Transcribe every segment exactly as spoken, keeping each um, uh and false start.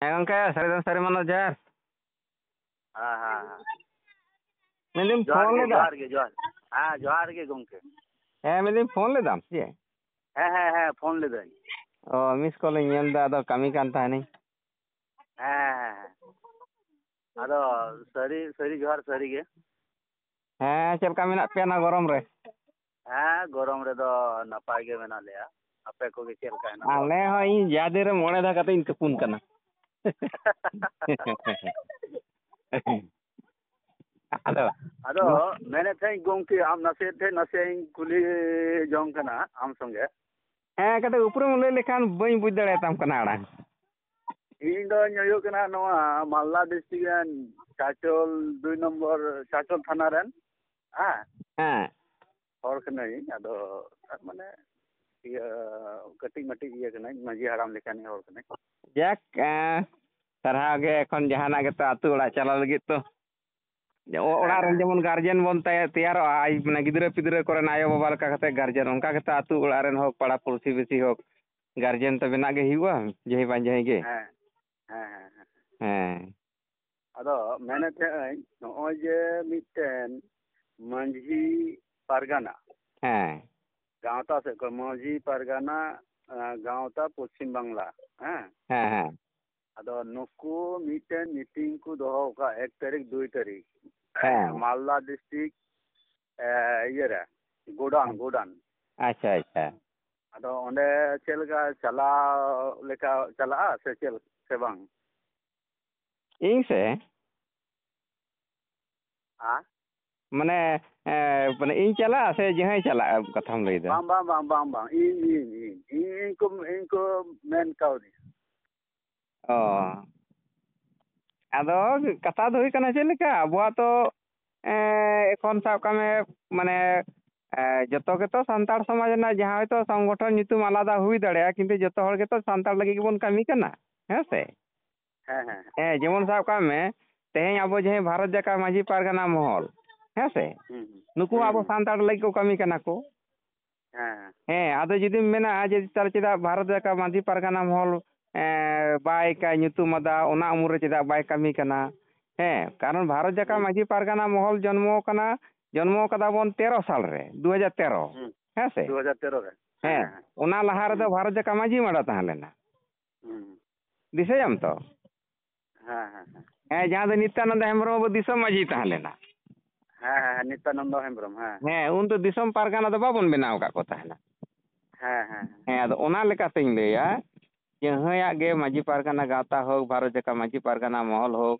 ᱦᱮᱸ ᱜᱚᱝᱠᱮ, ᱥᱟᱹᱨᱤ ᱫᱚ ᱥᱟᱹᱨᱤ ᱢᱟᱱᱚᱛ ᱡᱚᱦᱟᱨ᱾ ᱦᱮᱸ, ᱦᱮᱸ, ᱦᱮᱸ᱾ ᱢᱮᱱᱫᱟᱹᱧ ᱡᱚᱦᱟᱨ ᱯᱷᱳᱱ ᱜᱮ, ᱞᱮᱫᱟ? ᱡᱚᱦᱟᱨ ᱜᱮ, ᱡᱚᱦᱟᱨ᱾ ᱦᱮᱸ, ᱡᱚᱦᱟᱨ ᱜᱮ ᱜᱚᱝᱠᱮ᱾ ᱦᱮᱸ, ᱢᱮᱱᱫᱟᱹᱧ ᱯᱷᱳᱱ ᱞᱮᱫᱟᱢ ᱪᱮ? ᱦᱮᱸ, ᱦᱮᱸ, ᱦᱮᱸ, ᱯᱷᱳᱱ ᱞᱮᱫᱟᱹᱧ᱾ ᱚ, ᱢᱤᱥ ᱠᱚᱞᱤᱧ ᱧᱮᱞ ᱮᱫᱟ, ᱟᱫᱚ ᱠᱟᱹᱢᱤ ᱠᱟᱱ ᱛᱟᱦᱮᱱᱤᱧ᱾ ᱦᱮᱸ, ᱦᱮᱸ, ᱦᱮᱸ᱾ ᱟᱫᱚ ᱥᱟᱹᱨᱤ, ᱥᱟᱹᱨᱤ ᱡᱚᱦᱟᱨ, ᱥᱟᱹᱨᱤ ᱜᱮ᱾ ᱦᱮᱸ, ᱪᱮᱫ ᱞᱮᱠᱟ ᱢᱮᱱᱟᱜ ᱯᱮᱭᱟ ᱱᱚᱣᱟ ᱜᱚᱨᱚᱢ ᱨᱮ? ᱦᱮᱸ, ᱜᱚᱨᱚᱢ ᱨᱮᱫᱚ ᱱᱟᱯᱟᱭ ᱜᱮ ᱢᱮᱱᱟᱜ ᱞᱮᱭᱟ᱾ ᱟᱯᱮ ᱠᱚᱜᱮ ᱪᱮᱫ ᱞᱮᱠᱟ ᱦᱮᱱᱟᱜ ᱯᱮᱭᱟ? ᱟᱞᱮ ᱦᱚᱸ ᱤᱧ ᱡᱟ ᱫᱤᱱ ᱨᱮ ᱢᱚᱬᱮ ᱫᱷᱟᱣ ᱠᱟᱛᱮ ᱤᱧ ᱛᱩᱯᱩᱱ ᱠᱟᱱᱟ᱾ ᱟᱫᱚ ᱟᱫᱚ ᱱᱚ- ᱢᱮᱱᱮᱫ ᱛᱟᱦᱮᱸᱧ ᱜᱚᱢᱠᱮ, ᱟᱢ ᱱᱟᱥᱮ ᱴᱷᱮᱱ ᱱᱟᱥᱮ ᱤᱧ ᱠᱩᱞᱤ ᱡᱚᱝ ᱠᱟᱱᱟ ᱟᱢ ᱥᱚᱸᱜᱮ᱾ ᱦᱮᱸ, ᱠᱟᱹᱴᱤᱡ ᱩᱯᱨᱩᱢ ᱞᱟᱹᱭ ᱞᱮᱠᱷᱟᱱ ᱵᱟᱹᱧ ᱵᱩᱡᱽ ᱫᱟᱲᱮᱭᱟᱛᱟᱢ ᱠᱟᱱᱟ ᱟᱲᱟᱝ᱾ ᱤᱧ ᱫᱚᱧ ᱦᱩᱭᱩᱜ ᱠᱟᱱᱟ ᱱᱚᱣᱟ ᱢᱟᱞᱫᱟ ᱰᱤᱥᱴᱨᱤᱠᱴ ᱨᱮᱱ ᱪᱟᱪᱚᱞ ᱫᱩᱭ ᱱᱚᱢᱵᱚᱨ ᱪᱟᱪᱚᱞ ᱛᱷᱟᱱᱟ ᱨᱮᱱ᱾ ᱦᱮᱸ᱾ ᱦᱮᱸ᱾ ᱦᱚᱲ ᱠᱟᱹᱱᱟᱹᱧ, ᱟᱫᱚ ᱢᱟᱱᱮ ᱤᱭᱟᱹ ᱠᱟᱹᱴᱤᱡ ᱢᱟᱹᱴᱤᱡ ᱤᱭᱟᱹ ᱠᱟᱹᱱᱟᱹᱧ, ᱢᱟᱹᱡᱷᱤ ᱦᱟᱲᱟᱢ ᱞᱮᱠᱟᱱᱤᱡ ᱦᱚᱲ ᱠᱟᱹᱱᱟᱹᱧ᱾ ᱡᱟᱠ, ᱮᱸ, ᱥᱟᱨᱦᱟᱣ ᱜᱮ᱾ ᱮᱠᱷᱚᱱ ᱡᱟᱦᱟᱱᱟᱜ ᱜᱮᱛᱚ ᱟᱹᱛᱩ ᱚᱲᱟᱜ ᱪᱟᱞᱟᱣ ᱞᱟᱹᱜᱤᱫ ᱛᱚ ᱚ-, ᱚᱲᱟᱜ ᱨᱮᱱ ᱦᱮᱸ᱾ ᱡᱮᱢᱚᱱ ᱜᱟᱨᱡᱮᱱ ᱵᱚᱱ ᱛᱮ-, ᱛᱮᱭᱟᱨᱚᱜᱼᱟ, ᱟᱡ ᱢᱟᱱᱮ ᱜᱤᱫᱽᱨᱟᱹ ᱯᱤᱫᱽᱨᱟᱹ ᱠᱚᱨᱮᱱ ᱟᱭᱳ ᱵᱟᱵᱟ ᱞᱮᱠᱟ ᱠᱟᱛᱮ ᱜᱟᱨᱡᱮᱱ, ᱚᱱᱠᱟ ᱜᱮᱛᱚ ᱟᱹᱛᱩ ᱚᱲᱟᱜ ᱨᱮᱱ ᱦᱳᱠ, ᱯᱟᱲᱟ ᱯᱩᱲᱥᱤ ᱵᱮᱥᱤ ᱦᱳᱠ, ᱜᱟᱨᱡᱮᱱ ᱛᱚ ᱵᱮᱱᱟᱜ ᱜᱮ ᱦᱩᱭᱩᱜᱼᱟ, ᱡᱟᱹᱦᱤ ᱵᱟᱝ ᱡᱟᱹᱦᱤ ᱜᱮ᱾ ᱦᱮᱸ, ᱦᱮᱸ, ᱦᱮᱸ, ᱦᱮᱸ᱾ ᱦᱮᱸ᱾ ᱟᱫᱚ ᱢᱮᱱᱮᱫ ᱛᱟᱦᱮᱸᱫ ᱟᱹᱧ, ᱱᱚᱜᱼᱚᱭ ᱡᱮ ᱢᱤᱫᱴᱮᱱ ᱢᱟᱹᱡᱷᱤ ᱯᱟᱨᱜᱟᱱᱟ, ᱦᱮᱸ᱾ ᱜᱟᱶᱛᱟ ᱥᱮᱫ ᱠᱷᱚᱱ ᱢᱟᱹᱡᱷᱤ ᱯᱟᱨᱜᱟᱱᱟ, ᱟᱸ, ᱜᱟᱶᱛᱟ ᱯᱚᱪᱷᱤᱢ ᱵᱟᱝᱞᱟ, ᱦᱮᱸ? ᱦᱮᱸ, ᱦᱮᱸ᱾ ᱟᱫᱚ ᱱᱩᱠᱩ ᱢᱤᱫᱴᱮᱱ ᱢᱤᱴᱤᱝ ᱠᱚ ᱫᱚᱦᱚ ᱟᱠᱟᱫ ᱮᱠ ᱛᱟᱹᱨᱤᱠᱷ, ᱫᱩᱭ ᱛᱟᱹᱨᱤᱠᱷ, ᱦᱮᱸ᱾ ᱢᱟᱞᱫᱟ ᱰᱤᱥᱴᱨᱤᱠᱴ, ᱮ, ᱤᱭᱟᱹᱨᱮ, ᱜᱳᱰᱟᱱ, ᱜᱳᱰᱟᱱ᱾ ᱟᱪᱪᱷᱟ, ᱟᱪᱪᱷᱟ᱾ ᱟᱫᱚ ᱚᱸᱰᱮ ᱪᱮᱫ ᱞᱮᱠᱟ ᱪᱟᱞᱟᱣ ᱞᱮᱠᱟ ᱪᱟᱞᱟᱜᱼᱟ ᱥᱮ ᱪᱮᱫ, ᱥᱮ ᱵᱟᱝ? ᱤᱧ ᱥᱮ? ᱟ? ᱢᱟᱱᱮ, ᱮ, ᱢᱟᱱᱮ ᱤᱧ ᱪᱟᱞᱟᱜᱼᱟ ᱥᱮ ᱡᱟᱦᱟᱸᱭ ᱪᱟᱞᱟᱜᱼᱟ ᱠᱟᱛᱷᱟᱢ ᱞᱟᱹᱭᱫᱟ? ᱵᱟᱝ, ᱵᱟᱝ, ᱵᱟᱝ, ᱵᱟᱝ, ᱵᱟᱝ᱾ ᱤᱧ, ᱤᱧ, ᱤᱧ, ᱤᱧ, ᱤᱧ ᱠᱚ, ᱤᱧ ᱠᱚ ᱢᱮᱱ ᱠᱟᱣᱫᱤᱧᱟ᱾ ᱚ᱾ ᱟᱫᱚ ᱠᱟᱛᱷᱟ ᱫᱚ ᱦᱩᱭᱩᱜ ᱠᱟᱱᱟ ᱪᱮᱫ ᱞᱮᱠᱟ, ᱟᱵᱚᱣᱟᱜ ᱛᱚ, ᱮ, ᱮᱠᱷᱚᱱ ᱥᱟᱵ ᱠᱟᱜ ᱢᱮ, ᱢᱟᱱᱮ, ᱮ, ᱡᱚᱛᱚ ᱜᱮᱛᱚ ᱥᱟᱱᱛᱟᱲ ᱥᱚᱢᱟᱡᱽ ᱨᱮᱱᱟᱜ ᱡᱟᱦᱟᱸ ᱦᱚᱭᱛᱚ ᱥᱚᱝᱜᱚᱴᱷᱚᱱ ᱧᱩᱛᱩᱢ ᱟᱞᱟᱫᱟ ᱦᱩᱭ ᱫᱟᱲᱮᱭᱟᱜᱼᱟ, ᱠᱤᱱᱛᱩ ᱡᱚᱛᱚ ᱦᱚᱲ ᱜᱮᱛᱚ ᱥᱟᱱᱛᱟᱲ ᱞᱟᱹᱜᱤᱫ ᱜᱮᱵᱚᱱ ᱠᱟᱹᱢᱤ ᱠᱟᱱᱟ, ᱦᱮᱸ ᱥᱮ? ᱦᱮᱸ, ᱦᱮᱸ᱾ ᱦᱮᱸ, ᱡᱮᱢᱚᱱ ᱥᱟᱵ ᱠᱟᱜ ᱢᱮ, ᱛᱮᱦᱮᱧ ᱟᱵᱚ ᱡᱟᱦᱟᱸᱭ ᱵᱷᱟᱨᱚᱛ ᱡᱟᱠᱟᱛ ᱢᱟᱹᱡᱷᱤ ᱯᱟᱨᱜᱟᱱᱟ ᱢᱚᱦᱚᱞ, ᱦᱮᱸ ᱥᱮ? ᱦᱩᱸ, ᱦᱩᱸ᱾ ᱱᱩᱠᱩ ᱦᱚᱸ ᱦᱩᱸ, ᱟᱵᱚ ᱦᱩᱸ᱾ ᱥᱟᱱᱛᱟᱲ ᱞᱟᱹᱜᱤᱫ ᱠᱚ ᱠᱟᱹᱢᱤ ᱠᱟᱱᱟ ᱠᱚ᱾ ᱦᱮᱸ, ᱦᱮᱸ᱾ ᱦᱮᱸ, ᱟᱫᱚ ᱡᱩᱫᱤᱢ ᱢᱮᱱᱟ ᱡᱮ ᱛᱟᱦᱞᱮ ᱪᱮᱫᱟᱜ ᱵᱷᱟᱨᱚᱛ ᱡᱟᱠᱟᱛ ᱢᱟᱹᱡᱷᱤ ᱯᱟᱨᱜᱟᱱᱟ ᱢᱚᱦᱚᱞ ᱮᱸ, ᱵᱟᱭ ᱠᱟ-, ᱧᱩᱛᱩᱢ ᱟᱫᱟ, ᱚᱱᱟ ᱩᱢᱩᱞ ᱨᱮ ᱪᱮᱫᱟᱜ ᱵᱟᱭ ᱠᱟᱹᱢᱤ ᱠᱟᱱᱟ? ᱦᱮᱸ, ᱠᱟᱨᱚᱱ ᱵᱷᱟᱨᱚᱛ ᱡᱟᱠᱟᱛ ᱦᱩᱸ᱾ ᱢᱟᱹᱡᱷᱤ ᱯᱟᱨᱜᱟᱱᱟ ᱢᱚᱦᱚᱞ ᱡᱚᱱᱢᱚ ᱠᱟᱱᱟ, ᱡᱚᱱᱢᱚ ᱠᱟᱫᱟ ᱵᱚᱱ ᱛᱮᱨᱚ ᱥᱟᱞ ᱨᱮ, ᱫᱩ ᱦᱟᱡᱟᱨ ᱛᱮᱨᱚ᱾ ᱦᱩᱸ᱾ ᱦᱮᱸ ᱥᱮ? ᱫᱩ ᱦᱟᱡᱟᱨ ᱛᱮᱨᱚ ᱨᱮ᱾ ᱦᱮᱸ, ᱦᱮᱸ, ᱦᱮᱸ᱾ ᱚᱱᱟ ᱞᱟᱦᱟ ᱨᱮᱫᱚ ᱦᱩᱸ᱾ ᱵᱷᱟᱨᱚᱛ ᱡᱟᱠᱟᱛ ᱢᱟᱹᱡᱷᱤ ᱢᱟᱰᱟ ᱛᱟᱦᱮᱸ ᱞᱮᱱᱟ᱾ ᱦᱩᱸ᱾ ᱫᱤᱥᱟᱹᱭᱟᱢ ᱛᱚ? ᱦᱮᱸ, ᱦᱮᱸ, ᱦᱮᱸ᱾ ᱦᱮᱸ, ᱡᱟᱦᱟᱸ ᱫᱚ ᱱᱤᱛᱭᱟᱱᱚᱱᱫ ᱦᱮᱢᱵᱨᱚᱢ ᱟᱵᱚ ᱫᱤᱥᱚᱢ ᱢᱟᱹᱡᱷᱤ ᱛᱟᱦᱮᱸ ᱞᱮᱱᱟ᱾ ᱦᱮᱸ, ᱦᱮᱸ, ᱦᱮᱸ, ᱱᱤᱛᱭᱟᱱᱚᱱᱫ ᱦᱮᱢᱵᱨᱚᱢ, ᱦᱮᱸ᱾ ᱦᱮᱸ, ᱩᱱ ᱫᱚ ᱫᱤᱥᱚᱢ ᱯᱟᱨᱜᱟᱱᱟ ᱫᱚ ᱵᱟᱵᱚᱱ ᱵᱮᱱᱟᱣ ᱟᱠᱟᱫ ᱠᱚ ᱛᱟᱦᱮᱱᱟ᱾ ᱦᱮᱸ, ᱦᱮᱸ, ᱦᱮᱸ᱾ ᱦᱮᱸ, ᱟᱫᱚ ᱚᱱᱟ ᱞᱮᱠᱟᱛᱤᱧ ᱞᱟᱹᱭᱟ, ᱡᱟᱦᱟᱸᱭᱟᱜ ᱜᱮ ᱢᱟᱹᱡᱷᱤ ᱯᱟᱨᱜᱟᱱᱟ ᱜᱟᱶᱛᱟ ᱦᱳᱠ, ᱵᱷᱟᱨᱚᱛ ᱡᱟᱠᱟᱛ ᱢᱟᱹᱡᱷᱤ ᱯᱟᱨᱜᱟᱱᱟ ᱢᱚᱦᱚᱞ ᱦᱳᱠ,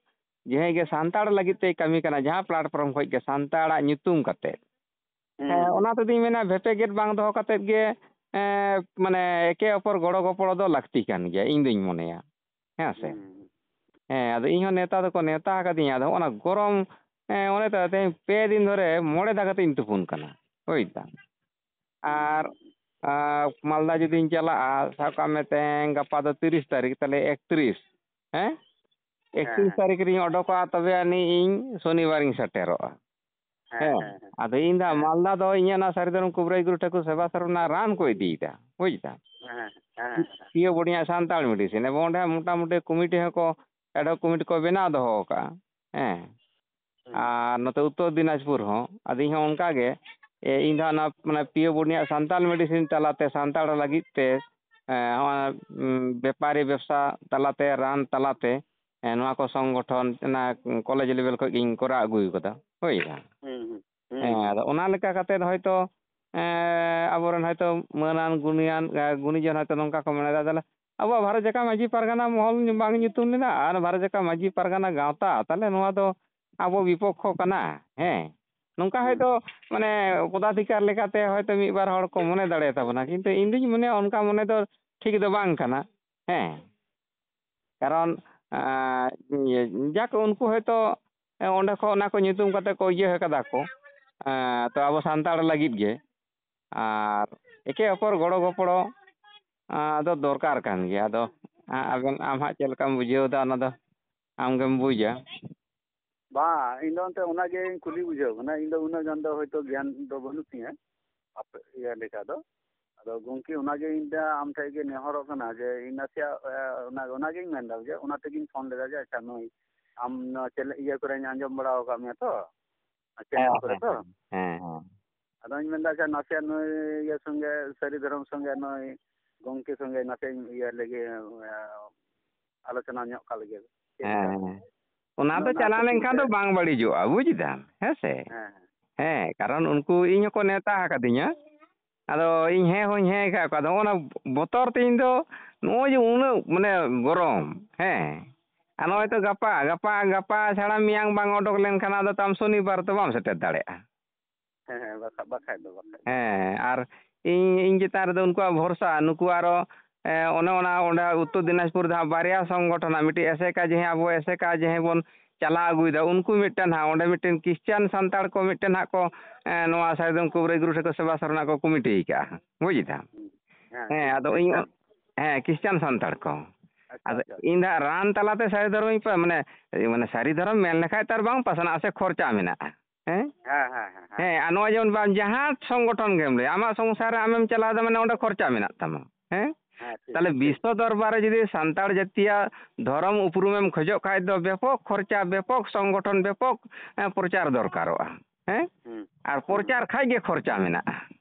ᱡᱟᱦᱟᱸᱭ ᱜᱮ ᱥᱟᱱᱛᱟᱲ ᱞᱟᱹᱜᱤᱫ ᱛᱮᱭ ᱠᱟᱹᱢᱤ ᱠᱟᱱᱟ, ᱡᱟᱦᱟᱸ platform ᱠᱷᱚᱡ ᱜᱮ ᱥᱟᱱᱛᱟᱲᱟᱜ ᱧᱩᱛᱩᱢ ᱠᱟᱛᱮ, ᱦᱩᱸ᱾ ᱦᱮᱸ, ᱚᱱᱟ ᱛᱮᱫᱚᱧ ᱢᱮᱱᱟ, ᱵᱷᱮᱯᱮᱜᱮᱫ ᱵᱟᱝ ᱫᱚᱦᱚ ᱠᱟᱛᱮᱫ ᱜᱮ, ᱮᱸ, ᱢᱟᱱᱮ, ᱮᱠᱮ ᱚᱯᱚᱨ ᱜᱚᱲᱚ ᱜᱚᱯᱚᱲᱚ ᱫᱚ ᱞᱟᱹᱠᱛᱤ ᱠᱟᱱ ᱜᱮᱭᱟ, ᱤᱧ ᱫᱩᱧ ᱢᱚᱱᱮᱭᱟ᱾ ᱦᱮᱸ ᱥᱮ? ᱦᱩᱸ᱾ ᱦᱮᱸ, ᱟᱫᱚ ᱤᱧ ᱦᱚᱸ ᱱᱮᱣᱛᱟ ᱫᱚᱠᱚ ᱱᱮᱣᱛᱟ ᱟᱠᱟᱫᱤᱧᱟ, ᱟᱫᱚ ᱚᱱᱟ ᱜᱚᱨᱚᱢ, ᱮᱸ, ᱚᱱᱮ ᱛᱚ ᱛᱮᱦᱮᱧ ᱯᱮ ᱫᱤᱱ ᱫᱷᱚᱨᱮ ᱢᱚᱬᱮ ᱫᱷᱟᱣ ᱠᱟᱛᱮ ᱤᱧ ᱛᱩᱯᱩᱱ ᱠᱟᱱᱟ, ᱵᱩᱡᱽ ᱫᱟᱢ᱾ ᱟᱨ, ᱦᱩᱸ᱾ ᱟᱨ ᱢᱟᱞᱫᱟ ᱡᱩᱫᱤᱧ ᱪᱟᱞᱟᱜᱼᱟ, ᱥᱟᱵ ᱠᱟᱜ ᱢᱮ ᱛᱮᱦᱮᱧ ᱜᱟᱯᱟ ᱫᱚ ᱛᱤᱨᱤᱥ ᱛᱟᱹᱨᱤᱠᱷ, ᱛᱟᱦᱞᱮ ᱮᱠᱛᱨᱤᱥ, ᱦᱮᱸ? ᱦᱮᱸ, ᱮᱠᱛᱨᱤᱥ ᱦᱮᱸ᱾ ᱛᱟᱹᱨᱤᱠᱷ ᱨᱤᱧ ᱚᱰᱚᱠᱚᱜᱼᱟ, ᱛᱚᱵᱮ ᱟᱹᱱᱤᱡ ᱤᱧ ᱥᱚᱱᱤᱵᱟᱨᱤᱧ ᱥᱮᱴᱮᱨᱚᱜᱼᱟ᱾ ᱦᱮᱸ, ᱦᱮᱸ᱾ ᱦᱮᱸ, ᱦᱮᱸ᱾ ᱟᱫᱚ ᱤᱧ ᱫᱚ ᱦᱟᱸᱜ ᱦᱮᱸ᱾ ᱢᱟᱞᱫᱟ ᱫᱚ ᱤᱧᱟᱹᱜ ᱚᱱᱟ ᱥᱟᱹᱨᱤ ᱫᱷᱚᱨᱚᱢ ᱠᱩᱵᱨᱟᱹᱭ ᱜᱩᱨᱩ ᱴᱷᱟᱹᱠᱩᱨ ᱥᱮᱵᱟ ᱥᱟᱨᱚᱱᱟ ᱨᱟᱱ ᱠᱚ ᱤᱫᱤᱭᱮᱫᱟ, ᱵᱩᱡᱽ ᱫᱟᱢ? ᱦᱮᱸ, ᱦᱮᱸ, ᱦᱮᱸ᱾ ᱯᱤᱭᱳ ᱵᱳᱨᱰᱤᱝ ᱟᱜ ᱥᱟᱱᱛᱟᱲ medicine, ᱮᱵᱚᱝ ᱚᱸᱰᱮ ᱦᱟᱸᱜ ᱢᱚᱴᱟᱢᱩᱴᱤ ᱠᱚᱢᱤᱴᱤ ᱦᱚᱸᱠᱚ, ad hoc ᱠᱚᱢᱤᱴᱤ ᱠᱚ ᱵᱮᱱᱟᱣ ᱫᱚᱦᱚ ᱟᱠᱟᱫᱼᱟ᱾ ᱦᱮᱸ᱾ ᱦᱩᱸ᱾ ᱟᱨ ᱱᱚᱛᱮ ᱩᱛᱛᱚᱨ ᱫᱤᱱᱟᱡᱽᱯᱩᱨ ᱦᱚᱸ᱾ ᱟᱫᱚ ᱤᱧ ᱦᱚᱸ ᱚᱱᱠᱟ ᱜᱮ, ᱮ, ᱤᱧ ᱫᱚ ᱦᱟᱸᱜ ᱱᱚᱣᱟ, ᱢᱟᱱᱮ, ᱯᱤᱭᱳ ᱵᱳᱨᱰᱤᱝ ᱟᱜ ᱥᱟᱱᱛᱟᱲ medicine ᱛᱟᱞᱟᱛᱮ ᱥᱟᱱᱛᱟᱲ ᱞᱟᱹᱜᱤᱫ ᱛᱮ, ᱮ, ᱦᱚᱸᱜᱼᱚᱭ, ᱩᱸ, ᱵᱮᱯᱟᱨᱤ ᱵᱮᱵᱽᱥᱟ ᱛᱟᱞᱟᱛᱮ, ᱨᱟᱱ ᱛᱟᱞᱟᱛᱮ, ᱦᱮᱸ, ᱱᱚᱣᱟ ᱠᱚ ᱥᱚᱝᱜᱚᱴᱷᱚᱱ ᱚᱱᱟ ᱠᱚᱞᱮᱡᱽ level ᱠᱷᱚᱡ ᱜᱤᱧ ᱠᱚᱨᱟᱣ ᱟᱹᱜᱩ ᱠᱟᱫᱟ, ᱦᱳᱭ᱾ ᱦᱩᱸ, ᱦᱩᱸ, ᱦᱩᱸ, ᱦᱮᱸ, ᱦᱩᱸ᱾ ᱟᱫᱚ ᱚᱱᱟ ᱞᱮᱠᱟ ᱠᱟᱛᱮᱫ ᱦᱚᱭᱛᱳ, ᱮᱸ, ᱟᱵᱚᱨᱮᱱ ᱦᱚᱭᱛᱳ ᱢᱟᱹᱱᱟᱱ, ᱜᱩᱱᱤᱭᱟᱱ, ᱮᱸ, ᱜᱩᱱᱤᱡᱚᱱ ᱦᱚᱭᱛᱳ ᱱᱚᱝᱠᱟ ᱠᱚ ᱢᱮᱱᱮᱫᱟ, ᱛᱟᱦᱞᱮ ᱟᱵᱚᱣᱟᱜ ᱵᱷᱟᱨᱚᱛ ᱡᱟᱠᱟᱛ ᱢᱟᱹᱡᱷᱤ ᱯᱟᱨᱜᱟᱱᱟ ᱢᱚᱦᱚᱞ ᱵᱟᱝ ᱧᱩᱛᱩᱢ ᱞᱮᱱᱟ ᱟᱨ ᱵᱷᱟᱨᱚᱛ ᱡᱟᱠᱟᱛ ᱢᱟᱹᱡᱷᱤ ᱯᱟᱨᱜᱟᱱᱟ ᱜᱟᱶᱛᱟ, ᱛᱟᱦᱞᱮ ᱱᱚᱣᱟ ᱫᱚ ᱟᱵᱚ ᱵᱤᱯᱚᱠᱠᱷᱚ ᱠᱟᱱᱟ, ᱦᱮᱸ᱾ ᱱᱚᱝᱠᱟ ᱦᱩᱸ᱾ ᱦᱚᱭᱛᱳ, ᱢᱟᱱᱮ, ᱯᱚᱫᱟᱫᱷᱤᱠᱟᱨ ᱞᱮᱠᱟᱛᱮ ᱦᱚᱭᱛᱳ ᱢᱤᱫ ᱵᱟᱨ ᱦᱚᱲ ᱠᱚ ᱢᱚᱱᱮ ᱫᱟᱲᱮᱭᱟᱛᱟ ᱵᱚᱱᱟ, ᱠᱤᱱᱛᱩ ᱤᱧ ᱫᱩᱧ ᱢᱚᱱᱮᱭᱟ ᱚᱱᱠᱟ ᱢᱚᱱᱮ ᱫᱚ ᱴᱷᱤᱠ ᱫᱚ ᱵᱟᱝ ᱠᱟᱱᱟ, ᱦᱮᱸ᱾ ᱠᱟᱨᱚᱱ, ᱟᱸ, ᱤᱭᱟᱹ, ᱡᱟᱠ, ᱩᱱᱠᱩ ᱦᱚᱭᱛᱳ, ᱮ, ᱚᱸᱰᱮ ᱠᱷᱚᱱ ᱚᱱᱟ ᱠᱚ ᱧᱩᱛᱩᱢ ᱠᱟᱛᱮ ᱠᱚ ᱤᱭᱟᱹ ᱟᱠᱟᱫᱟ ᱠᱚ, ᱮᱸ, ᱛᱚ ᱟᱵᱚ ᱥᱟᱱᱛᱟᱲ ᱞᱟᱹᱜᱤᱫ ᱜᱮ᱾ ᱟᱨ ᱮᱠᱮ ᱚᱯᱚᱨ ᱜᱚᱲᱚ ᱜᱚᱯᱚᱲᱚ, ᱟᱸ, ᱫᱚ ᱫᱚᱨᱠᱟᱨ ᱠᱟᱱ ᱜᱮᱭᱟ᱾ ᱟᱫᱚ, ᱟᱸ, ᱟᱵᱮᱱ, ᱟᱢ ᱦᱟᱸᱜ ᱪᱮᱫ ᱞᱮᱠᱟᱢ ᱵᱩᱡᱷᱟᱹᱣ ᱮᱫᱟ, ᱚᱱᱟ ᱫᱚ ᱟᱢ ᱜᱮᱢ ᱵᱩᱡᱟ᱾ ᱵᱟᱝ, ᱤᱧ ᱫᱚ ᱮᱱᱛᱮ ᱚᱱᱟ ᱜᱮᱧ ᱠᱩᱞᱤ ᱵᱩᱡᱷᱟᱹᱣ ᱠᱟᱱᱟ᱾ ᱤᱧ ᱫᱚ ᱩᱱᱟᱹᱜ ᱜᱟᱱ ᱫᱚ ᱦᱚᱭᱛᱳ ᱜᱮᱭᱟᱱ ᱫᱚ ᱵᱟᱹᱱᱩᱜ ᱛᱤᱧᱟᱹ, ᱟᱯᱮ ᱤᱭᱟᱹ ᱞᱮᱠᱟ ᱫᱚ᱾ ᱟᱫᱚ ᱜᱚᱢᱠᱮ, ᱚᱱᱟᱜᱮ ᱤᱧ ᱫᱚ ᱟᱢ ᱴᱷᱮᱱ ᱜᱮ ᱱᱮᱦᱚᱨᱚᱜ ᱠᱟᱱᱟ ᱡᱮ ᱤᱧ ᱱᱟᱥᱮᱭᱟᱜ, ᱮ, ᱚᱱᱟ, ᱚᱱᱟᱜᱤᱧ ᱢᱮᱱᱫᱟ ᱡᱮ ᱚᱱᱟ ᱛᱮᱜᱤᱧ ᱯᱷᱳᱱ ᱞᱮᱫᱟ ᱡᱮ ᱟᱪᱪᱷᱟ, ᱱᱩᱭ ᱟᱢ ᱱᱚᱣᱟ ᱪᱮᱱᱮᱞ ᱤᱭᱟᱹ ᱠᱚᱨᱮᱧ ᱟᱸᱡᱚᱢ ᱵᱟᱲᱟ ᱟᱠᱟᱫ ᱢᱮᱭᱟ ᱛᱚ, ᱪᱮᱱᱮᱞ ᱦᱮᱸ, ᱠᱚᱨᱮ ᱦᱮᱸ, ᱛᱚ᱾ ᱦᱮᱸ, ᱦᱮᱸ, ᱦᱮᱸ᱾ ᱟᱫᱚᱧ ᱢᱮᱱᱫᱟ ᱟᱪᱪᱷᱟ, ᱱᱟᱥᱮᱭᱟᱜ ᱱᱩᱭ ᱤᱭᱟᱹ ᱥᱚᱸᱜᱮ, ᱥᱟᱹᱨᱤ ᱫᱷᱚᱨᱚᱢ ᱥᱚᱸᱜᱮ ᱱᱩᱭ ᱜᱚᱢᱠᱮ ᱥᱚᱸᱜᱮ ᱱᱟᱥᱮᱧ ᱤᱭᱟᱹ ᱞᱮᱜᱮ, ᱮ, ᱟᱞᱳᱪᱚᱱᱟ ᱧᱚᱜ ᱠᱟᱜ ᱞᱮᱜᱮ᱾ ᱪᱮᱫ ᱞᱮᱠᱟ? ᱦᱮᱸ, ᱦᱮᱸ᱾ ᱚᱱᱟ ᱚᱱᱮ ᱫᱚ ᱚᱱᱟ ᱠᱚ ᱪᱟᱞᱟᱣ ᱞᱮᱱᱠᱷᱟᱱ ᱫᱚ ᱪᱤᱱᱛᱟᱹ᱾ ᱵᱟᱝ ᱵᱟᱹᱲᱤᱡᱚᱜᱼᱟ, ᱵᱩᱡᱽ ᱫᱟᱢ, ᱦᱮᱸ ᱥᱮ? ᱦᱮᱸ, ᱦᱮᱸ᱾ ᱦᱮᱸ, ᱠᱟᱨᱚᱱ ᱩᱱᱠᱩ ᱤᱧ ᱦᱚᱸᱠᱚ ᱱᱮᱣᱛᱟ ᱟᱠᱟᱫᱤᱧᱟ᱾ ᱟᱫᱚ ᱤᱧ ᱦᱮᱸ ᱦᱚᱸᱧ ᱦᱮᱸ ᱟᱠᱟᱫ ᱠᱚᱣᱟ᱾ ᱟᱫᱚ ᱚᱱᱟ ᱵᱚᱛᱚᱨ ᱛᱮ ᱤᱧ ᱫᱚ ᱱᱚᱜᱼᱚᱭ ᱡᱮ ᱩᱱᱟᱹᱜ ᱢᱟᱱᱮ ᱜᱚᱨᱚᱢ, ᱦᱮᱸ᱾ ᱟᱨ ᱱᱚᱜᱼᱚᱭ ᱛᱚ ᱦᱮᱸ᱾ ᱜᱟᱯᱟ, ᱜᱟᱯᱟ, ᱜᱟᱯᱟ ᱪᱷᱟᱲᱟ ᱢᱮᱭᱟᱝ ᱵᱟᱝ ᱚᱰᱚᱠ ᱞᱮᱱᱠᱷᱟᱱ ᱟᱫᱚ ᱛᱟᱢ ᱥᱚᱱᱤᱵᱟᱨ ᱛᱚ ᱵᱟᱢ ᱥᱮᱴᱮᱨ ᱫᱟᱲᱮᱭᱟᱜᱼᱟ᱾ ᱦᱮᱸ, ᱦᱮᱸ, ᱵᱟᱠᱷᱟ-, ᱵᱟᱠᱷᱟᱡ ᱫᱚ, ᱵᱟᱠᱷᱟᱡ ᱫᱚ᱾ ᱦᱮᱸ, ᱟᱨ ᱤᱧ, ᱤᱧ ᱪᱮᱛᱟᱱ ᱨᱮᱫᱚ ᱩᱱᱠᱩᱣᱟᱜ ᱵᱷᱚᱨᱥᱟ, ᱱᱩᱠᱩ ᱟᱨᱚ, ᱮ, ᱚᱱᱮ ᱚᱱᱟ ᱚᱸᱰᱮ ᱩᱛᱛᱚᱨ ᱫᱤᱱᱟᱡᱽᱯᱩᱨ ᱫᱚ ᱦᱟᱸᱜ ᱵᱟᱨᱭᱟ ᱥᱚᱝᱜᱚᱴᱷᱚᱱ ᱦᱟᱸᱜ, ᱢᱤᱫᱴᱤᱡ ᱮᱥᱮᱠᱟ, ᱡᱟᱦᱟᱸ ᱟᱵᱚ ᱮᱥᱮᱠᱟ ᱡᱟᱦᱟᱸ ᱵᱚᱱ ᱪᱟᱞᱟᱣ ᱟᱹᱜᱩᱭᱮᱫᱟ, ᱩᱱᱠᱩ ᱢᱤᱫᱴᱮᱱ ᱦᱟᱸᱜ, ᱚᱸᱰᱮ ᱢᱤᱫᱴᱮᱱ ᱠᱷᱨᱤᱥᱪᱟᱱ ᱥᱟᱱᱛᱟᱲ ᱠᱚ ᱢᱤᱫᱴᱮᱱ ᱦᱟᱸᱜ ᱠᱚ, ᱮ, ᱱᱚᱣᱟ ᱥᱟᱭᱫᱚᱢ ᱠᱩᱵᱨᱟᱹᱭ ᱜᱩᱨᱩ ᱴᱷᱮᱱ ᱠᱚ ᱥᱮᱵᱟ ᱥᱟᱨᱱᱟ ᱠᱚ ᱠᱚᱢᱤᱴᱤ ᱟᱠᱟᱜᱼᱟ, ᱵᱩᱡᱽ ᱫᱟᱢ? ᱦᱩᱸ᱾ ᱦᱮᱸ, ᱦᱮᱸ, ᱟᱫᱚ ᱤᱧ, ᱠᱷᱨᱤᱥᱪᱟᱱ᱾ ᱦᱮᱸ, ᱠᱷᱨᱤᱥᱪᱟᱱ ᱥᱟᱱᱛᱟᱲ ᱠᱚ᱾ ᱟᱪᱪᱷᱟ, ᱟᱫᱚ ᱟᱪᱪᱷᱟ, ᱤᱧ ᱟᱪᱪᱷᱟ᱾ ᱫᱚ ᱦᱟᱸᱜ ᱨᱟᱱ ᱛᱟᱞᱟᱛᱮ ᱥᱟᱹᱨᱤ ᱫᱷᱚᱨᱚᱢᱤᱧ ᱯᱟ-, ᱢᱟᱱᱮ, ᱢᱟᱱᱮ ᱥᱟᱹᱨᱤ ᱫᱷᱚᱨᱚᱢ ᱢᱮᱱ ᱞᱮᱠᱷᱟᱡ ᱛᱚ ᱟᱨ ᱵᱟᱝ ᱯᱟᱥᱱᱟᱜᱼᱟ ᱥᱮ, ᱠᱷᱚᱨᱪᱟ ᱢᱮᱱᱟᱜᱼᱟ᱾ ᱦᱮᱸ? ᱦᱮᱸ, ᱦᱮᱸ, ᱦᱮᱸ, ᱦᱮᱸ᱾ ᱦᱮᱸ, ᱟᱨ ᱱᱚᱜᱼᱚᱭ ᱡᱮᱢᱚᱱ ᱵᱟᱝ ᱡᱟᱦᱟᱸ ᱥᱚᱝᱜᱚᱴᱷᱚᱱ ᱜᱮᱢ ᱞᱟᱹᱭᱟ, ᱟᱢᱟᱜ ᱥᱚᱝᱥᱟᱨ ᱨᱮ ᱟᱢᱮᱢ ᱪᱟᱞᱟᱣ ᱮᱫᱟ, ᱢᱟᱱᱮ ᱚᱸᱰᱮ ᱠᱷᱚᱨᱪᱟ ᱢᱮᱱᱟᱜ ᱛᱟᱢᱟ᱾ ᱦᱮᱸ? ᱦᱮᱸ, ᱴᱷᱤᱠ, ᱛᱟᱦᱞᱮ ᱴᱷᱤᱠ᱾ ᱵᱤᱥᱥᱚ ᱫᱚᱨᱵᱟᱨ ᱨᱮ ᱡᱩᱫᱤ ᱥᱟᱱᱛᱟᱲ ᱡᱟᱹᱛᱤᱭᱟᱜ ᱫᱷᱚᱨᱚᱢ ᱩᱯᱨᱩᱢᱮᱢ ᱠᱷᱚᱡᱚᱜ ᱠᱷᱟᱡ ᱫᱚ ᱵᱮᱯᱚᱠ ᱠᱷᱚᱨᱪᱟ, ᱵᱮᱯᱚᱠ ᱥᱚᱝᱜᱚᱴᱷᱚᱱ, ᱵᱮᱯᱚᱠ, ᱮᱸ, ᱯᱨᱚᱪᱟᱨ ᱫᱚᱨᱠᱟᱨᱚᱜᱼᱟ᱾ ᱦᱮᱸ? ᱦᱩᱸ, ᱟᱨ ᱦᱩᱸ, ᱯᱨᱚᱪᱟᱨ ᱦᱩᱸ᱾ ᱠᱷᱟᱡ ᱜᱮ ᱠᱷᱚᱨᱪᱟ ᱢᱮᱱᱟᱜᱼᱟ᱾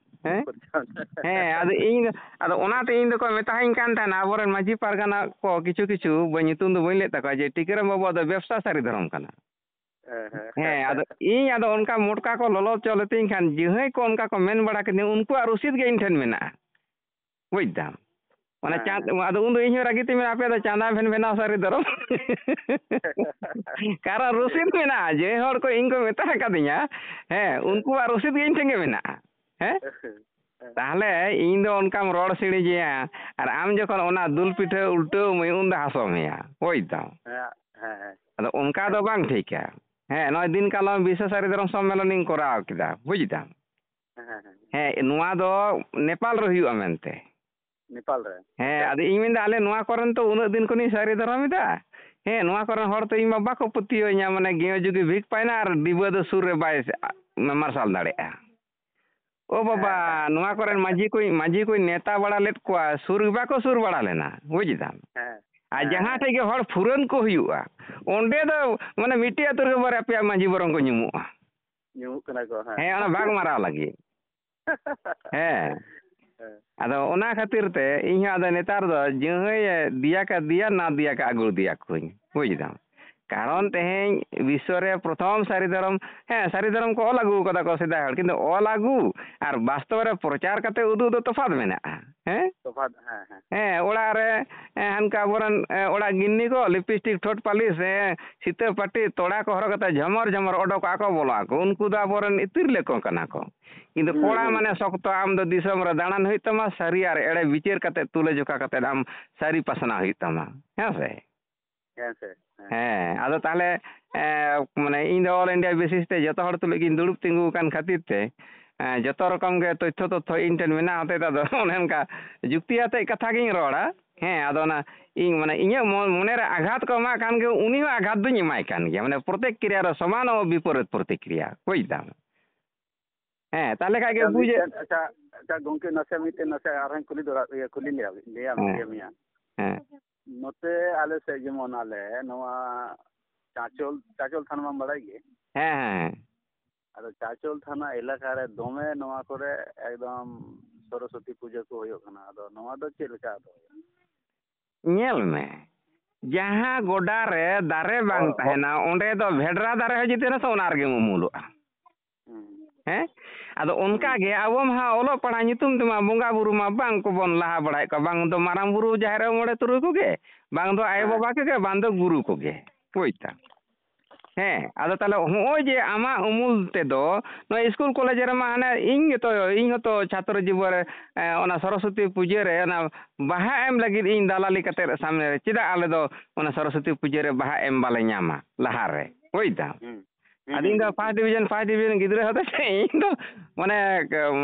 ᱦᱮᱸ? ᱠᱷᱚᱨᱪᱟ ᱢᱮᱱᱟᱜᱼᱟ᱾ ᱦᱮᱸ, ᱟᱫᱚ ᱤᱧ ᱫᱚ, ᱟᱫᱚ ᱚᱱᱟᱛᱮ ᱤᱧ ᱫᱚᱠᱚ ᱢᱮᱛᱟᱦᱟᱧ ᱠᱟᱱ ᱛᱟᱦᱮᱱᱟ ᱟᱵᱚᱨᱮᱱ ᱢᱟᱹᱡᱷᱤ ᱯᱟᱨᱜᱟᱱᱟ ᱠᱚ ᱠᱤᱪᱷᱩ ᱠᱤᱪᱷᱩ, ᱵᱟᱹᱧ, ᱧᱩᱛᱩᱢ ᱫᱚ ᱵᱟᱹᱧ ᱞᱟᱹᱭᱮᱫ ᱛᱟᱠᱚᱣᱟ, ᱡᱮ ᱴᱤᱠᱟᱹᱨᱟᱢ ᱵᱟᱹᱵᱩᱣᱟᱜ ᱫᱚ ᱵᱮᱵᱽᱥᱟ ᱥᱟᱹᱨᱤ ᱫᱷᱚᱨᱚᱢ ᱠᱟᱱᱟ᱾ ᱦᱮᱸ, ᱦᱮᱸ᱾ ᱦᱮᱸ, ᱟᱫᱚ ᱤᱧ ᱟᱫᱚ ᱚᱱᱠᱟ ᱢᱚᱴᱠᱟ ᱠᱚ ᱞᱚᱞᱚ ᱦᱚᱪᱚ ᱞᱤᱛᱤᱧ ᱠᱷᱟᱱ, ᱡᱟᱹᱦᱟᱹᱭ ᱠᱚ ᱚᱱᱠᱟ ᱠᱚ ᱢᱮᱱ ᱵᱟᱲᱟ ᱠᱤᱫᱤᱧᱟ, ᱩᱱᱠᱩᱣᱟᱜ ᱨᱚᱥᱤᱫ ᱜᱮ ᱤᱧ ᱴᱷᱮᱱ ᱢᱮᱱᱟᱜᱼᱟ᱾ ᱵᱩᱡᱽ ᱫᱟᱢ? ᱚᱱᱟ ᱦᱮᱸ, ᱪᱟᱸᱫ, ᱦᱮᱸ᱾ ᱟᱫᱚ ᱩᱱᱫᱚ ᱤᱧ ᱦᱚᱸ ᱨᱟᱹᱜᱤ ᱛᱮᱧ ᱢᱮᱱᱟ, "ᱟᱯᱮ ᱫᱚ ᱪᱟᱸᱫᱟ ᱵᱷᱮᱱ ᱵᱮᱱᱟᱣ ᱥᱟᱹᱨᱤ ᱫᱷᱚᱨᱚᱢ?" ᱠᱟᱨᱚᱱ ᱨᱚᱥᱤᱫ ᱢᱮᱱᱟᱜᱼᱟ, ᱡᱮ ᱦᱚᱲ ᱠᱚ ᱤᱧ ᱠᱚ ᱢᱮᱛᱟ ᱟᱠᱟᱫᱤᱧᱟ, ᱦᱮᱸ, ᱦᱮᱸ᱾ ᱩᱱᱠᱩᱣᱟᱜ ᱨᱚᱥᱤᱫ ᱜᱮ ᱤᱧ ᱴᱷᱮᱱ ᱜᱮ ᱢᱮᱱᱟᱜᱼᱟ᱾ ᱦᱮᱸ? ᱦᱮᱸ᱾ ᱛᱟᱦᱞᱮ ᱤᱧ ᱫᱚ ᱚᱱᱠᱟᱢ ᱨᱚᱲ ᱥᱤᱬᱤᱡᱤᱧᱟ, ᱟᱨ ᱟᱢ ᱡᱚᱠᱷᱚᱱ ᱚᱱᱟ ᱫᱩᱞ ᱯᱤᱴᱷᱟᱹ ᱩᱞᱴᱟᱹᱣ ᱟᱹᱢᱟᱹᱧ, ᱩᱱ ᱫᱚ ᱦᱟᱥᱚ ᱢᱮᱭᱟ, ᱵᱩᱡᱽ ᱫᱟᱢ? ᱦᱮᱸ, ᱦᱮᱸ, ᱦᱮᱸ᱾ ᱟᱫᱚ ᱚᱱᱠᱟ ᱫᱚ ᱵᱟᱝ ᱴᱷᱤᱠᱟ᱾ ᱦᱮᱸ, ᱱᱚᱜᱼᱚᱭ ᱫᱤᱱ ᱠᱟᱞᱚᱢ ᱵᱤᱥᱥᱚ ᱥᱟᱹᱨᱤ ᱫᱷᱚᱨᱚᱢ ᱥᱚᱢᱢᱮᱞᱚᱱᱤᱧ ᱠᱚᱨᱟᱣ ᱠᱮᱫᱟ, ᱵᱩᱡᱽ ᱫᱟᱢ? ᱦᱮᱸ, ᱦᱮᱸ, ᱦᱮᱸ᱾ ᱦᱮᱸ, ᱱᱚᱣᱟ ᱫᱚ ᱱᱮᱯᱟᱞ ᱨᱮ ᱦᱩᱭᱩᱜᱼᱟ ᱢᱮᱱᱛᱮ᱾ ᱱᱮᱯᱟᱞ ᱨᱮ? ᱦᱮᱸ, ᱟᱪᱪᱷᱟ᱾ ᱟᱫᱚ ᱤᱧ ᱢᱮᱱᱫᱟ, ᱟᱞᱮ ᱱᱚᱣᱟ ᱠᱚᱨᱮᱱ ᱛᱚ ᱩᱱᱟᱹᱜ ᱫᱤᱱ ᱠᱷᱚᱱᱤᱧ ᱥᱟᱹᱨᱤ ᱫᱷᱚᱨᱚᱢ ᱮᱫᱟ᱾ ᱦᱮᱸ, ᱱᱚᱣᱟ ᱠᱚᱨᱮᱱ ᱦᱚᱲ ᱛᱚ ᱤᱧ ᱢᱟ ᱵᱟᱠᱚ ᱯᱟᱹᱛᱭᱟᱹᱣᱟᱹᱧᱟ, ᱢᱟᱱᱮ ᱜᱮᱸᱣ ᱡᱩᱜᱤ ᱵᱷᱤᱠ ᱯᱟᱭᱱᱟ ᱟᱨ ᱰᱤᱵᱟᱹ ᱫᱚ ᱥᱩᱨ ᱨᱮ ᱵᱟᱭ ᱢᱟᱨᱥᱟᱞ ᱫᱟᱲᱮᱭᱟᱜᱼᱟ᱾ ᱳ ᱵᱟᱵᱟ, ᱦᱮᱸ, ᱦᱮᱸ᱾ ᱱᱚᱣᱟ ᱠᱚᱨᱮᱱ ᱢᱟᱹᱡᱷᱤ ᱠᱚᱧ, ᱢᱟᱹᱡᱷᱤ ᱠᱚᱧ ᱱᱮᱣᱛᱟ ᱵᱟᱲᱟ ᱞᱮᱫ ᱠᱚᱣᱟ, ᱥᱩᱨ ᱜᱮ ᱵᱟᱠᱚ ᱥᱩᱨ ᱵᱟᱲᱟ ᱞᱮᱱᱟ, ᱵᱩᱡᱽ ᱫᱟᱢ᱾ ᱦᱮᱸ, ᱟᱨ ᱦᱮᱸ, ᱡᱟᱦᱟᱸ ᱦᱮᱸ᱾ ᱴᱷᱮᱡ ᱜᱮ ᱦᱚᱲ ᱯᱷᱩᱨᱟᱹᱱ ᱠᱚ ᱦᱩᱭᱩᱜᱼᱟ, ᱚᱸᱰᱮ ᱫᱚ ᱢᱟᱱᱮ ᱢᱤᱫᱴᱮᱡ ᱟᱹᱛᱩ ᱨᱮᱜᱮ ᱵᱟᱨᱭᱟ ᱯᱮᱭᱟ ᱢᱟᱹᱡᱷᱤ ᱵᱚᱨᱚᱝ ᱠᱚ ᱧᱩᱢᱩᱜᱼᱟ᱾ ᱧᱩᱢᱩᱜ ᱠᱟᱱᱟ ᱠᱚ, ᱦᱮᱸ᱾ ᱦᱮᱸ, ᱚᱱᱟ ᱵᱷᱟᱜᱽ ᱢᱟᱨᱟᱣ ᱞᱟᱹᱜᱤᱫ᱾ ᱦᱮᱸ᱾ ᱦᱮᱸ᱾ ᱟᱫᱚ ᱚᱱᱟ ᱠᱷᱟᱹᱛᱤᱨ ᱛᱮ ᱤᱧ ᱦᱚᱸ ᱟᱫᱚ ᱱᱮᱛᱟᱨ ᱫᱚ ᱡᱟᱹᱦᱟᱹᱭᱮ ᱫᱮᱭᱟ ᱠᱟᱫᱮᱭᱟ, ᱱᱟ ᱫᱮᱭᱟ ᱠᱟᱜ ᱟᱹᱜᱩ ᱫᱮᱭᱟ ᱠᱚᱣᱟᱹᱧ, ᱵᱩᱡᱽ ᱫᱟᱢ᱾ ᱠᱟᱨᱚᱱ ᱛᱮᱦᱮᱧ ᱵᱤᱥᱥᱚ ᱨᱮ ᱯᱨᱚᱛᱷᱚᱢ ᱥᱟᱹᱨᱤ ᱫᱷᱚᱨᱚᱢ, ᱦᱮᱸ, ᱥᱟᱹᱨᱤ ᱫᱷᱚᱨᱚᱢ ᱠᱚ ᱚᱞ ᱟᱹᱜᱩ ᱠᱟᱫᱟ ᱠᱚ ᱥᱮᱫᱟᱭ ᱦᱚᱲ, ᱠᱤᱱᱛᱩ ᱚᱞ ᱟᱹᱜᱩ ᱟᱨ ᱵᱟᱥᱛᱚᱵ ᱨᱮ ᱯᱨᱚᱪᱟᱨ ᱠᱟᱛᱮ ᱩᱫᱩᱜ ᱫᱚ ᱛᱚᱯᱷᱟᱛ ᱢᱮᱱᱟᱜᱼᱟ᱾ ᱦᱮᱸ? ᱛᱚᱯᱷᱟᱛ, ᱦᱮᱸ, ᱦᱮᱸ᱾ ᱦᱮᱸ, ᱚᱲᱟᱜ ᱨᱮ, ᱮ, ᱦᱟᱱᱠᱟ ᱟᱵᱚᱨᱮᱱ, ᱮ, ᱚᱲᱟᱜ ᱜᱤᱱᱱᱤ ᱠᱚ ᱞᱤᱯᱤᱥᱴᱤᱠ, ᱴᱷᱳᱴ ᱯᱟᱹᱞᱤᱥ, ᱮ, ᱥᱤᱛᱟᱹ ᱯᱟᱹᱴᱤ, ᱛᱚᱲᱟ ᱠᱚ ᱦᱚᱨᱚᱜ ᱠᱟᱛᱮ ᱡᱷᱚᱢᱚᱨ ᱡᱷᱚᱢᱚᱨ ᱚᱰᱚᱠᱚᱜᱼᱟ ᱠᱚ, ᱵᱚᱞᱚᱜ ᱟᱠᱚ᱾ ᱩᱱᱠᱩ ᱫᱚ ᱟᱵᱚᱨᱮᱱ ᱛᱤᱨᱞᱟᱹ ᱠᱚ ᱠᱟᱱᱟ ᱠᱚ᱾ ᱠᱤᱱᱛᱩ ᱦᱩᱸ, ᱠᱚᱲᱟ ᱦᱩᱸ᱾ ᱢᱟᱱᱮ ᱥᱚᱠᱛᱚ, ᱟᱢ ᱫᱚ ᱫᱤᱥᱚᱢ ᱨᱮ ᱫᱟᱬᱟᱱ ᱦᱩᱭᱩᱜ ᱛᱟᱢᱟ, ᱥᱟᱹᱨᱤ ᱟᱨ ᱮᱲᱮ ᱵᱤᱪᱟᱹᱨ ᱠᱟᱛᱮ, ᱛᱩᱞᱟᱹ ᱡᱚᱠᱷᱟ ᱠᱟᱛᱮ ᱟᱢ ᱥᱟᱹᱨᱤ ᱯᱟᱥᱱᱟᱣ ᱦᱩᱭᱩᱜ ᱛᱟᱢᱟ᱾ ᱦᱮᱸ ᱥᱮ? ᱦᱮᱸ ᱥᱮ, ᱦᱮᱸ᱾ ᱦᱮᱸ, ᱟᱫᱚ ᱛᱟᱦᱞᱮ, ᱮ, ᱢᱟᱱᱮ ᱤᱧ ᱫᱚ all India basis ᱛᱮ ᱡᱚᱛᱚ ᱦᱚᱲ ᱛᱩᱞᱩᱡ ᱜᱤᱧ ᱫᱩᱲᱩᱵ ᱛᱤᱸᱜᱩ ᱟᱠᱟᱱ ᱠᱷᱟᱹᱛᱤᱨ ᱛᱮ, ᱮ, ᱡᱚᱛᱚ ᱨᱚᱠᱚᱢ ᱜᱮ ᱛᱚᱛᱛᱷᱚ, ᱛᱚᱛᱛᱷᱚ ᱤᱧ ᱴᱷᱮᱱ ᱢᱮᱱᱟᱜ ᱦᱚᱛᱮ ᱛᱮ ᱟᱫᱚ ᱚᱱᱮ ᱚᱱᱠᱟ ᱡᱩᱠᱛᱤ ᱟᱛᱮᱫ ᱠᱟᱛᱷᱟ ᱜᱤᱧ ᱨᱚᱲᱟ᱾ ᱦᱮᱸ, ᱟᱫᱚ ᱚᱱᱟ ᱤᱧ, ᱢᱟᱱᱮ ᱤᱧᱟᱹᱜ ᱢᱚ-, ᱢᱚᱱᱮ ᱨᱮ ᱟᱜᱷᱟᱛ ᱠᱚ ᱮᱢᱟᱜ ᱠᱷᱟᱱ ᱜᱮ ᱩᱱᱤ ᱦᱚᱸ ᱟᱜᱷᱟᱛ ᱫᱩᱧ ᱮᱢᱟᱭ ᱠᱟᱱ ᱜᱮᱭᱟ᱾ ᱢᱟᱱᱮ ᱯᱨᱚᱛᱤᱠᱨᱤᱭᱟ ᱨᱮ ᱥᱚᱢᱟᱱ ᱚ ᱵᱤᱯᱚᱨᱤᱛ ᱯᱨᱚᱛᱤᱠᱨᱤᱭᱟ, ᱵᱩᱡᱽ ᱫᱟᱢ? ᱦᱮᱸ, ᱛᱟᱦᱞᱮ ᱠᱷᱟᱡ ᱜᱮ ᱟᱪᱪᱷᱟ, ᱵᱩᱡᱮ- ᱢᱤᱫᱴᱮᱱ, ᱟᱪᱪᱷᱟ, ᱟᱪᱪᱷᱟ, ᱜᱚᱝᱠᱮ, ᱱᱟᱥᱮ ᱢᱤᱫᱴᱮᱱ ᱱᱟᱥᱮ ᱟᱨᱦᱚᱸᱧ ᱠᱩᱞᱤ ᱫᱚᱲᱦᱟ-, ᱤᱭᱟᱹ, ᱠᱩᱞᱤ ᱞᱮᱭᱟ, ᱞᱟᱹᱭᱟᱢ, ᱦᱮᱸ᱾ ᱞᱟᱹᱭᱟᱢ ᱜᱮᱭᱟ᱾ ᱦᱮᱸ᱾ ᱱᱚᱛᱮ ᱟᱞᱮ ᱥᱮᱫ ᱡᱮᱢᱚᱱ ᱟᱞᱮ ᱱᱚᱣᱟ ᱪᱟᱸᱪᱚᱞ, ᱪᱟᱸᱪᱚᱞ ᱛᱷᱟᱱ ᱢᱟᱢ ᱵᱟᱲᱟᱭ ᱜᱮ? ᱦᱮᱸ, ᱦᱮᱸ, ᱦᱮᱸ᱾ ᱟᱫᱚ ᱪᱟᱸᱪᱚᱞ ᱛᱷᱟᱱᱟ ᱮᱞᱟᱠᱟ ᱨᱮ ᱫᱚᱢᱮ ᱱᱚᱣᱟ ᱠᱚᱨᱮ ᱮᱠᱫᱚᱢ ᱥᱚᱨᱚᱥᱚᱛᱤ ᱯᱩᱡᱟᱹ ᱠᱚ ᱦᱩᱭᱩᱜ ᱠᱟᱱᱟ᱾ ᱟᱫᱚ ᱱᱚᱣᱟ ᱫᱚ ᱪᱮᱫ ᱞᱮᱠᱟ ᱟᱫᱚ ᱦᱩᱭᱩᱜᱼᱟ? ᱧᱮᱞ ᱢᱮ, ᱡᱟᱦᱟᱸ ᱜᱚᱰᱟ ᱨᱮ ᱫᱟᱨᱮ ᱵᱟᱝ ᱚ, ᱚ᱾ ᱛᱟᱦᱮᱱᱟ, ᱚᱸᱰᱮ ᱫᱚ ᱵᱷᱮᱰᱨᱟ ᱫᱟᱨᱮ ᱦᱚᱸ ᱡᱩᱫᱤ ᱛᱟᱦᱮᱱᱟ ᱥᱮ, ᱚᱱᱟ ᱨᱮᱜᱮᱢ ᱩᱢᱩᱞᱚᱜᱼᱟ᱾ ᱦᱩᱸ᱾ ᱦᱮᱸ? ᱟᱫᱚ ᱚᱱᱠᱟ ᱦᱩᱸ᱾ ᱜᱮ ᱟᱵᱚ ᱢᱟ ᱚᱞᱚᱜ ᱯᱟᱲᱦᱟᱜ ᱧᱩᱛᱩᱢ ᱛᱮᱢᱟ ᱵᱚᱸᱜᱟ ᱵᱩᱨᱩ ᱢᱟ ᱵᱟᱝ ᱠᱚᱵᱚᱱ ᱞᱟᱦᱟ ᱵᱟᱲᱟᱭᱮᱫ ᱠᱚᱣᱟ, ᱵᱟᱝ ᱫᱚ ᱢᱟᱨᱟᱝ ᱵᱩᱨᱩ, ᱡᱟᱦᱮᱨ ᱟᱭᱳ, ᱢᱚᱬᱮ ᱛᱩᱨᱩᱭ ᱠᱚᱜᱮ, ᱵᱟᱝ ᱫᱚ ᱟᱭᱳ ᱦᱮᱸ᱾ ᱵᱟᱵᱟ ᱠᱚᱜᱮ, ᱵᱟᱝ ᱫᱚ ᱜᱩᱨᱩ ᱠᱚᱜᱮ᱾ ᱵᱩᱡᱽ ᱛᱟᱢ? ᱦᱮᱸ, ᱟᱫᱚ ᱛᱟᱦᱞᱮ ᱦᱚᱸᱜᱼᱚᱭ ᱡᱮ ᱟᱢᱟᱜ ᱩᱢᱩᱞ ᱛᱮᱫᱚ ᱱᱚᱣᱟ ᱤᱥᱠᱩᱞ ᱠᱚᱞᱮᱡᱽ ᱨᱮᱢᱟ ᱦᱟᱱᱮ ᱤᱧ ᱜᱮᱛᱚ, ᱤᱧ ᱦᱚᱸᱛᱚ ᱪᱷᱟᱛᱨᱚ ᱡᱤᱵᱚᱱ ᱨᱮ, ᱮ, ᱚᱱᱟ ᱥᱚᱨᱚᱥᱚᱛᱤ ᱯᱩᱡᱟᱹ ᱨᱮ ᱚᱱᱟ ᱵᱟᱦᱟ ᱮᱢ ᱞᱟᱹᱜᱤᱫ ᱤᱧ ᱫᱟᱞᱟᱞᱤ ᱠᱟᱛᱮ ᱥᱟᱢᱱᱮ ᱨᱮ, ᱪᱮᱫᱟᱜ ᱟᱞᱮ ᱫᱚ ᱚᱱᱟ ᱥᱚᱨᱚᱥᱚᱛᱤ ᱯᱩᱡᱟᱹ ᱨᱮ ᱵᱟᱦᱟ ᱮᱢ ᱵᱟᱞᱮ ᱧᱟᱢᱟ ᱞᱟᱦᱟ ᱨᱮ? ᱵᱩᱡᱽ ᱫᱟᱢ? ᱦᱩᱸ᱾ ᱦᱩᱸ, ᱟᱫᱚ ᱤᱧ ᱫᱚ ᱦᱩᱸ, ᱯᱷᱟᱥᱴ ᱦᱩᱸ᱾ ᱰᱤᱵᱷᱤᱡᱚᱱ, ᱯᱷᱟᱥᱴ ᱰᱤᱵᱷᱤᱡᱚᱱ ᱜᱤᱫᱽᱨᱟᱹ ᱦᱚᱛᱮ ᱛᱮ ᱤᱧ ᱫᱚ ᱢᱟᱱᱮ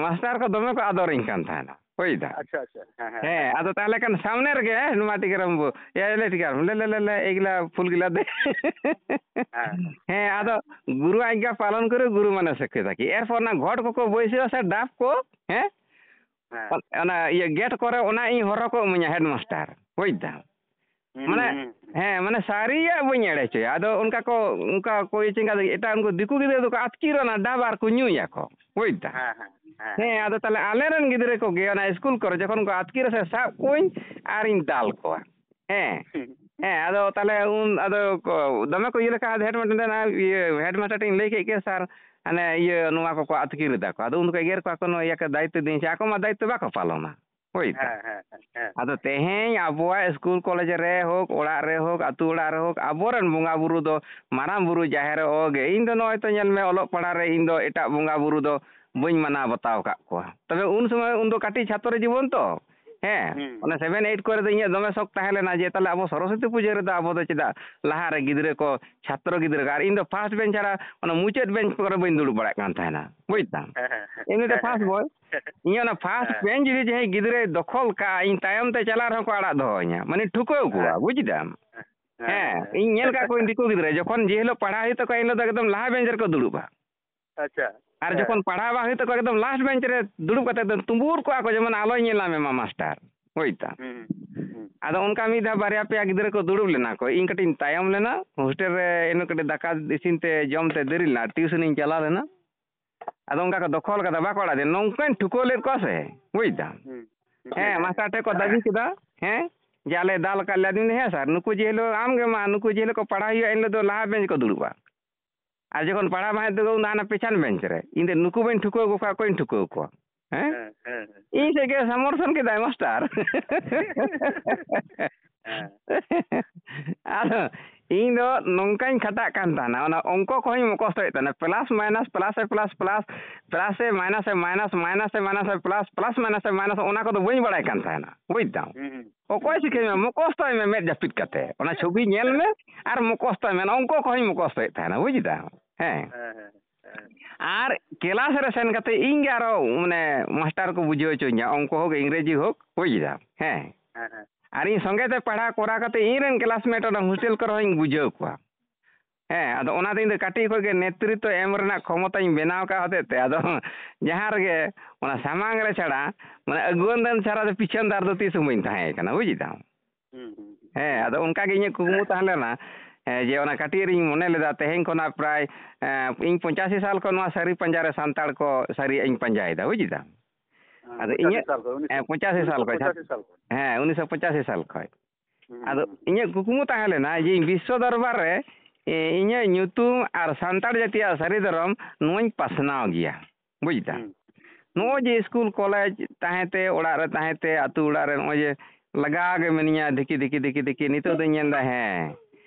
ᱢᱟᱥᱴᱟᱨ ᱠᱚ ᱫᱚᱢᱮ ᱠᱚ ᱟᱫᱚᱨᱤᱧ ᱠᱟᱱ ᱛᱟᱦᱮᱱᱟ᱾ ᱦᱳᱭ ᱫᱟ᱾ ᱟᱪᱪᱷᱟ, ᱟᱪᱪᱷᱟ, ᱦᱮᱸ, ᱦᱮᱸ᱾ ᱦᱮᱸ, ᱟᱫᱚ ᱛᱟᱦᱚᱞᱮ ᱠᱷᱟᱱ ᱥᱟᱢᱱᱮ ᱨᱮᱜᱮ, ᱦᱮᱸ, ᱱᱚᱣᱟ ᱴᱤᱠᱟᱹᱨᱟᱢ ᱵᱟᱹᱵᱩ, ᱮ, ᱞᱮ ᱴᱤᱠᱟᱹᱨᱟᱢ, ᱞᱮ, ᱞᱮ, ᱞᱮ, ᱞᱮ, ᱮᱜᱞᱟ ᱯᱷᱩᱞ ᱜᱤᱞᱟ ᱫᱮ᱾ ᱦᱮᱸ᱾ ᱦᱮᱸ, ᱟᱫᱚ ᱜᱩᱨᱩ ᱟᱡᱽᱜᱟ ᱯᱟᱞᱚᱱ ᱠᱚᱨᱮ ᱜᱩᱨᱩ ᱢᱟᱱᱮ ᱥᱟᱹᱠᱷᱤ ᱛᱟᱠᱤ᱾ ᱮᱨᱯᱚᱨ ᱚᱱᱟ ᱜᱷᱚᱴ ᱠᱚᱠᱚ ᱵᱟᱹᱭᱥᱟᱹᱣᱟ ᱥᱮ ᱰᱟᱵ ᱠᱚ, ᱦᱮᱸ? ᱦᱮᱸ᱾ ᱚᱱᱟ ᱤᱭᱟᱹ ᱜᱮᱴ ᱠᱚᱨᱮ ᱚᱱᱟ ᱤᱧ ᱦᱚᱨᱚ ᱠᱚ ᱤᱢᱟᱹᱧᱟ ᱦᱮᱰᱢᱟᱥᱴᱟᱨ, ᱵᱩᱡᱽ ᱫᱟᱢ? ᱦᱩᱸ, ᱢᱟᱱᱮ, ᱦᱩᱸ, ᱦᱩᱸ᱾ ᱦᱮᱸ, ᱢᱟᱱᱮ ᱥᱟᱹᱨᱤᱭᱟᱜ ᱵᱟᱹᱧ ᱮᱲᱮ ᱦᱚᱪᱚᱭᱟ᱾ ᱟᱫᱚ ᱚᱱᱠᱟ ᱠᱚ, ᱚᱱᱠᱟ ᱠᱚ ᱤᱭᱟᱹ ᱪᱮᱸᱜᱟ ᱫᱚ, ᱮᱴᱟᱜ ᱩᱱᱠᱩ ᱫᱤᱠᱩ ᱜᱤᱫᱽᱨᱟᱹ ᱫᱚᱠᱚ ᱟᱹᱛᱠᱤᱨᱚᱜᱼᱟ ᱚᱱᱟ ᱰᱟᱵ ᱟᱨ ᱠᱚ ᱧᱩᱭᱟᱠᱚ, ᱵᱩᱡᱽ ᱫᱟᱢ? ᱦᱮᱸ, ᱦᱮᱸ, ᱦᱮᱸ᱾ ᱦᱮᱸ, ᱟᱫᱚ ᱛᱟᱦᱞᱮ ᱟᱞᱮᱨᱮᱱ ᱜᱤᱫᱽᱨᱟᱹ ᱠᱚᱜᱮ ᱚᱱᱟ ᱤᱥᱠᱩᱞ ᱠᱚᱨᱮ ᱡᱚᱠᱷᱚᱱ ᱠᱚ ᱟᱹᱛᱠᱤᱨᱟ ᱥᱮ, ᱥᱟᱵ ᱠᱚᱣᱟᱹᱧ ᱟᱨᱤᱧ ᱫᱟᱞ ᱠᱚᱣᱟ᱾ ᱦᱮᱸ᱾ ᱦᱩᱸ᱾ ᱦᱮᱸ, ᱟᱫᱚ ᱛᱟᱦᱞᱮ ᱩᱱ, ᱟᱫᱚ ᱠᱚ, ᱫᱚᱢᱮ ᱠᱚ ᱤᱭᱟᱹ ᱞᱮᱠᱷᱟᱱ, ᱟᱫᱚ ᱦᱮᱰ ᱢᱟᱥᱴᱟᱨ ᱴᱷᱮᱱ, ᱤᱭᱟᱹ, ᱦᱮᱰ ᱢᱟᱥᱴᱟᱨ ᱴᱷᱮᱱ ᱞᱟᱹᱭ ᱠᱮᱫ ᱜᱮ, "ᱥᱟᱨ, ᱦᱟᱱᱮ ᱤᱭᱟᱹ, ᱱᱚᱣᱟ ᱠᱚᱠᱚ ᱟᱹᱛᱠᱤᱨ ᱮᱫᱟ ᱠᱚ", ᱟᱫᱚ ᱩᱱ ᱫᱚᱠᱚ ᱮᱜᱮᱨ ᱠᱚᱣᱟ ᱠᱚ, "ᱱᱚᱣᱟ ᱤᱭᱟᱹ ᱠᱚ ᱫᱟᱭᱤᱛᱛᱚ ᱤᱫᱤᱧ ᱥᱮ", ᱟᱠᱚ ᱢᱟ ᱫᱟᱭᱤᱛᱛᱚ ᱵᱟᱠᱚ ᱯᱟᱞᱚᱱᱟ᱾ ᱦᱳᱭ ᱛᱚ᱾ ᱦᱮᱸ, ᱦᱮᱸ, ᱦᱮᱸ, ᱦᱮᱸ᱾ ᱟᱫᱚ ᱛᱮᱦᱮᱧ ᱟᱵᱚᱣᱟᱜ ᱤᱥᱠᱩᱞ ᱠᱚᱞᱮᱡᱽ ᱨᱮ ᱦᱳᱠ, ᱚᱲᱟᱜ ᱨᱮ ᱦᱳᱠ, ᱟᱹᱛᱩ ᱚᱲᱟᱜ ᱨᱮ ᱦᱳᱠ, ᱟᱵᱚᱨᱮᱱ ᱵᱚᱸᱜᱟ ᱵᱩᱨᱩ ᱫᱚ ᱢᱟᱨᱟᱝ ᱵᱩᱨᱩ ᱡᱟᱦᱮᱨ ᱟᱭᱳ ᱜᱮ᱾ ᱤᱧ ᱫᱚ ᱱᱚᱜᱼᱚᱭ ᱛᱚ ᱧᱮᱞ ᱢᱮ, ᱚᱞᱚᱜ ᱯᱟᱲᱦᱟᱜ ᱨᱮ ᱤᱧ ᱫᱚ ᱮᱴᱟᱜ ᱵᱚᱸᱜᱟ ᱵᱩᱨᱩ ᱫᱚ ᱵᱟᱹᱧ ᱢᱟᱱᱟᱣ ᱵᱟᱛᱟᱣ ᱟᱠᱟᱫ ᱠᱚᱣᱟ᱾ ᱛᱚᱵᱮ ᱩᱱ ᱥᱚᱢᱚᱭ, ᱩᱱ ᱫᱚ ᱠᱟᱹᱴᱤᱡ ᱪᱷᱟᱛᱨᱚ ᱡᱤᱵᱚᱱ ᱛᱚ, ᱦᱮᱸ, ᱦᱩᱸ᱾ ᱚᱱᱟ ᱥᱮᱵᱷᱮᱱ ᱮᱭᱤᱴ ᱠᱚᱨᱮ ᱫᱚ ᱤᱧᱟᱹᱜ ᱫᱚᱢᱮ ᱥᱚᱠ ᱛᱟᱦᱮᱸ ᱞᱮᱱᱟ ᱡᱮ ᱛᱟᱦᱞᱮ ᱟᱵᱚ ᱥᱚᱨᱚᱥᱚᱛᱤ ᱯᱩᱡᱟᱹ ᱨᱮᱫᱚ ᱟᱵᱚ ᱫᱚ ᱪᱮᱫᱟᱜ ᱞᱟᱦᱟ ᱨᱮ ᱜᱤᱫᱽᱨᱟᱹ ᱠᱚ, ᱪᱷᱟᱛᱨᱚ ᱜᱤᱫᱽᱨᱟᱹ ᱠᱚ, ᱟᱨ ᱤᱧ ᱫᱚ ᱯᱷᱟᱥᱴ ᱵᱮᱧᱪ ᱪᱷᱟᱲᱟ ᱚᱱᱟ ᱢᱩᱪᱟᱹᱫ ᱵᱮᱧᱪ ᱠᱚᱨᱮ ᱵᱟᱹᱧ ᱫᱩᱲᱩᱵ ᱵᱟᱲᱟᱜ ᱠᱟᱱ ᱛᱟᱦᱮᱱᱟ, ᱵᱩᱡᱽ ᱛᱟᱢ? ᱦᱮᱸ, ᱦᱮᱸ, ᱦᱮᱸ᱾ ᱮᱢᱱᱤᱛᱮ ᱦᱮᱸ, ᱯᱷᱟᱥᱴ ᱦᱮᱸ, ᱵᱚᱭ, ᱦᱮᱸ᱾ ᱤᱧᱟᱹᱜ ᱚᱱᱟ ᱯᱷᱟᱥᱴ ᱦᱮᱸ᱾ ᱵᱮᱧᱪ ᱡᱩᱫᱤ ᱡᱟᱦᱟᱸᱭ ᱜᱤᱫᱽᱨᱟᱹᱭ ᱫᱚᱠᱷᱚᱞ ᱠᱟᱜᱼᱟ, ᱤᱧ ᱛᱟᱭᱚᱢ ᱛᱮ ᱪᱟᱞᱟᱜ ᱨᱮᱦᱚᱸ ᱠᱚ ᱟᱲᱟᱜ ᱫᱚᱦᱚ ᱟᱹᱧᱟ, ᱢᱟᱱᱮ ᱴᱷᱩᱠᱟᱹᱣ ᱠᱚᱣᱟ, ᱦᱮᱸ᱾ ᱵᱩᱡᱽ ᱫᱟᱢ? ᱦᱮᱸ, ᱦᱮᱸ, ᱦᱮᱸ, ᱦᱮᱸ᱾ ᱤᱧ ᱧᱮᱞ ᱠᱟᱜ ᱠᱚᱣᱟᱧ ᱫᱤᱠᱩ ᱜᱤᱫᱽᱨᱟᱹ, ᱡᱚᱠᱷᱚᱱ ᱡᱮ ᱦᱤᱞᱳᱜ ᱯᱟᱲᱦᱟᱣ ᱦᱩᱭᱩᱜ ᱛᱟᱠᱚᱣᱟ, ᱮᱱ ᱦᱤᱞᱳᱜ ᱫᱚ ᱮᱠᱫᱚᱢ ᱞᱟᱦᱟ ᱵᱮᱧᱪ ᱨᱮᱠᱚ ᱫᱩᱲᱩᱵᱼᱟ᱾ ᱟᱪᱪᱷᱟ᱾ ᱟᱨ ᱦᱮᱸ᱾ ᱡᱚᱠᱷᱚᱱ ᱯᱟᱲᱦᱟᱣ ᱵᱟᱝ ᱦᱩᱭᱩᱜ ᱛᱟᱠᱚᱣᱟ, ᱮᱠᱫᱚᱢ ᱞᱟᱥᱴ ᱵᱮᱧᱪ ᱨᱮ ᱫᱩᱲᱩᱵ ᱠᱟᱛᱮ ᱮᱠᱫᱚᱢ ᱛᱩᱸᱵᱩᱨ ᱠᱚᱜᱼᱟ ᱠᱚ, ᱡᱮᱢᱚᱱ ᱟᱞᱚᱭ ᱧᱮᱞ ᱧᱟᱢᱮ ᱢᱟ ᱢᱟᱥᱴᱟᱨ, ᱵᱩᱡᱽ ᱛᱟᱢ? ᱦᱩᱸ, ᱦᱩᱸ᱾ ᱟᱫᱚ ᱚᱱᱠᱟ ᱢᱤᱫ ᱫᱷᱟᱣ ᱵᱟᱨᱭᱟ ᱯᱮᱭᱟ ᱜᱤᱫᱽᱨᱟᱹ ᱠᱚ ᱫᱩᱲᱩᱵ ᱞᱮᱱᱟ ᱠᱚ, ᱤᱧ ᱠᱟᱹᱴᱤᱡ ᱤᱧ ᱛᱟᱭᱚᱢ ᱞᱮᱱᱟ, ᱦᱳᱥᱴᱮᱞ ᱨᱮ ᱮᱱᱦᱤᱞᱳᱜ ᱠᱟᱹᱴᱤᱡ ᱫᱟᱠᱟ ᱤᱥᱤᱱ ᱛᱮ ᱡᱚᱢ ᱛᱮ ᱫᱮᱨᱤ ᱞᱮᱱᱟ, ᱴᱤᱭᱩᱥᱚᱱᱤᱧ ᱪᱟᱞᱟᱣ ᱞᱮᱱᱟ᱾ ᱟᱫᱚ ᱚᱱᱠᱟ ᱠᱚ ᱫᱚᱠᱷᱚᱞ ᱠᱟᱫᱟ, ᱵᱟᱠᱚ ᱟᱲᱟᱜ ᱫᱮ, ᱱᱚᱝᱠᱟᱧ ᱴᱷᱩᱠᱟᱹᱣ ᱞᱮᱫ ᱠᱚᱣᱟ ᱥᱮ, ᱵᱩᱡᱽ ᱫᱟᱢ? ᱦᱩᱸ᱾ ᱦᱮᱸ, ᱢᱟᱥᱴᱟᱨ ᱴᱷᱮᱱ ᱠᱚ ᱫᱟᱹᱵᱤ ᱠᱮᱫᱟ, ᱦᱮᱸ, ᱡᱮ ᱟᱞᱮ ᱫᱟᱞ ᱟᱠᱟᱫ ᱞᱮᱭᱟ᱾ ᱟᱫᱚᱧ ᱢᱮᱱᱫᱟ, "ᱦᱮᱸ ᱥᱟᱨ, ᱱᱩᱠᱩ ᱡᱮ ᱦᱤᱞᱳᱜ ᱟᱢ ᱜᱮ ᱢᱟ, ᱱᱩᱠᱩ ᱡᱮ ᱦᱤᱞᱳᱜ ᱠᱚ ᱯᱟᱲᱦᱟᱣ ᱦᱩᱭᱩᱜᱼᱟ, ᱮᱱ ᱦᱤᱞᱳᱜ ᱫᱚ ᱞᱟᱦᱟ ᱵᱮᱧᱪ ᱠᱚ ᱫᱩᱲᱩᱵᱼᱟ᱾ ᱟᱨ ᱡᱚᱠᱷᱚᱱ ᱯᱟᱲᱦᱟᱣ ᱵᱟᱝ ᱦᱩᱭᱩᱜ ᱛᱟᱠᱚᱣᱟ, ᱩᱱ ᱫᱚ ᱦᱟᱱᱟ ᱯᱮᱪᱷᱟᱱ ᱵᱮᱧᱪ ᱨᱮ᱾ ᱤᱧ ᱫᱚ ᱱᱩᱠᱩ ᱵᱟᱹᱧ ᱴᱷᱩᱠᱟᱹᱣ ᱠᱚ ᱠᱷᱟᱱ ᱚᱠᱚᱭᱤᱧ ᱴᱷᱩᱠᱟᱹᱣ ᱠᱚᱣᱟ?" ᱦᱮᱸ? ᱦᱮᱸ, ᱦᱮᱸ, ᱦᱮᱸ᱾ ᱤᱧ ᱥᱮᱫ ᱜᱮ ᱥᱚᱢᱚᱨᱛᱷᱚᱱ ᱠᱮᱫᱟᱭ ᱢᱟᱥᱴᱟᱨ᱾ ᱦᱮᱸ᱾ ᱟᱫᱚ ᱤᱧ ᱫᱚ ᱱᱚᱝᱠᱟᱧ ᱠᱷᱟᱴᱟᱜ ᱠᱟᱱ ᱛᱟᱦᱮᱱᱟ, ᱚᱱᱟ ᱚᱝᱠᱚ ᱠᱚᱦᱚᱸᱧ ᱢᱩᱠᱷᱚᱥᱛᱚᱭᱮᱫ ᱛᱟᱦᱮᱱᱟ, ᱯᱞᱟᱥ ᱢᱟᱭᱱᱟᱥ, ᱯᱞᱟᱥ ᱮ ᱯᱞᱟᱥ ᱯᱞᱟᱥ, ᱯᱞᱟᱥ ᱮ ᱢᱟᱭᱱᱟᱥ ᱮ ᱢᱟᱭᱱᱟᱥ, ᱢᱟᱭᱱᱟᱥ ᱮ ᱢᱟᱭᱱᱟᱥ ᱮ ᱯᱞᱟᱥ, ᱯᱞᱟᱥ ᱢᱟᱭᱱᱟᱥ ᱮ ᱢᱟᱭᱱᱟᱥ, ᱚᱱᱟ ᱠᱚᱫᱚ ᱵᱟᱹᱧ ᱵᱟᱲᱟᱭ ᱠᱟᱱ ᱛᱟᱦᱮᱱᱟ, ᱵᱩᱡᱽ ᱫᱟᱢ? ᱦᱩᱸ, ᱦᱩᱸ᱾ ᱚᱠᱚᱭ ᱥᱤᱠᱷᱟᱹᱣ ᱢᱮᱭᱟ? ᱢᱩᱠᱷᱚᱥᱛᱚᱭ ᱢᱮ ᱢᱮᱫ ᱡᱟᱹᱯᱤᱫ ᱠᱟᱛᱮ᱾ ᱚᱱᱟ ᱪᱷᱚᱵᱤ ᱧᱮᱞ ᱢᱮ ᱟᱨ ᱢᱩᱠᱷᱚᱥᱛᱚᱭ ᱢᱮ᱾ ᱚᱱᱟ ᱚᱝᱠᱚ ᱠᱚᱦᱚᱸᱧ ᱢᱩᱠᱷᱚᱥᱛᱚᱭᱮᱫ ᱛᱟᱦᱮᱱᱟ, ᱵᱩᱡᱽ ᱫᱟᱢ? ᱦᱮᱸ᱾ ᱦᱮᱸ, ᱦᱮᱸ, ᱦᱮᱸ᱾ ᱟᱨ ᱠᱮᱞᱟᱥ ᱨᱮ ᱥᱮᱱ ᱠᱟᱛᱮ ᱤᱧ ᱜᱮ ᱟᱨᱚ ᱢᱟᱱᱮ ᱢᱟᱥᱴᱟᱨ ᱠᱚ ᱵᱩᱡᱷᱟᱹᱣ ᱦᱚᱪᱚᱧᱟ, ᱚᱝᱠᱚ ᱦᱳᱠ, ᱤᱝᱨᱮᱡᱤ ᱦᱳᱠ, ᱵᱩᱡᱽ ᱫᱟᱢ? ᱦᱮᱸ᱾ ᱦᱮᱸ, ᱦᱮᱸ᱾ ᱟᱨ ᱤᱧ ᱥᱚᱸᱜᱮ ᱛᱮ ᱯᱟᱲᱦᱟᱣ ᱠᱚᱨᱟᱣ ᱠᱟᱛᱮ ᱤᱧ ᱨᱮᱱ ᱠᱞᱟᱥᱢᱮᱴ ᱚᱱᱟ ᱦᱳᱥᱴᱮᱞ ᱠᱚᱨᱮ ᱦᱚᱸᱧ ᱵᱩᱡᱷᱟᱹᱣ ᱠᱚᱣᱟ᱾ ᱦᱮᱸ, ᱟᱫᱚ ᱚᱱᱟ ᱫᱚ ᱤᱧ ᱫᱚ ᱠᱟᱹᱴᱤᱡ ᱠᱷᱚᱡ ᱜᱮ ᱱᱮᱛᱨᱤᱛᱛᱚ ᱮᱢ ᱨᱮᱱᱟᱜ ᱠᱷᱚᱢᱚᱛᱟᱧ ᱵᱮᱱᱟᱣ ᱟᱠᱟᱫ ᱦᱚᱛᱮᱡ ᱛᱮ, ᱟᱫᱚ ᱡᱟᱦᱟᱸ ᱨᱮᱜᱮ ᱚᱱᱟ ᱥᱟᱢᱟᱝ ᱨᱮ ᱪᱷᱟᱲᱟ, ᱢᱟᱱᱮ ᱟᱹᱜᱩᱣᱟᱹᱱ ᱫᱟᱱ ᱪᱷᱟᱲᱟ ᱫᱚ ᱯᱤᱪᱷᱟᱹᱱ ᱫᱟᱨ ᱫᱚ ᱛᱤᱥ ᱦᱚᱸ ᱵᱟᱹᱧ ᱛᱟᱦᱮᱸ ᱠᱟᱱᱟ, ᱵᱩᱡᱽ ᱫᱟᱢ? ᱦᱩᱸ, ᱦᱩᱸ, ᱦᱩᱸ᱾ ᱦᱮᱸ, ᱟᱫᱚ ᱚᱱᱠᱟ ᱜᱮ ᱤᱧᱟᱹᱜ ᱠᱩᱠᱢᱩ ᱛᱟᱦᱮᱸ ᱞᱮᱱᱟ, ᱦᱮᱸ, ᱡᱮ ᱚᱱᱟ ᱠᱟᱹᱴᱤᱡ ᱨᱤᱧ ᱢᱚᱱᱮ ᱞᱮᱫᱟ, ᱛᱮᱦᱮᱧ ᱠᱷᱚᱱᱟᱜ ᱯᱨᱟᱭ, ᱮᱸ, ᱤᱧ ᱯᱚᱸᱪᱟᱥᱤ ᱥᱟᱞ ᱠᱷᱚᱱ ᱱᱚᱣᱟ ᱥᱟᱹᱨᱤ ᱯᱟᱸᱡᱟ ᱨᱮ ᱥᱟᱱᱛᱟᱲ ᱠᱚ ᱥᱟᱹᱨᱤᱭᱟᱜ ᱤᱧ ᱯᱟᱸᱡᱟᱭᱮᱫᱟ, ᱵᱩᱡᱽ ᱫᱟᱢ? ᱦᱮᱸ, ᱟᱫᱚ ᱯᱚᱸᱪᱟᱥᱤ ᱤᱧᱟᱹᱜ, ᱥᱟᱞ ᱠᱷᱚᱱ, ᱩᱱᱤᱥ-, ᱦᱮᱸ, ᱯᱚᱸᱪᱟᱥᱤ ᱥᱟᱞ ᱠᱷᱚᱱ᱾ ᱩᱱᱤᱥᱥᱚ ᱯᱚᱸᱪᱟᱥᱤ ᱥᱟᱞ ᱠᱷᱚᱱ᱾ ᱦᱮᱸ, ᱩᱱᱤᱥᱥᱚ ᱯᱚᱸᱪᱟᱥᱤ ᱥᱟᱞ ᱠᱷᱚᱱ᱾ ᱦᱩᱸ, ᱟᱫᱚ ᱦᱩᱸ, ᱦᱩᱸ᱾ ᱤᱧᱟᱹᱜ ᱠᱩᱠᱢᱩ ᱛᱟᱦᱮᱸ ᱞᱮᱱᱟ ᱡᱮ ᱤᱧ ᱵᱤᱥᱥᱚ ᱫᱚᱨᱵᱟᱨ ᱨᱮ, ᱮ, ᱤᱧᱟᱹᱜ ᱧᱩᱛᱩᱢ ᱟᱨ ᱥᱟᱱᱛᱟᱲ ᱡᱟᱹᱛᱤᱭᱟᱜ ᱥᱟᱹᱨᱤ ᱫᱷᱚᱨᱚᱢ ᱱᱚᱣᱟᱧ ᱯᱟᱥᱱᱟᱣ ᱜᱮᱭᱟ, ᱵᱩᱡᱽ ᱫᱟᱢ? ᱦᱩᱸ᱾ ᱱᱚᱜᱼᱚᱭ ᱡᱮ ᱤᱥᱠᱩᱞ ᱠᱚᱞᱮᱡᱽ ᱛᱟᱦᱮᱸ ᱛᱮ, ᱚᱲᱟᱜ ᱨᱮ ᱛᱟᱦᱮᱸ ᱛᱮ, ᱟᱹᱛᱩ ᱚᱲᱟᱜ ᱨᱮ ᱱᱚᱜᱼᱚᱭ ᱡᱮ ᱞᱟᱜᱟᱣ ᱜᱮ ᱢᱤᱱᱟᱹᱧᱟ ᱫᱷᱤᱠᱤ, ᱫᱷᱤᱠᱤ, ᱫᱷᱤᱠᱤ, ᱫᱷᱤᱠᱤ, ᱱᱤᱛᱚᱜ ᱫᱚᱧ ᱧᱮᱞ ᱮᱫᱟ, ᱦᱮᱸ,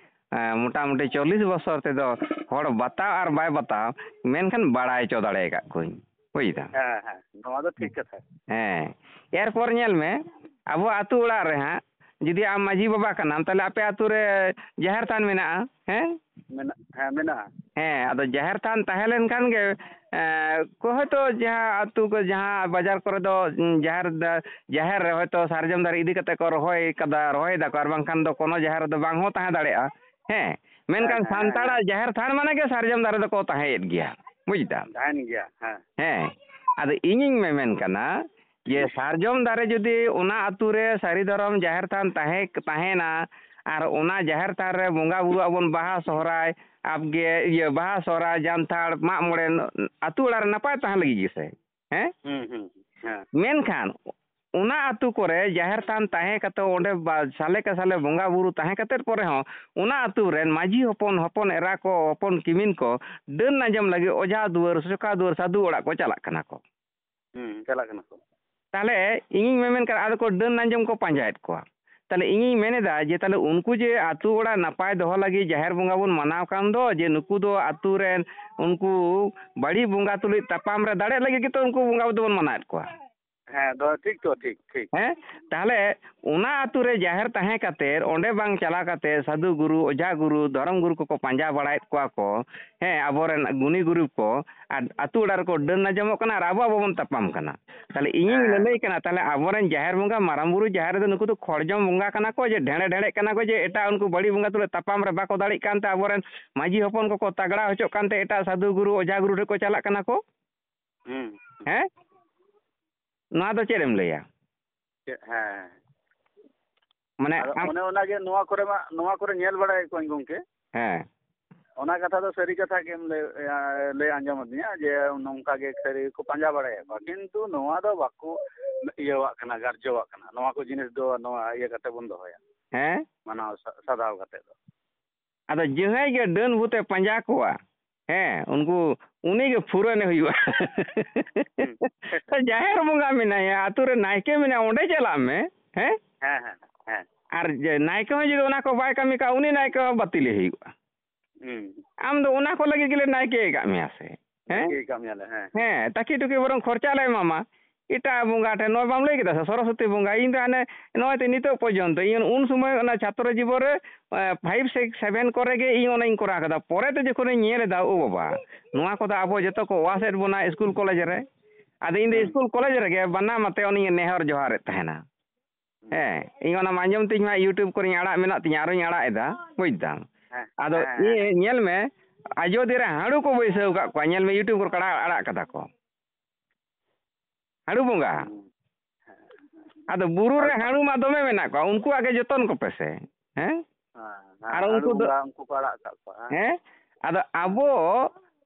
ᱮ, ᱢᱚᱴᱟᱢᱩᱴᱤ ᱪᱚᱞᱞᱤᱥ ᱵᱚᱪᱷᱚᱨ ᱛᱮᱫᱚ ᱦᱚᱲ ᱵᱟᱛᱟᱣ ᱟᱨ ᱵᱟᱭ ᱵᱟᱛᱟᱣ, ᱢᱮᱱᱠᱷᱟᱱ ᱵᱟᱲᱟᱭ ᱦᱚᱪᱚ ᱫᱟᱲᱮ ᱟᱠᱟᱫ ᱠᱚᱣᱟᱧ᱾ ᱵᱩᱡᱽ ᱫᱟᱢ? ᱦᱮᱸ, ᱦᱮᱸ, ᱱᱚᱣᱟ ᱫᱚ ᱴᱷᱤᱠ ᱠᱟᱛᱷᱟ᱾ ᱦᱮᱸ, ᱮᱨᱯᱚᱨ ᱧᱮᱞ ᱢᱮ, ᱟᱵᱚ ᱟᱹᱛᱩ ᱚᱲᱟᱜ ᱨᱮ ᱦᱟᱸᱜ ᱡᱩᱫᱤ ᱟᱢ ᱢᱟᱹᱡᱷᱤ ᱵᱟᱵᱟ ᱠᱟᱱᱟᱢ, ᱛᱟᱦᱞᱮ ᱟᱯᱮ ᱟᱹᱛᱩ ᱨᱮ ᱡᱟᱦᱮᱨ ᱛᱷᱟᱱ ᱢᱮᱱᱟᱜᱼᱟ, ᱦᱮᱸ? ᱢᱮᱱᱟᱜ-, ᱦᱮᱸ, ᱢᱮᱱᱟᱜᱼᱟ᱾ ᱦᱮᱸ, ᱟᱫᱚ ᱡᱟᱦᱮᱨ ᱛᱷᱟᱱ ᱛᱟᱦᱮᱸ ᱞᱮᱱᱠᱷᱟᱱ ᱜᱮ, ᱮᱸ, ᱠᱚ ᱦᱚᱭᱛᱳ ᱡᱟᱦᱟᱸ ᱟᱹᱛᱩ ᱠᱚ, ᱡᱟᱦᱟᱸ ᱵᱟᱡᱟᱨ ᱠᱚᱨᱮ ᱫᱚ, ᱩᱸ, ᱡᱟᱦᱮᱨ ᱫᱟ-, ᱡᱟᱦᱮᱨ ᱨᱮ ᱦᱚᱭᱛᱳ ᱥᱟᱨᱡᱚᱢ ᱫᱟᱨᱮ ᱤᱫᱤ ᱠᱟᱛᱮ ᱠᱚ ᱨᱚᱦᱚᱭ ᱠᱟᱫᱟ, ᱨᱚᱦᱚᱭ ᱫᱟᱠᱚ, ᱟᱨ ᱵᱟᱝᱠᱷᱟᱱ ᱫᱚ ᱠᱳᱱᱳ ᱡᱟᱦᱮᱨ ᱨᱮᱫᱚ ᱵᱟᱝ ᱦᱚᱸ ᱛᱟᱦᱮᱸ ᱫᱟᱲᱮᱭᱟᱜᱼᱟ᱾ ᱦᱮᱸ, ᱢᱮᱱᱠᱷᱟᱱ ᱦᱮᱸ, ᱦᱮᱸ, ᱥᱟᱱᱛᱟᱲᱟᱜ ᱦᱮᱸ᱾ ᱡᱟᱦᱮᱨ ᱛᱷᱟᱱ ᱢᱟᱱᱮ ᱜᱮ ᱥᱟᱨᱡᱚᱢ ᱫᱟᱨᱮ ᱫᱚᱠᱚ ᱛᱟᱦᱮᱸᱭᱮᱫ ᱜᱮᱭᱟ, ᱵᱩᱡᱽ ᱫᱟᱢ? ᱛᱟᱦᱮᱱ ᱜᱮᱭᱟ, ᱦᱮᱸ᱾ ᱦᱮᱸ, ᱟᱫᱚ ᱤᱧᱤᱧ ᱢᱮᱢᱮᱱ ᱠᱟᱱᱟ ᱡᱮ ᱥᱟᱨᱡᱚᱢ ᱫᱟᱨᱮ ᱡᱩᱫᱤ ᱚᱱᱟ ᱟᱹᱛᱩ ᱨᱮ ᱥᱟᱹᱨᱤ ᱫᱷᱚᱨᱚᱢ ᱡᱟᱦᱮᱨ ᱛᱷᱟᱱ ᱛᱟᱦᱮᱸ, ᱛᱟᱦᱮᱱᱟ, ᱟᱨ ᱚᱱᱟ ᱡᱟᱦᱮᱨ ᱛᱷᱟᱱ ᱨᱮ ᱵᱚᱸᱜᱟ ᱵᱩᱨᱩ ᱟᱵᱚᱱ ᱵᱟᱦᱟ ᱥᱚᱦᱨᱟᱭ, ᱟᱵᱜᱮ ᱤᱭᱟᱹ ᱵᱟᱦᱟ ᱥᱚᱦᱨᱟᱭ ᱡᱟᱱᱛᱷᱟᱲ ᱢᱟᱜ ᱢᱚᱬᱮ ᱟᱹᱛᱩ ᱚᱲᱟᱜ ᱨᱮ ᱱᱟᱯᱟᱭ ᱛᱟᱦᱮᱸ ᱞᱟᱹᱜᱤᱫ ᱜᱮᱥᱮ, ᱦᱮᱸ? ᱦᱩᱸ, ᱦᱩᱸ, ᱦᱮᱸ᱾ ᱢᱮᱱᱠᱷᱟᱱ ᱚᱱᱟ ᱟᱹᱛᱩ ᱠᱚᱨᱮ ᱡᱟᱦᱮᱨ ᱛᱷᱟᱱ ᱛᱟᱦᱮᱸ ᱠᱟᱛᱮ, ᱚᱸᱰᱮ ᱵᱟ-, ᱥᱟᱞᱮ ᱠᱮ ᱥᱟᱞᱮ ᱵᱚᱸᱜᱟ ᱵᱩᱨᱩ ᱛᱟᱦᱮᱸ ᱠᱟᱛᱮ ᱯᱚᱨᱮ ᱦᱚᱸ ᱚᱱᱟ ᱟᱹᱛᱩ ᱨᱮᱱ ᱢᱟᱹᱡᱷᱤ ᱦᱚᱯᱚᱱ, ᱦᱚᱯᱚᱱ ᱮᱨᱟ ᱠᱚ, ᱦᱚᱯᱚᱱ ᱠᱤᱢᱤᱱ ᱠᱚ ᱰᱟᱹᱱ ᱟᱸᱡᱚᱢ ᱞᱟᱹᱜᱤᱫ ᱚᱡᱷᱟ ᱫᱩᱣᱟᱹᱨ, ᱥᱚᱠᱟ ᱫᱩᱣᱟᱹᱨ, ᱥᱟᱹᱫᱷᱩ ᱚᱲᱟᱜ ᱠᱚ ᱪᱟᱞᱟᱜ ᱠᱟᱱᱟ ᱠᱚ᱾ ᱦᱩᱸ, ᱪᱟᱞᱟᱜ ᱠᱟᱱᱟ ᱠᱚ᱾ ᱛᱟᱦᱞᱮ ᱤᱧᱤᱧ ᱢᱮᱢᱮᱱ ᱠᱟᱱᱟ, ᱟᱫᱚ ᱠᱚ ᱰᱟᱹᱱ ᱟᱸᱡᱚᱢ ᱠᱚ ᱯᱟᱸᱡᱟᱭᱮᱫ ᱠᱚᱣᱟ᱾ ᱛᱟᱦᱞᱮ ᱤᱧᱤᱧ ᱢᱮᱱᱮᱫᱟ ᱡᱮ ᱛᱟᱦᱞᱮ ᱩᱱᱠᱩ ᱡᱮ ᱟᱹᱛᱩ ᱚᱲᱟᱜ ᱱᱟᱯᱟᱭ ᱫᱚᱦᱚ ᱞᱟᱹᱜᱤᱫ ᱡᱟᱦᱮᱨ ᱵᱚᱸᱜᱟ ᱵᱚᱱ ᱢᱟᱱᱟᱣ ᱠᱟᱱ ᱫᱚ, ᱡᱮ ᱱᱩᱠᱩ ᱫᱚ ᱟᱹᱛᱩ ᱨᱮᱱ ᱩᱱᱠᱩ ᱵᱟᱹᱲᱤᱡ ᱵᱚᱸᱜᱟ ᱛᱩᱞᱩᱡ ᱛᱟᱯᱟᱢ ᱨᱮ ᱫᱟᱲᱮᱜ ᱞᱟᱹᱜᱤᱫ ᱜᱮᱛᱚ ᱩᱱᱠᱩ ᱵᱚᱸᱜᱟ ᱫᱚᱵᱚᱱ ᱢᱟᱱᱟᱣᱮᱫ ᱠᱚᱣᱟ᱾ ᱦᱮᱸ, ᱫᱚ ᱴᱷᱤᱠ ᱛᱚ, ᱴᱷᱤᱠ, ᱴᱷᱤᱠ᱾ ᱦᱮᱸ, ᱛᱟᱦᱞᱮ ᱚᱱᱟ ᱟᱹᱛᱩ ᱨᱮ ᱡᱟᱦᱮᱨ ᱛᱟᱦᱮᱸ ᱠᱟᱛᱮ, ᱚᱸᱰᱮ ᱵᱟᱝ ᱪᱟᱞᱟᱣ ᱠᱟᱛᱮ, ᱥᱟᱹᱫᱷᱩ ᱜᱩᱨᱩ, ᱚᱡᱷᱟ ᱜᱩᱨᱩ, ᱫᱷᱚᱨᱚᱢ ᱜᱩᱨᱩ ᱠᱚᱠᱚ ᱯᱟᱸᱡᱟ ᱵᱟᱲᱟᱭᱮᱫ ᱠᱚᱣᱟ ᱠᱚ, ᱦᱮᱸ, ᱟᱵᱚᱨᱮᱱ ᱜᱩᱱᱤ ᱜᱩᱨᱩ ᱠᱚ, ᱟᱨ ᱟᱹᱛᱩ ᱚᱲᱟᱜ ᱨᱮᱠᱚ ᱰᱟᱹᱱ ᱟᱸᱡᱚᱢᱚᱜ ᱠᱟᱱᱟ ᱟᱨ ᱟᱵᱚ, ᱟᱵᱚ ᱵᱚᱱ ᱛᱟᱯᱟᱢ ᱠᱟᱱᱟ᱾ ᱛᱟᱦᱞᱮ ᱤᱧᱤᱧ ᱦᱮᱸ᱾ ᱞᱟᱹᱞᱟᱹᱭ ᱠᱟᱱᱟ, ᱛᱟᱦᱞᱮ ᱟᱵᱚᱨᱮᱱ ᱡᱟᱦᱮᱨ ᱵᱚᱸᱜᱟ, ᱢᱟᱨᱟᱝ ᱵᱩᱨᱩ ᱡᱟᱦᱮᱨ ᱨᱮᱫᱚ ᱱᱩᱠᱩ ᱫᱚ ᱠᱷᱚᱲᱡᱚᱢ ᱵᱚᱸᱜᱟ ᱠᱟᱱᱟ ᱠᱚ, ᱡᱮ ᱰᱷᱮᱲᱮ ᱰᱷᱮᱲᱮᱜ ᱠᱟᱱᱟ ᱠᱚ, ᱡᱮ ᱮᱴᱟᱜ ᱩᱱᱠᱩ ᱵᱟᱹᱲᱤᱡ ᱵᱚᱸᱜᱟ ᱛᱩᱞᱩᱡ ᱛᱟᱯᱟᱢ ᱨᱮ ᱵᱟᱠᱚ ᱫᱟᱲᱮᱜ ᱠᱟᱱᱛᱮ ᱟᱵᱚᱨᱮᱱ ᱢᱟᱹᱡᱷᱤ ᱦᱚᱯᱚᱱ ᱠᱚᱠᱚ ᱛᱟᱜᱲᱟ ᱦᱚᱪᱚᱜ ᱠᱟᱱᱛᱮ ᱮᱴᱟᱜ ᱥᱟᱹᱫᱷᱩ ᱜᱩᱨᱩ, ᱚᱡᱷᱟ ᱜᱩᱨᱩ ᱴᱷᱮᱱ ᱠᱚ ᱪᱟᱞᱟᱜ ᱠᱟᱱᱟ ᱠᱚ᱾ ᱦᱩᱸ᱾ ᱦᱮᱸ? ᱱᱚᱣᱟ ᱫᱚ ᱪᱮᱫ ᱮᱢ ᱞᱟᱹᱭᱟ? ᱪᱮᱫ, ᱦᱮᱸ᱾ ᱢᱟᱱᱮ ᱟᱫᱚ ᱟᱢ ᱚᱱᱮ ᱚᱱᱟᱜᱮ ᱱᱚᱣᱟ ᱠᱚᱨᱮ ᱢᱟ, ᱱᱚᱣᱟ ᱠᱚᱨᱮ ᱧᱮᱞ ᱵᱟᱲᱟᱭᱮᱫ ᱠᱚᱣᱟᱧ ᱜᱚᱝᱠᱮ᱾ ᱦᱮᱸ᱾ ᱚᱱᱟ ᱠᱟᱛᱷᱟ ᱫᱚ ᱥᱟᱹᱨᱤ ᱠᱟᱛᱷᱟ ᱜᱮᱢ ᱞᱟᱹᱭ, ᱞᱟᱹᱭ ᱟᱸᱡᱚᱢ ᱟᱹᱫᱤᱧᱟ ᱡᱮ ᱱᱚᱝᱠᱟ ᱜᱮ ᱥᱟᱹᱨᱤ ᱜᱮᱠᱚ ᱯᱟᱸᱡᱟ ᱵᱟᱲᱟᱭᱮᱫ ᱠᱚᱣᱟ, ᱠᱤᱱᱛᱩ ᱱᱚᱣᱟ ᱫᱚ ᱵᱟᱠᱚ ᱤᱭᱟᱹᱣᱟᱜ ᱠᱟᱱᱟ, ᱜᱟᱨᱡᱚᱣᱟᱜ ᱠᱟᱱᱟ᱾ ᱱᱚᱣᱟ ᱠᱚ ᱡᱤᱱᱤᱥ ᱫᱚ ᱱᱚᱣᱟ ᱤᱭᱟᱹ ᱠᱟᱛᱮ ᱵᱚᱱ ᱫᱚᱦᱚᱭᱟ, ᱦᱮᱸ᱾ ᱢᱟᱱᱟᱣ ᱥᱟ-, ᱥᱟᱫᱷᱟᱣ ᱠᱟᱛᱮ ᱫᱚ᱾ ᱟᱫᱚ ᱡᱟᱦᱟᱸᱭ ᱜᱮ ᱰᱟᱹᱱ ᱵᱷᱩᱛᱮ ᱯᱟᱸᱡᱟ ᱠᱚᱣᱟ, ᱦᱮᱸ, ᱩᱱᱠᱩ, ᱩᱱᱤ ᱜᱮ ᱯᱷᱩᱨᱟᱹᱱᱮ ᱦᱩᱭᱩᱜᱼᱟ᱾ ᱦᱩᱸ᱾ ᱡᱟᱦᱮᱨ ᱵᱚᱸᱜᱟ ᱢᱮᱱᱟᱭᱟ, ᱟᱹᱛᱩ ᱨᱮ ᱱᱟᱭᱠᱮ ᱢᱮᱱᱟᱭᱟ, ᱚᱸᱰᱮ ᱪᱟᱞᱟᱜ ᱢᱮ, ᱦᱮᱸ? ᱦᱮᱸ, ᱦᱮᱸ, ᱦᱮᱸ᱾ ᱟᱨ ᱡᱮ ᱱᱟᱭᱠᱮ ᱦᱚᱸ ᱡᱩᱫᱤ ᱚᱱᱟ ᱠᱚ ᱵᱟᱭ ᱠᱟᱹᱢᱤ ᱠᱟᱜᱼᱟ, ᱩᱱᱤ ᱱᱟᱭᱠᱮ ᱦᱚᱸ ᱵᱟᱹᱛᱤᱞᱮ ᱦᱩᱭᱩᱜᱼᱟ᱾ ᱦᱩᱸ᱾ ᱟᱢ ᱫᱚ ᱚᱱᱟ ᱠᱚ ᱞᱟᱹᱜᱤᱫ ᱜᱮᱞᱮ ᱱᱟᱭᱠᱮ ᱟᱠᱟᱫ ᱢᱮᱭᱟ ᱥᱮ, ᱦᱮᱸ? ᱱᱟᱭᱠᱮ ᱟᱠᱟᱫ ᱢᱮᱭᱟᱞᱮ, ᱦᱮᱸ᱾ ᱦᱮᱸ, ᱴᱟᱹᱠᱤ ᱴᱩᱠᱤ ᱵᱚᱨᱚᱝ ᱠᱷᱚᱨᱪᱟ ᱞᱮ ᱮᱢᱟᱢᱟ᱾ ᱮᱴᱟᱜ ᱵᱚᱸᱜᱟ ᱴᱷᱮᱱ, ᱱᱚᱜᱼᱚᱭ ᱵᱟᱢ ᱞᱟᱹᱭ ᱠᱮᱫᱟ ᱥᱮ, ᱥᱚᱨᱚᱥᱚᱛᱤ ᱵᱚᱸᱜᱟ, ᱤᱧ ᱫᱚ ᱦᱟᱱᱮ ᱱᱚᱜᱼᱚᱭ ᱛᱚ ᱱᱤᱛᱚᱜ ᱯᱚᱨᱡᱚᱱᱛᱚ, ᱤᱧ ᱩᱱ ᱥᱚᱢᱚᱭ ᱚᱱᱟ ᱪᱷᱟᱛᱨᱚ ᱡᱤᱵᱚᱱ ᱨᱮ, ᱮ, five, six, seven ᱠᱚᱨᱮ ᱜᱮ ᱤᱧ ᱚᱱᱟᱧ ᱠᱚᱨᱟᱣ ᱠᱮᱫᱟ᱾ ᱯᱚᱨᱮ ᱛᱮ ᱡᱚᱠᱷᱚᱱᱤᱧ ᱧᱮᱞ ᱮᱫᱟ, ᱳ ᱵᱟᱵᱟ, ᱱᱚᱣᱟ ᱠᱚᱫᱚ ᱟᱵᱚ ᱡᱚᱛᱚ ᱠᱚ ᱚᱣᱟᱥ ᱮᱫ ᱵᱚᱱᱟ ᱤᱥᱠᱩᱞ ᱠᱚᱞᱮᱡᱽ ᱨᱮ᱾ ᱟᱫᱚ ᱤᱧ ᱫᱚ ᱦᱩᱸ᱾ ᱤᱥᱠᱩᱞ ᱠᱚᱞᱮᱡᱽ ᱨᱮᱜᱮ ᱵᱟᱱᱟᱢ ᱟᱛᱮ ᱩᱱᱤᱧ ᱱᱮᱦᱚᱨ ᱡᱚᱦᱟᱨᱮᱫ ᱛᱟᱦᱮᱱᱟ᱾ ᱦᱩᱸ᱾ ᱦᱮᱸ, ᱤᱧ ᱚᱱᱟ ᱟᱸᱡᱚᱢ ᱛᱤᱧ ᱢᱟ YouTube ᱠᱚᱨᱮᱧ ᱟᱲᱟᱜ ᱢᱮᱱᱟᱜ ᱛᱤᱧᱟ, ᱟᱨᱚᱧ ᱟᱲᱟᱜ ᱮᱫᱟ, ᱵᱩᱡᱽ ᱫᱟᱢ᱾ ᱦᱮᱸ, ᱟᱫᱚ ᱦᱮᱸ, ᱦᱮᱸ, ᱤᱧ ᱦᱮᱸ᱾ ᱧᱮᱞ ᱢᱮ, ᱟᱡᱚᱫᱤᱭᱟᱹ ᱨᱮ ᱦᱟᱹᱬᱩ ᱠᱚ ᱵᱟᱹᱭᱥᱟᱹᱣ ᱟᱠᱟᱫ ᱠᱚᱣᱟ, ᱧᱮᱞ ᱢᱮ YouTube ᱠᱚᱨᱮ ᱠᱚ ᱟᱲᱟᱜ, ᱟᱲᱟᱜ ᱠᱟᱫᱟ ᱠᱚ᱾ ᱦᱟᱹᱬᱩ ᱵᱚᱸᱜᱟ᱾ ᱦᱩᱸ᱾ ᱟᱫᱚ ᱵᱩᱨᱩ ᱨᱮ ᱟᱨ ᱦᱟᱹᱬᱩ ᱢᱟ ᱫᱚᱢᱮ ᱢᱮᱱᱟᱜ ᱠᱚᱣᱟ, ᱩᱱᱠᱩᱣᱟᱜ ᱜᱮ ᱡᱚᱛᱚᱱ ᱠᱚᱯᱮ ᱥᱮ, ᱦᱮᱸ? ᱦᱮᱸ, ᱦᱮᱸ, ᱟᱨ ᱦᱟᱹᱬᱩ ᱩᱱᱠᱩ ᱫᱚ, ᱵᱚᱸᱜᱟ ᱩᱱᱠᱩ ᱠᱚ ᱟᱲᱟᱜ ᱟᱠᱟᱫ ᱠᱚᱣᱟ, ᱦᱮᱸ? ᱦᱮᱸ? ᱟᱫᱚ ᱦᱮᱸ᱾ ᱟᱵᱚ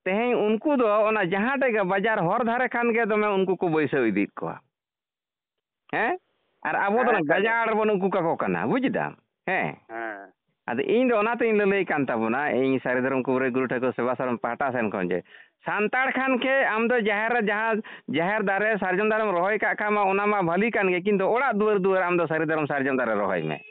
ᱛᱮᱦᱮᱧ ᱩᱱᱠᱩ ᱫᱚ ᱚᱱᱟ ᱡᱟᱦᱟᱸ ᱴᱷᱮᱡ ᱜᱮ ᱵᱟᱡᱟᱨ ᱦᱚᱨ ᱫᱷᱟᱨᱮ ᱠᱷᱟᱱ ᱜᱮ ᱫᱚᱢᱮ ᱩᱱᱠᱩ ᱠᱚ ᱵᱟᱹᱭᱥᱟᱹᱣ ᱤᱫᱤᱭᱮᱫ ᱠᱚᱣᱟ᱾ ᱦᱮᱸ? ᱟᱨ ᱟᱵᱚ ᱫᱚ ᱦᱮᱸ, ᱚᱱᱟ ᱠᱷᱟᱡ ᱫᱚ᱾ ᱜᱟᱡᱟᱲ ᱨᱮᱵᱚᱱ ᱩᱠᱩ ᱠᱟᱠᱚ ᱠᱟᱱᱟ, ᱵᱩᱡᱽ ᱫᱟᱢ? ᱦᱮᱸ᱾ ᱦᱮᱸ᱾ ᱟᱫᱚ ᱤᱧ ᱫᱚ ᱚᱱᱟᱛᱤᱧ ᱞᱟᱹᱞᱟᱹᱭ ᱠᱟᱱ ᱛᱟᱵᱚᱱᱟ, ᱤᱧ ᱥᱟᱹᱨᱤ ᱫᱷᱚᱨᱚᱢ ᱠᱚ ᱵᱩᱨᱩ ᱜᱩᱨᱩ ᱴᱷᱟᱹᱠᱩᱨ ᱥᱮᱵᱟ ᱥᱟᱨᱚᱢ ᱯᱟᱦᱴᱟ ᱥᱮᱱ ᱠᱷᱚᱱ ᱡᱮ, ᱥᱟᱱᱛᱟᱲ ᱠᱷᱟᱱ ᱠᱷᱮ ᱟᱢ ᱫᱚ ᱡᱟᱦᱮᱨ ᱨᱮ ᱡᱟᱦᱟᱸ, ᱡᱟᱦᱮᱨ ᱫᱟᱨᱮ, ᱥᱟᱨᱡᱚᱢ ᱫᱟᱨᱮᱢ ᱨᱚᱦᱚᱭ ᱠᱟᱜ ᱠᱷᱟᱱ ᱢᱟ ᱚᱱᱟ ᱢᱟ ᱵᱷᱟᱹᱞᱤ ᱠᱟᱱ ᱜᱮ, ᱠᱤᱱᱛᱩ ᱚᱲᱟᱜ ᱫᱩᱣᱟᱹᱨ, ᱫᱩᱣᱟᱹᱨ ᱟᱢ ᱫᱚ ᱥᱟᱹᱨᱤ ᱫᱷᱚᱨᱚᱢ ᱥᱟᱨᱡᱚᱢ ᱫᱟᱨᱮ ᱨᱚᱦᱚᱭ ᱢᱮ᱾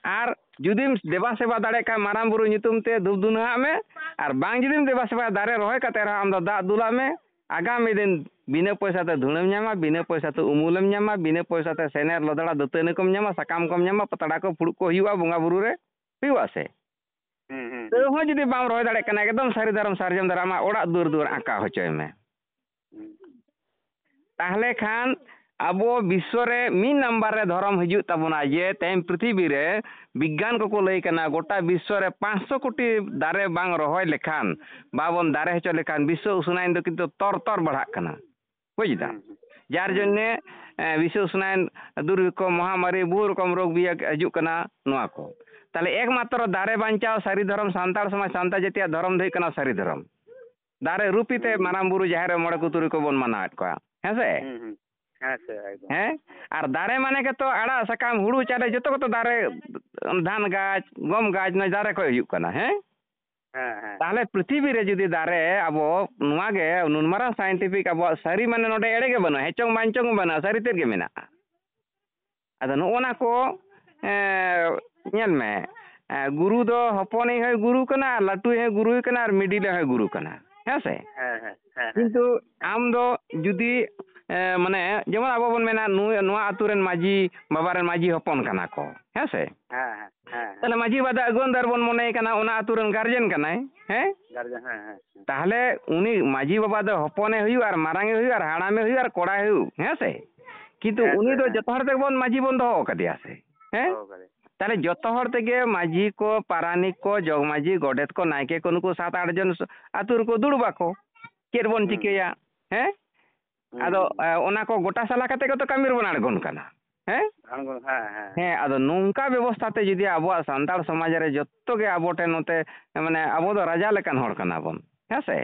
ᱟᱨ ᱡᱩᱫᱤᱢ ᱫᱮᱵᱟ ᱥᱮᱵᱟ ᱫᱟᱲᱮᱭᱟᱜ ᱠᱷᱟᱱ ᱢᱟᱨᱟᱝ ᱵᱩᱨᱩ ᱧᱩᱛᱩᱢ ᱛᱮ ᱫᱷᱩᱯ ᱫᱷᱩᱱᱟᱹᱣᱟᱜ ᱢᱮ, ᱟᱨ ᱵᱟᱝ ᱡᱩᱫᱤᱢ ᱫᱮᱵᱟ ᱥᱮᱵᱟᱭᱟ, ᱫᱟᱨᱮ ᱨᱚᱦᱚᱭ ᱠᱟᱛᱮ ᱨᱮᱦᱚᱸ ᱟᱢ ᱫᱚ ᱫᱟᱜ ᱫᱩᱞᱟᱜ ᱢᱮ, ᱟᱜᱟᱢᱤ ᱫᱤᱱ ᱵᱤᱱᱟᱹ ᱯᱚᱭᱥᱟ ᱛᱮ ᱫᱷᱩᱲᱟᱹᱢ ᱧᱟᱢᱟ, ᱵᱤᱱᱟᱹ ᱯᱚᱭᱥᱟ ᱛᱮ ᱩᱢᱩᱞᱮᱢ ᱧᱟᱢᱟ, ᱵᱤᱱᱟᱹ ᱯᱚᱭᱥᱟ ᱛᱮ ᱥᱮᱱᱮᱨ ᱞᱚᱫᱲᱟ ᱫᱟᱹᱛᱟᱹᱱᱤ ᱠᱚᱢ ᱧᱟᱢᱟ, ᱥᱟᱠᱟᱢ ᱠᱚᱢ ᱧᱟᱢᱟ, ᱯᱟᱛᱲᱟ ᱠᱚ ᱯᱷᱩᱲᱩᱜ ᱠᱚ ᱦᱩᱭᱩᱜᱼᱟ, ᱵᱚᱸᱜᱟ ᱵᱩᱨᱩ ᱨᱮ ᱦᱩᱭᱩᱜᱼᱟ ᱥᱮ? ᱦᱩᱸ, ᱦᱩᱸ, ᱛᱟᱹᱣ ᱦᱩᱸ᱾ ᱦᱚᱸ ᱡᱩᱫᱤ ᱵᱟᱢ ᱨᱚᱦᱚᱭ ᱫᱟᱲᱮᱭᱟᱜ ᱠᱟᱱᱟ, ᱮᱠᱫᱚᱢ ᱥᱟᱹᱨᱤ ᱫᱷᱚᱨᱚᱢ ᱥᱟᱨᱡᱚᱢ ᱫᱟᱨᱮ ᱟᱢᱟᱜ ᱚᱲᱟᱜ ᱫᱩᱣᱟᱹᱨ ᱫᱩᱣᱟᱹᱨ ᱟᱸᱠᱟᱣ ᱦᱚᱪᱚᱭ ᱢᱮ᱾ ᱦᱩᱸ᱾ ᱛᱟᱦᱚᱞᱮ ᱠᱷᱟᱱ ᱟᱵᱚ ᱵᱤᱥᱥᱚ ᱨᱮ ᱢᱤᱫ ᱱᱟᱢᱵᱟᱨ ᱨᱮ ᱫᱷᱚᱨᱚᱢ ᱦᱤᱡᱩᱜ ᱛᱟᱵᱚᱱᱟ, ᱡᱮ ᱛᱮᱦᱮᱧ ᱯᱨᱤᱛᱷᱤᱵᱤ ᱨᱮ ᱵᱤᱜᱽᱜᱟᱱ ᱠᱚᱠᱚ ᱞᱟᱹᱭ ᱠᱟᱱᱟ, ᱜᱚᱴᱟ ᱵᱤᱥᱥᱚ ᱨᱮ ᱯᱟᱸᱪᱥᱚ ᱠᱳᱴᱤ ᱫᱟᱨᱮ ᱵᱟᱝ ᱨᱚᱦᱚᱭ ᱞᱮᱠᱷᱟᱱ, ᱵᱟᱵᱚᱱ ᱫᱟᱨᱮ ᱦᱚᱪᱚ ᱞᱮᱠᱷᱟᱱ ᱵᱤᱥᱥᱚ ᱩᱥᱱᱟᱭᱚᱱ ᱫᱚ ᱠᱤᱱᱛᱩ ᱛᱚᱨ ᱛᱚᱨ ᱵᱟᱲᱦᱟᱜ ᱠᱟᱱᱟ᱾ ᱵᱩᱡᱽ ᱫᱟᱢ? ᱦᱩᱸ, ᱦᱩᱸ᱾ ᱡᱟᱨ ᱦᱩᱸ᱾ ᱡᱚᱱᱱᱮ, ᱮ, ᱵᱤᱥᱥᱚ ᱩᱥᱱᱟᱭᱚᱱ, ᱫᱩᱨᱵᱷᱤᱠᱠᱷᱚ, ᱢᱚᱦᱟᱢᱟᱨᱤ, ᱵᱚᱦᱩ ᱨᱚᱠᱚᱢ ᱨᱳᱜᱽ ᱵᱤᱭᱟᱹ ᱦᱤᱡᱩᱜ ᱠᱟᱱᱟ ᱱᱚᱣᱟ ᱠᱚ᱾ ᱛᱟᱦᱞᱮ ᱮᱠᱢᱟᱛᱨᱚ ᱫᱟᱨᱮ ᱵᱟᱧᱪᱟᱣ ᱥᱟᱹᱨᱤ ᱫᱷᱚᱨᱚᱢ, ᱥᱟᱱᱛᱟᱲ ᱥᱚᱢᱟᱡᱽ, ᱥᱟᱱᱛᱟᱲ ᱡᱟᱹᱛᱤᱭᱟᱜ ᱫᱷᱚᱨᱚᱢ ᱫᱚ ᱦᱩᱭᱩᱜ ᱠᱟᱱᱟ ᱥᱟᱹᱨᱤ ᱫᱷᱚᱨᱚᱢ᱾ ᱫᱟᱨᱮ ᱨᱩᱯᱤ ᱛᱮ ᱦᱩᱸ, ᱦᱩᱸ᱾ ᱢᱟᱨᱟᱝ ᱵᱩᱨᱩ, ᱡᱟᱦᱮᱨ ᱨᱮ ᱢᱚᱬᱮ ᱠᱚ ᱛᱩᱨᱩᱭ ᱠᱚᱵᱚᱱ ᱢᱟᱱᱟᱣᱮᱫ ᱠᱚᱣᱟ᱾ ᱦᱮᱸ ᱥᱮ? ᱦᱩᱸ, ᱦᱩᱸ᱾ ᱦᱮᱸ ᱥᱮ, ᱮᱠᱫᱚᱢ᱾ ᱦᱮᱸ? ᱟᱨ ᱫᱟᱨᱮ ᱢᱟᱱᱮ ᱜᱮᱛᱚ ᱟᱲᱟᱜ, ᱥᱟᱠᱟᱢ, ᱦᱩᱲᱩ, ᱪᱟᱣᱞᱮ ᱡᱚᱛᱚ ᱜᱮᱛᱚ ᱫᱟᱨᱮ, ᱫᱷᱟᱱ ᱜᱟᱪᱷ, ᱜᱚᱢ ᱜᱟᱪᱷ, ᱱᱚᱣᱟ ᱫᱟᱨᱮ ᱠᱷᱚᱡ ᱦᱩᱭᱩᱜ ᱠᱟᱱᱟ, ᱦᱮᱸ? ᱦᱮᱸ, ᱦᱮᱸ᱾ ᱛᱟᱦᱞᱮ ᱯᱨᱤᱛᱷᱤᱵᱤ ᱨᱮ ᱡᱩᱫᱤ ᱫᱟᱨᱮ ᱟᱵᱚ ᱱᱚᱣᱟ ᱜᱮ ᱱᱩᱱ ᱢᱟᱨᱟᱝ scientific ᱟᱵᱚᱣᱟᱜ ᱥᱟᱹᱨᱤ ᱢᱟᱱᱮ ᱱᱚᱰᱮ ᱮᱲᱮ ᱜᱮ ᱵᱟᱹᱱᱩᱜᱼᱟ, ᱦᱮᱪᱚᱝ ᱵᱟᱧᱪᱚᱝ ᱵᱟᱹᱱᱩᱜᱼᱟ, ᱥᱟᱹᱨᱤ ᱛᱮᱫ ᱜᱮ ᱢᱮᱱᱟᱜᱼᱟ᱾ ᱟᱫᱚ ᱱᱚᱜᱼᱚ ᱱᱟ ᱠᱚ, ᱮᱸ, ᱧᱮᱞ ᱢᱮ, ᱮᱸ, ᱜᱩᱨᱩ ᱫᱚ ᱦᱚᱯᱚᱱᱤᱡ ᱦᱚᱸᱭ ᱜᱩᱨᱩ ᱠᱟᱱᱟ, ᱟᱨ ᱞᱟᱹᱴᱩᱭᱤᱡ ᱦᱚᱸᱭ ᱜᱩᱨᱩᱭ ᱠᱟᱱᱟ, ᱟᱨ middle ᱦᱚᱸᱭ ᱜᱩᱨᱩ ᱠᱟᱱᱟ, ᱦᱮᱸ ᱥᱮ? ᱦᱮᱸ, ᱦᱮᱸ, ᱦᱮᱸ, ᱦᱮᱸ᱾ ᱠᱤᱱᱛᱩ ᱟᱢ ᱫᱚ ᱡᱩᱫᱤ, ᱮᱸ, ᱢᱟᱱᱮ, ᱡᱮᱢᱚᱱ ᱟᱵᱚ ᱵᱚᱱ ᱢᱮᱱᱟ, ᱱᱩᱭ, ᱱᱚᱣᱟ ᱟᱛᱳ ᱨᱮᱱ ᱢᱟᱹᱡᱷᱤ ᱵᱟᱵᱟ ᱨᱮᱱ ᱢᱟᱹᱡᱷᱤ ᱦᱚᱯᱚᱱ ᱠᱟᱱᱟ ᱠᱚ, ᱦᱮᱸ ᱥᱮ? ᱦᱮᱸ, ᱦᱮᱸ, ᱦᱮᱸ, ᱦᱮᱸ᱾ ᱛᱟᱦᱞᱮ ᱢᱟᱹᱡᱷᱤ ᱵᱟᱵᱟ ᱫᱚ ᱟᱹᱜᱩᱣᱟᱹᱱ ᱫᱟᱨ ᱵᱚᱱ ᱢᱚᱱᱮᱭ ᱠᱟᱱᱟ, ᱚᱱᱟ ᱟᱛᱳ ᱨᱮᱱ guardian ᱠᱟᱱᱟᱭ, ᱦᱮᱸ? Guardian, ᱦᱮᱸ, ᱦᱮᱸ, ᱦᱮᱸ᱾ ᱛᱟᱦᱞᱮ ᱩᱱᱤ ᱢᱟᱹᱡᱷᱤ ᱵᱟᱵᱟ ᱫᱚ ᱦᱚᱯᱚᱱᱮ ᱦᱩᱭᱩᱜ, ᱟᱨ ᱢᱟᱨᱟᱝᱮ ᱦᱩᱭᱩᱜ, ᱟᱨ ᱦᱟᱲᱟᱢᱮ ᱦᱩᱭᱩᱜ, ᱟᱨ ᱠᱚᱲᱟᱭ ᱦᱩᱭᱩᱜ, ᱦᱮᱸ ᱥᱮ? ᱠᱤᱱᱛᱩ ᱦᱮᱸ, ᱩᱱᱤ ᱥᱮ, ᱫᱚ ᱦᱮᱸ᱾ ᱡᱚᱛᱚ ᱦᱚᱲ ᱛᱮᱜᱮ ᱵᱚᱱ ᱢᱟᱹᱡᱷᱤ ᱵᱚᱱ ᱫᱚᱦᱚ ᱟᱠᱟᱫᱮᱭᱟ ᱥᱮ, ᱦᱮᱸ? ᱫᱚᱦᱚ ᱟᱠᱟᱫᱮᱭᱟ᱾ ᱛᱟᱦᱞᱮ ᱡᱚᱛᱚ ᱦᱚᱲ ᱛᱮᱜᱮ ᱢᱟᱹᱡᱷᱤ ᱠᱚ, ᱯᱟᱨᱟᱱᱤᱠ ᱠᱚ, ᱡᱚᱜᱽ ᱢᱟᱹᱡᱷᱤ, ᱜᱚᱰᱮᱛ ᱠᱚ, ᱱᱟᱭᱠᱮ ᱠᱚ, ᱱᱩᱠᱩ ᱥᱟᱛ ᱟᱴ ᱡᱚᱱ ᱥ-, ᱟᱹᱛᱩ ᱨᱮᱠᱚ ᱫᱩᱲᱩᱵ ᱟᱠᱚ᱾ ᱪᱮᱫ ᱵᱚᱱ ᱦᱩᱸ᱾ ᱪᱤᱠᱟᱹᱭᱟ? ᱦᱮᱸ? ᱦᱩᱸ᱾ ᱟᱫᱚ, ᱮ, ᱚᱱᱟ ᱠᱚ ᱜᱚᱴᱟ ᱥᱟᱞᱟ ᱠᱟᱛᱮ ᱜᱮᱛᱚ ᱠᱟᱹᱢᱤ ᱨᱮᱵᱚᱱ ᱟᱬᱜᱚᱱ ᱠᱟᱱᱟ᱾ ᱦᱮᱸ? ᱟᱬᱜᱚᱱ, ᱦᱮᱸ, ᱦᱮᱸ᱾ ᱦᱮᱸ, ᱟᱫᱚ ᱱᱚᱝᱠᱟ ᱵᱮᱵᱚᱥᱛᱷᱟ ᱛᱮ ᱡᱩᱫᱤ ᱟᱵᱚᱣᱟᱜ ᱥᱟᱱᱛᱟᱲ ᱥᱚᱢᱟᱡᱽ ᱨᱮ ᱡᱚᱛᱚ ᱜᱮ ᱟᱵᱚ ᱴᱷᱮᱱ ᱱᱚᱛᱮ, ᱢᱟᱱᱮ, ᱟᱵᱚ ᱫᱚ ᱨᱟᱡᱟ ᱞᱮᱠᱟᱱ ᱦᱚᱲ ᱠᱟᱱᱟ ᱵᱚᱱ, ᱦᱮᱸ ᱥᱮ?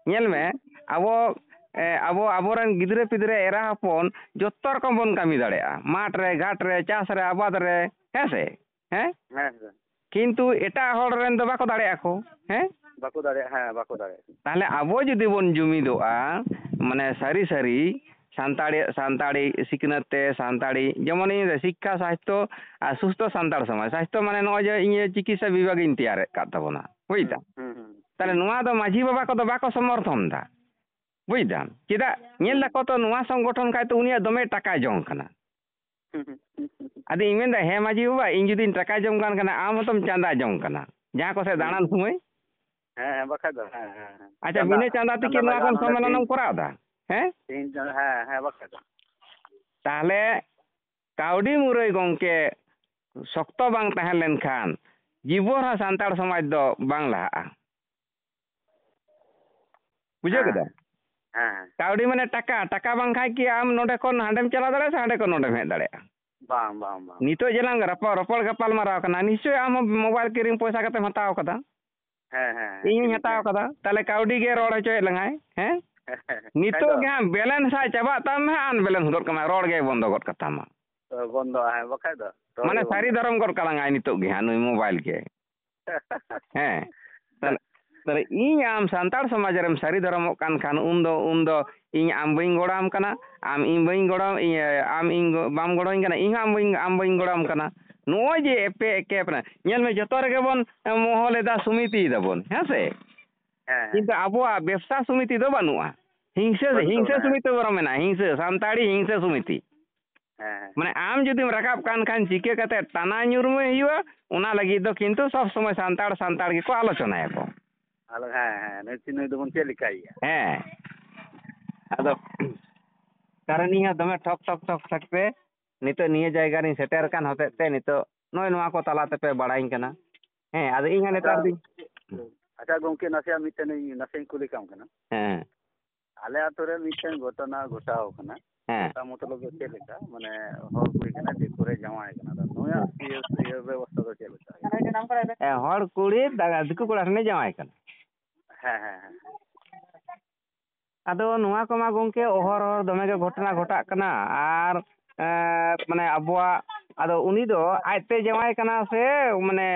ᱧᱮᱞ ᱢᱮ, ᱦᱩᱸ᱾ ᱟᱵᱚ, ᱮ, ᱟᱵᱚ, ᱟᱵᱚᱨᱮᱱ ᱜᱤᱫᱽᱨᱟᱹ ᱯᱤᱫᱽᱨᱟᱹ ᱮᱨᱟ ᱦᱚᱯᱚᱱ ᱡᱚᱛᱚ ᱨᱚᱠᱚᱢ ᱵᱚᱱ ᱠᱟᱹᱢᱤ ᱫᱟᱲᱮᱭᱟᱜᱼᱟ, ᱢᱟᱴᱷ ᱨᱮ, ᱜᱷᱟᱴ ᱨᱮ, ᱪᱟᱥ ᱨᱮ, ᱟᱵᱟᱫᱽ ᱨᱮ, ᱦᱮᱸ ᱥᱮ? ᱦᱮᱸ ᱥᱮ᱾ ᱠᱤᱱᱛᱩ ᱮᱴᱟᱜ ᱦᱚᱲ ᱨᱮᱱ ᱫᱚ ᱵᱟᱠᱚ ᱫᱟᱲᱮᱭᱟᱜᱼᱟ ᱠᱚ, ᱦᱮᱸ? ᱵᱟᱠᱚ ᱫᱟᱲᱮᱭᱟᱜᱼᱟ, ᱦᱮᱸ, ᱵᱟᱠᱚ ᱫᱟᱲᱮᱭᱟᱜᱼᱟ᱾ ᱛᱟᱦᱞᱮ ᱟᱵᱚ ᱡᱩᱫᱤ ᱵᱚᱱ ᱡᱩᱢᱤᱫᱚᱜᱼᱟ, ᱢᱟᱱᱮ ᱥᱟᱹᱨᱤ ᱥᱟᱹᱨᱤ ᱥᱟᱱᱛᱟᱲᱤ, ᱥᱟᱱᱛᱟᱲᱤ ᱥᱤᱠᱷᱱᱟᱹᱛ ᱛᱮ, ᱥᱟᱱᱛᱟᱲᱤ, ᱡᱮᱢᱚᱱ ᱤᱧ ᱞᱟᱹᱭᱫᱟ, ᱥᱤᱠᱠᱷᱟ, ᱥᱟᱥᱛᱷᱚ ᱟᱨ ᱥᱩᱥᱛᱷᱚ ᱥᱟᱱᱛᱟᱲ ᱥᱚᱢᱟᱡᱽ᱾ ᱥᱟᱥᱛᱷᱚ ᱢᱟᱱᱮ ᱱᱚᱜᱼᱚᱭ ᱡᱮ ᱤᱧ ᱪᱤᱠᱤᱛᱥᱟ ᱵᱤᱵᱷᱟᱜᱽ ᱤᱧ ᱛᱮᱭᱟᱨᱮᱫ ᱠᱟᱫ ᱛᱟᱵᱚᱱᱟ, ᱵᱩᱡᱽ ᱫᱟᱢ? ᱦᱩᱸ, ᱦᱩᱸ, ᱦᱩᱸ᱾ ᱛᱟᱦᱞᱮ ᱱᱚᱣᱟ ᱫᱚ ᱢᱟᱹᱡᱷᱤ ᱵᱟᱵᱟ ᱠᱚᱫᱚ ᱵᱟᱠᱚ ᱥᱚᱢᱚᱨᱛᱷᱚᱱ ᱫᱟ᱾ ᱵᱩᱡᱽ ᱫᱟᱢ? ᱪᱮᱫᱟᱜ? ᱧᱮᱞ ᱫᱟᱠᱚ ᱛᱚ, ᱱᱚᱣᱟ ᱥᱚᱝᱜᱚᱴᱷᱚᱱ ᱠᱷᱟᱡ ᱛᱚ ᱩᱱᱤᱭᱟᱜ ᱫᱚᱢᱮ ᱴᱟᱠᱟ ᱡᱚᱝ ᱠᱟᱱᱟ᱾ ᱟᱫᱚᱧ ᱢᱮᱱᱫᱟ, "ᱦᱮᱸ ᱢᱟᱹᱡᱷᱤ ᱵᱟᱵᱟ, ᱤᱧ ᱡᱩᱫᱤᱧ ᱴᱟᱠᱟ ᱡᱚᱝ ᱠᱟᱱ ᱠᱟᱱᱟ, ᱟᱢ ᱦᱚᱸᱛᱚᱢ ᱪᱟᱸᱫᱟ ᱡᱚᱝ ᱠᱟᱱᱟ ᱡᱟᱦᱟᱸ ᱠᱚ ᱥᱮᱫ ᱫᱟᱬᱟᱱ ᱥᱚᱢᱚᱭ?" ᱦᱮᱸ, ᱦᱮᱸ, ᱵᱟᱠᱷᱟᱡ ᱫᱚ, ᱦᱮᱸ, ᱦᱮᱸ, ᱦᱮᱸ᱾ ᱟᱪᱪᱷᱟ, ᱪᱟᱸᱫᱟ, ᱵᱤᱱᱟᱹ ᱪᱟᱸᱫᱟ ᱛᱮᱠᱤ ᱪᱟᱸᱫᱟ ᱱᱚᱣᱟ ᱞᱟᱜᱟᱜᱼᱟ ᱠᱷᱚᱱ ᱱᱚᱰᱮ ᱥᱚᱢᱢᱮᱞᱚᱱ ᱮᱢ ᱛᱤᱦᱤᱧ, ᱠᱚᱨᱟᱣ ᱮᱫᱟ? ᱦᱮᱸ? ᱛᱤᱦᱤᱧ ᱪᱟᱸᱫᱟ, ᱦᱮᱸ, ᱦᱮᱸ, ᱵᱟᱠᱷᱟᱡ ᱫᱚ᱾ ᱛᱟᱦᱞᱮ ᱠᱟᱹᱣᱰᱤ ᱢᱩᱨᱟᱹᱭ ᱜᱚᱢᱠᱮ ᱥᱚᱠᱛᱚ ᱵᱟᱝ ᱛᱟᱦᱮᱸ ᱞᱮᱱᱠᱷᱟᱱ ᱡᱤᱵᱚᱱ ᱦᱚᱸ ᱥᱟᱱᱛᱟᱲ ᱥᱚᱢᱟᱡᱽ ᱫᱚ ᱵᱟᱝ ᱞᱟᱦᱟᱜᱼᱟ᱾ ᱵᱩᱡᱷᱟᱹᱣ ᱦᱮᱸ᱾ ᱠᱮᱫᱟ? ᱦᱮᱸ, ᱦᱮᱸ᱾ ᱠᱟᱹᱣᱰᱤ ᱢᱟᱱᱮ ᱴᱟᱠᱟ, ᱴᱟᱠᱟ ᱵᱟᱝᱠᱷᱟᱡ ᱠᱤ ᱟᱢ ᱱᱚᱰᱮ ᱠᱷᱚᱱ ᱦᱟᱸᱰᱮᱢ ᱪᱟᱞᱟᱣ ᱫᱟᱲᱮᱭᱟᱜᱼᱟ ᱥᱮ ᱦᱟᱸᱰᱮ ᱠᱷᱚᱱ ᱱᱚᱰᱮᱢ ᱦᱮᱡ ᱫᱟᱲᱮᱭᱟᱜᱼᱟ? ᱵᱟᱝ, ᱵᱟᱝ, ᱵᱟᱝ᱾ ᱱᱤᱛᱚᱜ ᱡᱮᱞᱟᱝ ᱨᱟᱯᱚᱲ, ᱨᱚᱯᱚᱲ ᱜᱟᱯᱟᱞ ᱢᱟᱨᱟᱣ ᱠᱟᱱᱟ, ᱱᱤᱥᱪᱳᱭ ᱟᱢ ᱦᱚᱸ ᱢᱳᱵᱟᱭᱤᱞ ᱠᱤᱨᱤᱧ ᱯᱚᱭᱥᱟ ᱠᱟᱛᱮᱢ ᱦᱟᱛᱟᱣ ᱠᱟᱫᱟ᱾ ᱦᱮᱸ, ᱦᱮᱸ, ᱦᱮᱸ, ᱤᱧ ᱦᱚᱧ ᱴᱷᱤᱠ ᱦᱟᱛᱟᱣ ᱜᱮᱭᱟ᱾ ᱠᱟᱫᱟ, ᱛᱟᱦᱞᱮ ᱠᱟᱹᱣᱰᱤ ᱜᱮ ᱨᱚᱲ ᱦᱚᱪᱚᱭᱮᱫ ᱞᱟᱝᱟᱭ, ᱦᱮᱸ? ᱠᱷᱟᱡ ᱱᱤᱛᱚᱜ ᱫᱚ᱾ ᱜᱮ ᱦᱟᱸᱜ ᱵᱮᱞᱮᱱᱥ ᱦᱟᱸᱜ ᱪᱟᱵᱟᱜ ᱛᱟᱢ ᱦᱟᱸᱜ, ᱟᱱᱵᱮᱞᱮᱱᱥ ᱜᱚᱫ ᱠᱟᱢᱟ, ᱨᱚᱲ ᱜᱮ ᱵᱚᱱᱫᱚ ᱜᱚᱫ ᱠᱟᱛᱟᱢᱟ᱾ ᱛᱚ ᱵᱚᱱᱫᱚᱜᱼᱟ, ᱦᱮᱸ, ᱵᱟᱠᱷᱟᱡ ᱫᱚ᱾ ᱨᱚᱲ ᱢᱟᱱᱮ ᱜᱮ ᱥᱟᱹᱨᱤ ᱵᱚᱱᱫᱚᱜᱼᱟ᱾ ᱫᱷᱚᱨᱚᱢ ᱜᱚᱫ ᱠᱟᱞᱟᱝᱟᱭ ᱱᱤᱛᱚᱜ ᱜᱮ ᱦᱟᱸᱜ ᱱᱩᱭ ᱢᱳᱵᱟᱭᱤᱞ ᱜᱮ᱾ ᱦᱮᱸ᱾ ᱛᱟᱦᱞᱮ, ᱛᱟᱦᱞᱮ ᱤᱧ ᱟᱢ ᱥᱟᱱᱛᱟᱲ ᱥᱚᱢᱟᱡᱽ ᱨᱮᱢ ᱥᱟᱹᱨᱤ ᱫᱷᱚᱨᱚᱢᱚᱜ ᱠᱟᱱ ᱠᱷᱟᱱ, ᱩᱱᱫᱚ, ᱩᱱᱫᱚ ᱤᱧ ᱟᱢ ᱵᱟᱹᱧ ᱜᱚᱲᱚᱣᱟᱢ ᱠᱟᱱᱟ, ᱟᱢ ᱤᱧ ᱵᱟᱹᱧ ᱜᱚᱲᱚ, ᱤᱧ, ᱟᱢ ᱤᱧ ᱜᱚ-, ᱵᱟᱢ ᱜᱚᱲᱚᱧ ᱠᱟᱱᱟ, ᱤᱧ ᱦᱚᱸ ᱟᱢ ᱵᱟᱹᱧ, ᱟᱢ ᱵᱟᱹᱧ ᱜᱚᱲᱚᱣᱟᱢ ᱠᱟᱱᱟ᱾ ᱱᱚᱜᱼᱚᱭ ᱡᱮ ᱮᱯᱮ ᱮᱠᱮᱯ ᱨᱮ, ᱧᱮᱞ ᱢᱮ, ᱡᱚᱛᱚ ᱨᱮᱜᱮ ᱵᱚᱱ, ᱮ, ᱢᱚᱦᱚᱞ ᱮᱫᱟ, ᱥᱚᱢᱤᱛᱤ ᱫᱟᱵᱚᱱ, ᱦᱮᱸ ᱥᱮ? ᱦᱮᱸ, ᱦᱮᱸ᱾ ᱠᱤᱱᱛᱩ ᱟᱵᱚᱣᱟᱜ ᱵᱮᱵᱽᱥᱟ ᱥᱚᱢᱤᱛᱤ ᱫᱚ ᱵᱟᱹᱱᱩᱜᱼᱟ᱾ ᱦᱤᱝᱥᱟᱹ, ᱵᱟᱹᱱᱩᱜ ᱦᱤᱝᱥᱟᱹ ᱛᱟᱵᱚᱱᱟ, ᱦᱮᱸ᱾ ᱥᱚᱢᱤᱛᱤ ᱵᱚᱨᱚᱝ ᱢᱮᱱᱟᱜᱼᱟ, ᱦᱤᱝᱥᱟᱹ, ᱥᱟᱱᱛᱟᱲᱤ ᱦᱤᱝᱥᱟᱹ ᱥᱚᱢᱤᱛᱤ᱾ ᱦᱮᱸ, ᱦᱮᱸ᱾ ᱢᱟᱱᱮ ᱟᱢ ᱡᱩᱫᱤᱢ ᱨᱟᱠᱟᱵ ᱠᱟᱱ ᱠᱷᱟᱱ ᱪᱤᱠᱟᱹ ᱠᱟᱛᱮ ᱴᱟᱱᱟ ᱧᱩᱨᱢᱟᱹᱭ ᱦᱩᱭᱩᱜᱼᱟ, ᱚᱱᱟ ᱞᱟᱹᱜᱤᱫ ᱫᱚ ᱠᱤᱱᱛᱩ ᱥᱚᱵᱽ ᱥᱚᱢᱚᱭ ᱥᱟᱱᱛᱟᱲ, ᱥᱟᱱᱛᱟᱲ ᱜᱮᱠᱚ ᱟᱞᱳᱪᱚᱱᱟᱭᱟᱠᱚ᱾ ᱟᱞᱚ, ᱦᱮᱸ, ᱦᱮᱸ, ᱱᱩᱭ ᱪᱤᱱᱩᱭ ᱫᱚᱵᱚᱱ ᱪᱮᱫ ᱞᱮᱠᱟᱭᱮᱭᱟ? ᱦᱮᱸ᱾ ᱟᱫᱚ ᱠᱟᱨᱚᱱ ᱤᱧ ᱦᱚᱸ ᱫᱚᱢᱮ ᱴᱷᱚᱠ, ᱴᱷᱚᱠ, ᱴᱷᱚᱠ, ᱴᱷᱚᱠ ᱛᱮ ᱱᱤᱛᱚᱜ ᱱᱤᱭᱟᱹ ᱡᱟᱭᱜᱟ ᱨᱤᱧ ᱥᱮᱴᱮᱨ ᱟᱠᱟᱱ ᱦᱚᱛᱮᱡ ᱛᱮ ᱱᱤᱛᱚᱜ ᱱᱚᱜᱼᱚᱭ ᱱᱚᱣᱟ ᱠᱚ ᱛᱟᱞᱟ ᱛᱮᱯᱮ ᱵᱟᱲᱟᱭᱤᱧ ᱠᱟᱱᱟ᱾ ᱦᱮᱸ, ᱟᱫᱚ ᱤᱧ ᱦᱚᱸ ᱟᱪᱪᱷᱟ, ᱱᱮᱛᱟᱨ ᱫᱚᱧ ᱟᱪᱪᱷᱟ ᱜᱚᱢᱠᱮ, ᱱᱟᱥᱮᱭᱟᱜ ᱢᱤᱫᱴᱮᱱ ᱤᱧ, ᱱᱟᱥᱮᱧ ᱠᱩᱞᱤ ᱠᱟᱢ ᱠᱟᱱᱟ᱾ ᱦᱮᱸ᱾ ᱟᱞᱮ ᱟᱛᱳ ᱨᱮ ᱢᱤᱫᱴᱮᱱ ᱜᱷᱚᱴᱚᱱᱟ ᱜᱷᱚᱴᱟᱣ ᱠᱟᱱᱟ᱾ ᱦᱮᱸ᱾ ᱜᱷᱚᱴᱟᱣ ᱢᱚᱛᱞᱚᱵ ᱫᱚ ᱪᱮᱫ ᱞᱮᱠᱟ? ᱢᱟᱱᱮ ᱦᱚᱲ ᱠᱩᱲᱤ ᱠᱟᱱᱟ, ᱫᱤᱠᱩ ᱨᱮ ᱡᱟᱶᱟᱭ ᱠᱟᱱᱟ᱾ ᱟᱫᱚ ᱱᱩᱭᱟᱜ ᱦᱮᱸ᱾ ᱤᱭᱟᱹ, ᱤᱭᱟᱹ ᱵᱮᱵᱚᱥᱛᱷᱟ ᱫᱚ ᱪᱮᱫ ᱞᱮᱠᱟ? ᱦᱮᱸ, ᱦᱚᱲ ᱠᱩᱲᱤ ᱫᱟ-, ᱫᱤᱠᱩ ᱠᱚᱲᱟ ᱴᱷᱮᱱᱮ ᱡᱟᱶᱟᱭ ᱠᱟᱱᱟ᱾ ᱦᱮᱸ, ᱦᱮᱸ, ᱦᱮᱸ᱾ ᱟᱫᱚ ᱱᱚᱣᱟ ᱠᱚᱢᱟ ᱜᱚᱢᱠᱮ ᱚᱦᱚᱨ ᱚᱦᱚᱨ ᱫᱚᱢᱮ ᱜᱮ ᱜᱷᱚᱴᱚᱱᱟ ᱜᱷᱚᱴᱟᱜ ᱠᱟᱱᱟ᱾ ᱟᱨ, ᱮᱸ, ᱢᱟᱱᱮ ᱟᱵᱚᱣᱟᱜ, ᱟᱫᱚ ᱩᱱᱤ ᱫᱚ ᱟᱡᱛᱮ ᱡᱟᱶᱟᱭ ᱠᱟᱱᱟ ᱥᱮ ᱢᱟᱱᱮ,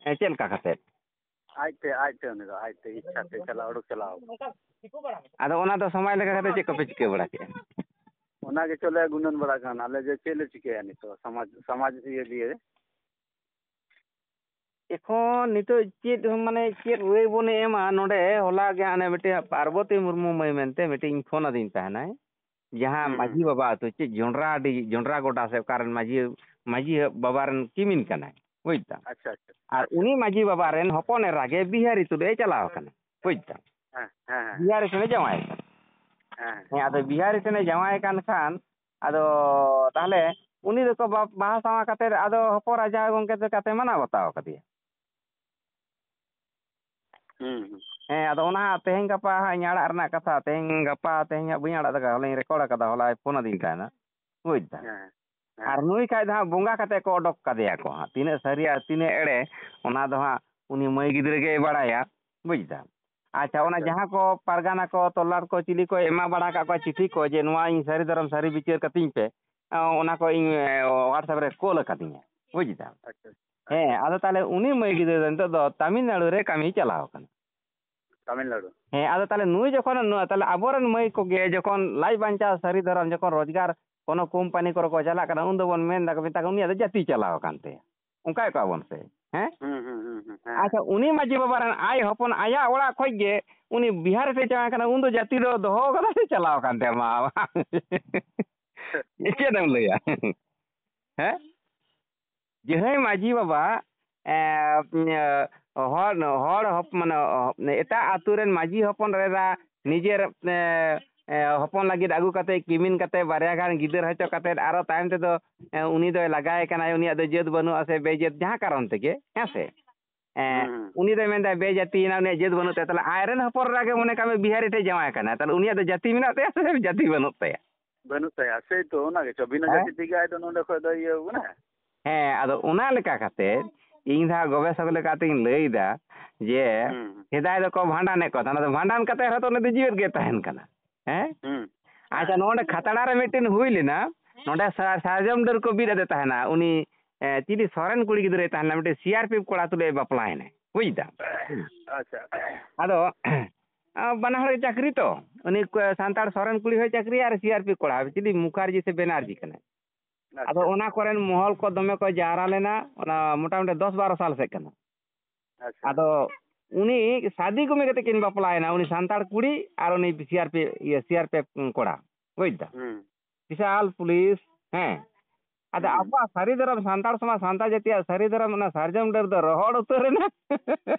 ᱮ, ᱪᱮᱫ ᱞᱮᱠᱟ ᱠᱟᱛᱮᱫ? ᱟᱡᱛᱮ, ᱟᱡᱛᱮ ᱩᱱᱤ ᱫᱚ, ᱟᱡᱛᱮ ᱤᱪᱪᱷᱟ ᱛᱮ ᱪᱟᱞᱟᱣ, ᱩᱰᱩᱠ ᱪᱟᱞᱟᱣ ᱟᱠᱟᱱᱟ᱾ ᱟᱫᱚ ᱚᱱᱟ ᱫᱚ ᱥᱚᱢᱟᱡᱽ ᱞᱮᱠᱟ ᱠᱟᱛᱮ ᱪᱮᱫ ᱠᱚᱯᱮ ᱪᱤᱠᱟᱹ ᱵᱟᱲᱟ ᱠᱮᱫᱼᱟ? ᱚᱱᱟ ᱜᱮᱪᱚ ᱞᱮ ᱜᱩᱱᱟᱹᱱ ᱵᱟᱲᱟ ᱠᱟᱱ, ᱟᱞᱮ ᱡᱮ ᱪᱮᱫ ᱞᱮ ᱪᱤᱠᱟᱹᱭᱟ ᱱᱤᱛᱚᱜ ᱥᱚᱢᱟᱡᱽ, ᱥᱚᱢᱟᱡᱽ ᱤᱭᱟᱹ ᱞᱤᱭᱮ᱾ ᱮᱠᱷᱚᱱ ᱱᱤᱛᱚᱜ ᱪᱮᱫ ᱦᱚᱸ ᱢᱟᱱᱮ ᱪᱮᱫ ᱨᱟᱹᱭ ᱵᱚᱱ ᱮᱢᱟ ᱱᱚᱰᱮ? ᱦᱚᱞᱟ ᱜᱮ ᱦᱟᱸᱜ ᱚᱱᱮ ᱢᱤᱫᱴᱮᱱ ᱯᱟᱨᱵᱚᱛᱤ ᱢᱩᱨᱢᱩ ᱢᱟᱹᱭ ᱢᱮᱱᱛᱮ ᱢᱤᱫᱴᱮᱱ ᱤᱧ ᱯᱷᱳᱱ ᱟᱹᱫᱤᱧ ᱛᱟᱦᱮᱱᱟᱭ, ᱡᱟᱦᱟᱸ ᱦᱩᱸ, ᱢᱟᱹᱡᱷᱤ ᱦᱩᱸ᱾ ᱵᱟᱵᱟ ᱟᱹᱛᱩ ᱪᱮᱫ ᱡᱚᱸᱰᱨᱟ ᱟᱹᱰᱤ ᱡᱚᱸᱰᱨᱟ ᱜᱚᱰᱟ ᱥᱮ ᱚᱠᱟᱨᱮᱱ ᱢᱟᱹᱡᱷᱤ, ᱢᱟᱹᱡᱷᱤ ᱵᱟᱵᱟ ᱨᱮᱱ ᱠᱤᱢᱤᱱ ᱠᱟᱱᱟᱭ, ᱵᱩᱡᱽ ᱛᱟᱢ? ᱟᱪᱪᱷᱟ, ᱟᱪᱪᱷᱟ, ᱟᱨ ᱟᱪᱪᱷᱟ᱾ ᱩᱱᱤ ᱢᱟᱹᱡᱷᱤ ᱵᱟᱵᱟ ᱨᱮᱱ ᱦᱚᱯᱚᱱ ᱮᱨᱟ ᱜᱮ ᱵᱤᱦᱟᱨᱤ ᱛᱩᱞᱩᱡ ᱮ ᱪᱟᱞᱟᱣ ᱟᱠᱟᱱᱟ, ᱵᱩᱡᱽ ᱛᱟᱢ? ᱦᱮᱸ, ᱦᱮᱸ, ᱦᱮᱸ᱾ ᱵᱤᱦᱟᱨᱤ ᱴᱷᱮᱱᱮ ᱡᱟᱶᱟᱭ ᱟᱠᱟᱱᱟ᱾ ᱦᱮᱸ᱾ ᱦᱮᱸ, ᱟᱫᱚ ᱵᱤᱦᱟᱨᱤ ᱴᱷᱮᱱᱮ ᱡᱟᱶᱟᱭ ᱠᱟᱱ ᱠᱷᱟᱱ, ᱟᱫᱚ ᱛᱟᱦᱞᱮ ᱩᱱᱤ ᱫᱚᱠᱚ ᱵᱟ-, ᱵᱟᱦᱟ ᱥᱟᱶᱟ ᱠᱟᱛᱮ ᱟᱫᱚ ᱦᱚᱯᱚᱱ ᱨᱟᱡᱟ ᱜᱚᱢᱠᱮ ᱫᱚ ᱠᱟᱛᱮ ᱢᱟᱱᱟᱣ ᱵᱟᱛᱟᱣ ᱠᱟᱫᱮᱭᱟ᱾ ᱦᱩᱸ, ᱦᱩᱸ᱾ ᱦᱮᱸ, ᱟᱫᱚ ᱚᱱᱟ ᱦᱟᱸᱜ ᱛᱮᱦᱮᱧ ᱜᱟᱯᱟ ᱦᱟᱸᱜ ᱤᱧ ᱟᱲᱟᱜ ᱨᱮᱱᱟᱜ ᱠᱟᱛᱷᱟ, ᱛᱮᱦᱮᱧ ᱜᱟᱯᱟ, ᱛᱮᱦᱮᱧ ᱦᱟᱸᱜ ᱵᱟᱹᱧ ᱟᱲᱟᱜ ᱫᱟᱲᱮᱭᱟᱜᱼᱟ, ᱦᱚᱞᱟᱧ ᱨᱮᱠᱚᱨᱰ ᱟᱠᱟᱫᱟ, ᱦᱚᱞᱟᱭ ᱯᱷᱳᱱ ᱟᱹᱫᱤᱧ ᱛᱟᱦᱮᱱᱟ, ᱵᱩᱡᱽ ᱫᱟᱢ? ᱦᱮᱸ, ᱦᱮᱸ᱾ ᱟᱨ ᱱᱩᱭ ᱠᱷᱟᱡ ᱫᱚ ᱦᱟᱸᱜ ᱵᱚᱸᱜᱟ ᱠᱟᱛᱮ ᱠᱚ ᱚᱰᱚᱠ ᱠᱟᱫᱮᱭᱟ ᱠᱚ ᱦᱟᱸᱜ, ᱛᱤᱱᱟᱹᱜ ᱥᱟᱹᱨᱤ ᱟᱨ ᱛᱤᱱᱟᱹᱜ ᱮᱲᱮ, ᱚᱱᱟ ᱫᱚ ᱦᱟᱸᱜ ᱩᱱᱤ ᱢᱟᱹᱭ ᱜᱤᱫᱽᱨᱟᱹ ᱜᱮᱭ ᱵᱟᱲᱟᱭᱟ, ᱵᱩᱡᱽ ᱫᱟᱢ? ᱟᱪᱪᱷᱟ, ᱚᱱᱟ ᱟᱪᱪᱷᱟ᱾ ᱡᱟᱦᱟᱸ ᱠᱚ ᱯᱟᱨᱜᱟᱱᱟ ᱠᱚ, ᱛᱚᱞᱟᱴ ᱠᱚ, ᱪᱤᱞᱤ ᱠᱚ ᱮᱢᱟ ᱵᱟᱲᱟ ᱟᱠᱟᱫ ᱠᱚᱣᱟ ᱪᱤᱴᱷᱤ ᱠᱚ ᱡᱮ ᱱᱚᱣᱟ ᱤᱧ ᱥᱟᱹᱨᱤ ᱫᱷᱚᱨᱚᱢ ᱥᱟᱹᱨᱤ ᱵᱤᱪᱟᱹᱨ ᱠᱟᱹᱛᱤᱧ ᱯᱮ, ᱚᱱᱟ ᱠᱚ ᱤᱧ WhatsApp ᱨᱮ ᱠᱳᱞ ᱟᱠᱟᱫᱤᱧᱟ, ᱵᱩᱡᱽ ᱫᱟᱢ? ᱟᱪᱪᱷᱟ, ᱟᱪᱪᱷᱟ᱾ ᱦᱮᱸ, ᱟᱫᱚ ᱛᱟᱦᱞᱮ ᱩᱱᱤ ᱢᱟᱹᱭ ᱜᱤᱫᱽᱨᱟᱹ ᱫᱚ ᱱᱤᱛᱚᱜ ᱫᱚ ᱛᱟᱢᱤᱞᱱᱟᱲᱩ ᱨᱮ ᱠᱟᱹᱢᱤ ᱪᱟᱞᱟᱣ ᱠᱟᱱᱟ᱾ ᱛᱟᱢᱤᱞᱱᱟᱲᱩ᱾ ᱦᱮᱸ, ᱟᱫᱚ ᱛᱟᱦᱞᱮ ᱱᱩᱭ ᱡᱚᱠᱷᱚᱱ, ᱱᱩᱭ, ᱛᱟᱦᱞᱮ ᱟᱵᱚᱨᱮᱱ ᱢᱟᱹᱭ ᱠᱚᱜᱮ ᱡᱚᱠᱷᱚᱱ ᱞᱟᱡ ᱵᱟᱧᱪᱟᱣ ᱥᱟᱹᱨᱤ ᱫᱷᱚᱨᱚᱢ ᱡᱚᱠᱷᱚᱱ ᱨᱳᱡᱽᱜᱟᱨ ᱠᱳᱱᱳ ᱠᱳᱢᱯᱟᱱᱤ ᱠᱚᱨᱮ ᱠᱚ ᱪᱟᱞᱟᱜ ᱠᱟᱱᱟ, ᱩᱱ ᱫᱚᱵᱚᱱ ᱢᱮᱱ ᱫᱟ, ᱢᱮᱛᱟ ᱠᱚ, "ᱩᱱᱤᱭᱟᱜ ᱫᱚ ᱡᱟᱹᱛᱤ ᱪᱟᱞᱟᱣ ᱟᱠᱟᱱ ᱛᱟᱭᱟ", ᱚᱱᱠᱟᱭᱮᱫ ᱠᱚᱣᱟ ᱵᱚᱱ ᱥᱮ? ᱦᱮᱸ? ᱦᱩᱸ, ᱦᱩᱸ, ᱦᱩᱸ, ᱦᱩᱸ, ᱦᱮᱸ᱾ ᱟᱪᱪᱷᱟ, ᱩᱱᱤ ᱢᱟᱹᱡᱷᱤ ᱵᱟᱵᱟ ᱨᱮᱱ ᱟᱡ ᱦᱚᱯᱚᱱ ᱟᱭᱟᱜ ᱚᱲᱟᱜ ᱠᱷᱚᱡ ᱜᱮ ᱩᱱᱤ ᱵᱤᱦᱟᱨ ᱨᱮ ᱪᱟᱞᱟᱣ ᱠᱟᱱᱟ, ᱩᱱ ᱫᱚ ᱡᱟᱹᱛᱤ ᱫᱚ ᱫᱚᱦᱚ ᱠᱟᱫᱟ ᱥᱮ ᱪᱟᱞᱟᱣ ᱟᱠᱟᱱ ᱛᱟᱭᱟ? ᱢᱟ ᱪᱮᱫ ᱮᱢ ᱞᱟᱹᱭᱟ? ᱦᱮᱸ? ᱡᱟᱦᱟᱸᱭ ᱢᱟᱹᱡᱷᱤ ᱵᱟᱵᱟ, ᱮᱸ, ᱦᱚᱲ, ᱦᱚᱲ ᱦᱚᱯ-, ᱢᱟᱱᱮ, ᱮᱴᱟᱜ ᱟᱹᱛᱩ ᱨᱮᱱ ᱢᱟᱹᱡᱷᱤ ᱦᱚᱯᱚᱱ ᱮᱨᱟ ᱱᱤᱡᱮᱨ, ᱮᱸ, ᱮᱸ, ᱦᱚᱯᱚᱱ ᱞᱟᱹᱜᱤᱫ ᱟᱹᱜᱩ ᱠᱟᱛᱮ, ᱠᱤᱢᱤᱱ ᱠᱟᱛᱮ, ᱵᱟᱨᱭᱟ ᱜᱟᱱ ᱜᱤᱫᱟᱹᱨ ᱦᱚᱪᱚ ᱠᱟᱛᱮ, ᱟᱨᱚ ᱛᱟᱭᱚᱢ ᱛᱮᱫᱚ, ᱮᱸ, ᱩᱱᱤ ᱫᱚᱭ ᱞᱟᱜᱟᱭᱮ ᱠᱟᱱᱟᱭ, ᱩᱱᱤᱭᱟᱜ ᱫᱚ ᱡᱟᱹᱛ ᱵᱟᱹᱱᱩᱜᱼᱟ ᱥᱮ ᱵᱮᱡᱟᱹᱛ, ᱡᱟᱦᱟᱸ ᱠᱟᱨᱚᱱ ᱛᱮᱜᱮ, ᱦᱮᱸ ᱥᱮ? ᱮᱸ, ᱦᱩᱸ, ᱦᱩᱸ᱾ ᱩᱱᱤ ᱫᱚᱭ ᱢᱮᱱᱫᱟ ᱵᱮᱡᱟᱹᱛᱤᱭᱮᱱᱟ, ᱩᱱᱤᱭᱟᱜ ᱡᱟᱹᱛ ᱵᱟᱹᱱᱩᱜ ᱛᱟᱭᱟ᱾ ᱛᱟᱦᱞᱮ ᱟᱡᱨᱮᱱ ᱦᱚᱯᱚᱱ ᱮᱨᱟ ᱜᱮ ᱢᱚᱱᱮ ᱠᱟᱜ ᱢᱮ ᱵᱤᱦᱟᱨᱤ ᱴᱷᱮᱡ ᱡᱟᱶᱟᱭ ᱠᱟᱱᱟᱭ, ᱛᱟᱦᱞᱮ ᱩᱱᱤᱭᱟᱜ ᱫᱚ ᱡᱟᱹᱛᱤ ᱢᱮᱱᱟᱜ ᱛᱟᱭᱟ ᱥᱮ ᱡᱟᱹᱛᱤ ᱵᱟᱹᱱᱩᱜ ᱛᱟᱭᱟ? ᱵᱟᱹᱱᱩᱜ ᱛᱟᱭᱟ, ᱥᱮᱭ ᱛᱚ, ᱚᱱᱟ ᱜᱮᱪᱚ, ᱵᱤᱱᱟᱹ ᱦᱮᱸ? ᱡᱟᱹᱛᱤ ᱛᱮᱜᱮ ᱟᱡ ᱫᱚ ᱱᱚᱰᱮ ᱠᱷᱚᱡ ᱫᱚ ᱤᱭᱟᱹ ᱠᱟᱱᱟ᱾ ᱦᱮᱸ, ᱟᱫᱚ ᱚᱱᱟ ᱞᱮᱠᱟ ᱠᱟᱛᱮ ᱤᱧ ᱫᱚ ᱦᱟᱸᱜ ᱜᱚᱵᱮᱥᱚᱠ ᱞᱮᱠᱟᱛᱤᱧ ᱞᱟᱹᱭᱫᱟ ᱡᱮ ᱦᱩᱸ, ᱦᱩᱸ᱾ ᱥᱮᱫᱟᱭ ᱫᱚᱠᱚ ᱵᱷᱟᱸᱰᱟᱱᱮᱫ ᱠᱚ ᱛᱟᱦᱮᱸᱫ, ᱟᱫᱚ ᱵᱷᱟᱸᱰᱟᱱ ᱠᱟᱛᱮ ᱨᱮᱦᱚᱸ ᱛᱚ ᱩᱱᱤ ᱫᱚ ᱡᱤᱣᱮᱫ ᱜᱮ ᱛᱟᱦᱮᱱ ᱠᱟᱱᱟ᱾ ᱦᱮᱸ? ᱦᱩᱸ᱾ ᱟᱪᱪᱷᱟ, ᱦᱮᱸ᱾ ᱱᱚᱰᱮ ᱠᱷᱟᱛᱲᱟ ᱨᱮ ᱢᱤᱫᱴᱮᱱ ᱦᱩᱭ ᱞᱮᱱᱟ, ᱱᱚᱰᱮ ᱥᱟ-, ᱥᱟᱨᱡᱚᱢ ᱰᱟᱹᱨ ᱠᱚ ᱵᱤᱫ ᱟᱫᱮ ᱛᱟᱦᱮᱱᱟ, ᱩᱱᱤ, ᱮ, ᱪᱤᱞᱤ ᱥᱚᱨᱮᱱ ᱠᱩᱲᱤ ᱜᱤᱫᱽᱨᱟᱹᱭ ᱛᱟᱦᱮᱱᱟ, ᱢᱤᱫᱴᱮᱱ ᱥᱤ ᱟᱨ ᱯᱤ ᱮᱯᱷ ᱠᱚᱲᱟ ᱛᱩᱞᱩᱡ ᱮ ᱵᱟᱯᱞᱟᱭᱮᱱᱟᱭ, ᱵᱩᱡᱽ ᱫᱟᱢ? ᱟᱪᱪᱷᱟ᱾ ᱟᱫᱚ, ᱟ, ᱵᱟᱱᱟ ᱦᱚᱲ ᱜᱮ ᱪᱟᱹᱠᱨᱤ ᱛᱚ, ᱩᱱᱤ ᱠᱚ-, ᱥᱟᱱᱛᱟᱲ ᱥᱚᱨᱮᱱ ᱠᱩᱲᱤ ᱦᱚᱸᱭ ᱪᱟᱹᱠᱨᱤᱭᱟ ᱟᱨ ᱥᱤ ᱟᱨ ᱯᱤ ᱮᱯᱷ ᱠᱚᱲᱟ, ᱪᱤᱞᱤ ᱢᱩᱠᱷᱟᱨᱡᱤ ᱥᱮ ᱵᱮᱱᱟᱨᱡᱤ ᱠᱟᱱᱟᱭ᱾ ᱟᱫᱚ ᱟᱪᱪᱷᱟ᱾ ᱚᱱᱟ ᱠᱚᱨᱮᱱ ᱢᱚᱦᱚᱞ ᱠᱚ ᱫᱚᱢᱮ ᱠᱚ ᱡᱟᱣᱨᱟ ᱞᱮᱱᱟ, ᱚᱱᱟ ᱢᱚᱴᱟᱢᱩᱴᱤ ᱫᱚᱥ ᱵᱟᱨᱚ ᱥᱟᱞ ᱥᱮᱫ ᱠᱟᱱᱟ᱾ ᱟᱪᱪᱷᱟ᱾ ᱟᱫᱚ ᱩᱱᱤ ᱥᱟᱫᱤ ᱜᱩᱢᱤ ᱠᱟᱛᱮ ᱠᱤᱱ ᱵᱟᱯᱞᱟᱭᱮᱱᱟ, ᱩᱱᱤ ᱥᱟᱱᱛᱟᱲ ᱠᱩᱲᱤ ᱟᱨ ᱩᱱᱤ ᱥᱤ ᱟᱨ ᱯᱤ, ᱤᱭᱟᱹ, ᱥᱤ ᱟᱨ ᱯᱤ ᱮᱯᱷ ᱠᱚᱲᱟ, ᱵᱩᱡᱽ ᱫᱟ? ᱦᱩᱸ᱾ ᱵᱤᱥᱟᱞ ᱯᱩᱞᱤᱥ, ᱦᱮᱸ᱾ ᱟᱫᱚ ᱦᱩᱸ᱾ ᱟᱵᱚᱣᱟᱜ ᱥᱟᱹᱨᱤ ᱫᱷᱚᱨᱚᱢ, ᱥᱟᱱᱛᱟᱲ ᱥᱚᱢᱟᱡᱽ, ᱥᱟᱱᱛᱟᱲ ᱡᱟᱹᱛᱤᱭᱟᱜ ᱥᱟᱹᱨᱤ ᱫᱷᱚᱨᱚᱢ, ᱚᱱᱟ ᱥᱟᱨᱡᱚᱢ ᱰᱟᱹᱨ ᱫᱚ ᱨᱚᱦᱚᱲ ᱩᱛᱟᱹᱨ ᱮᱱᱟ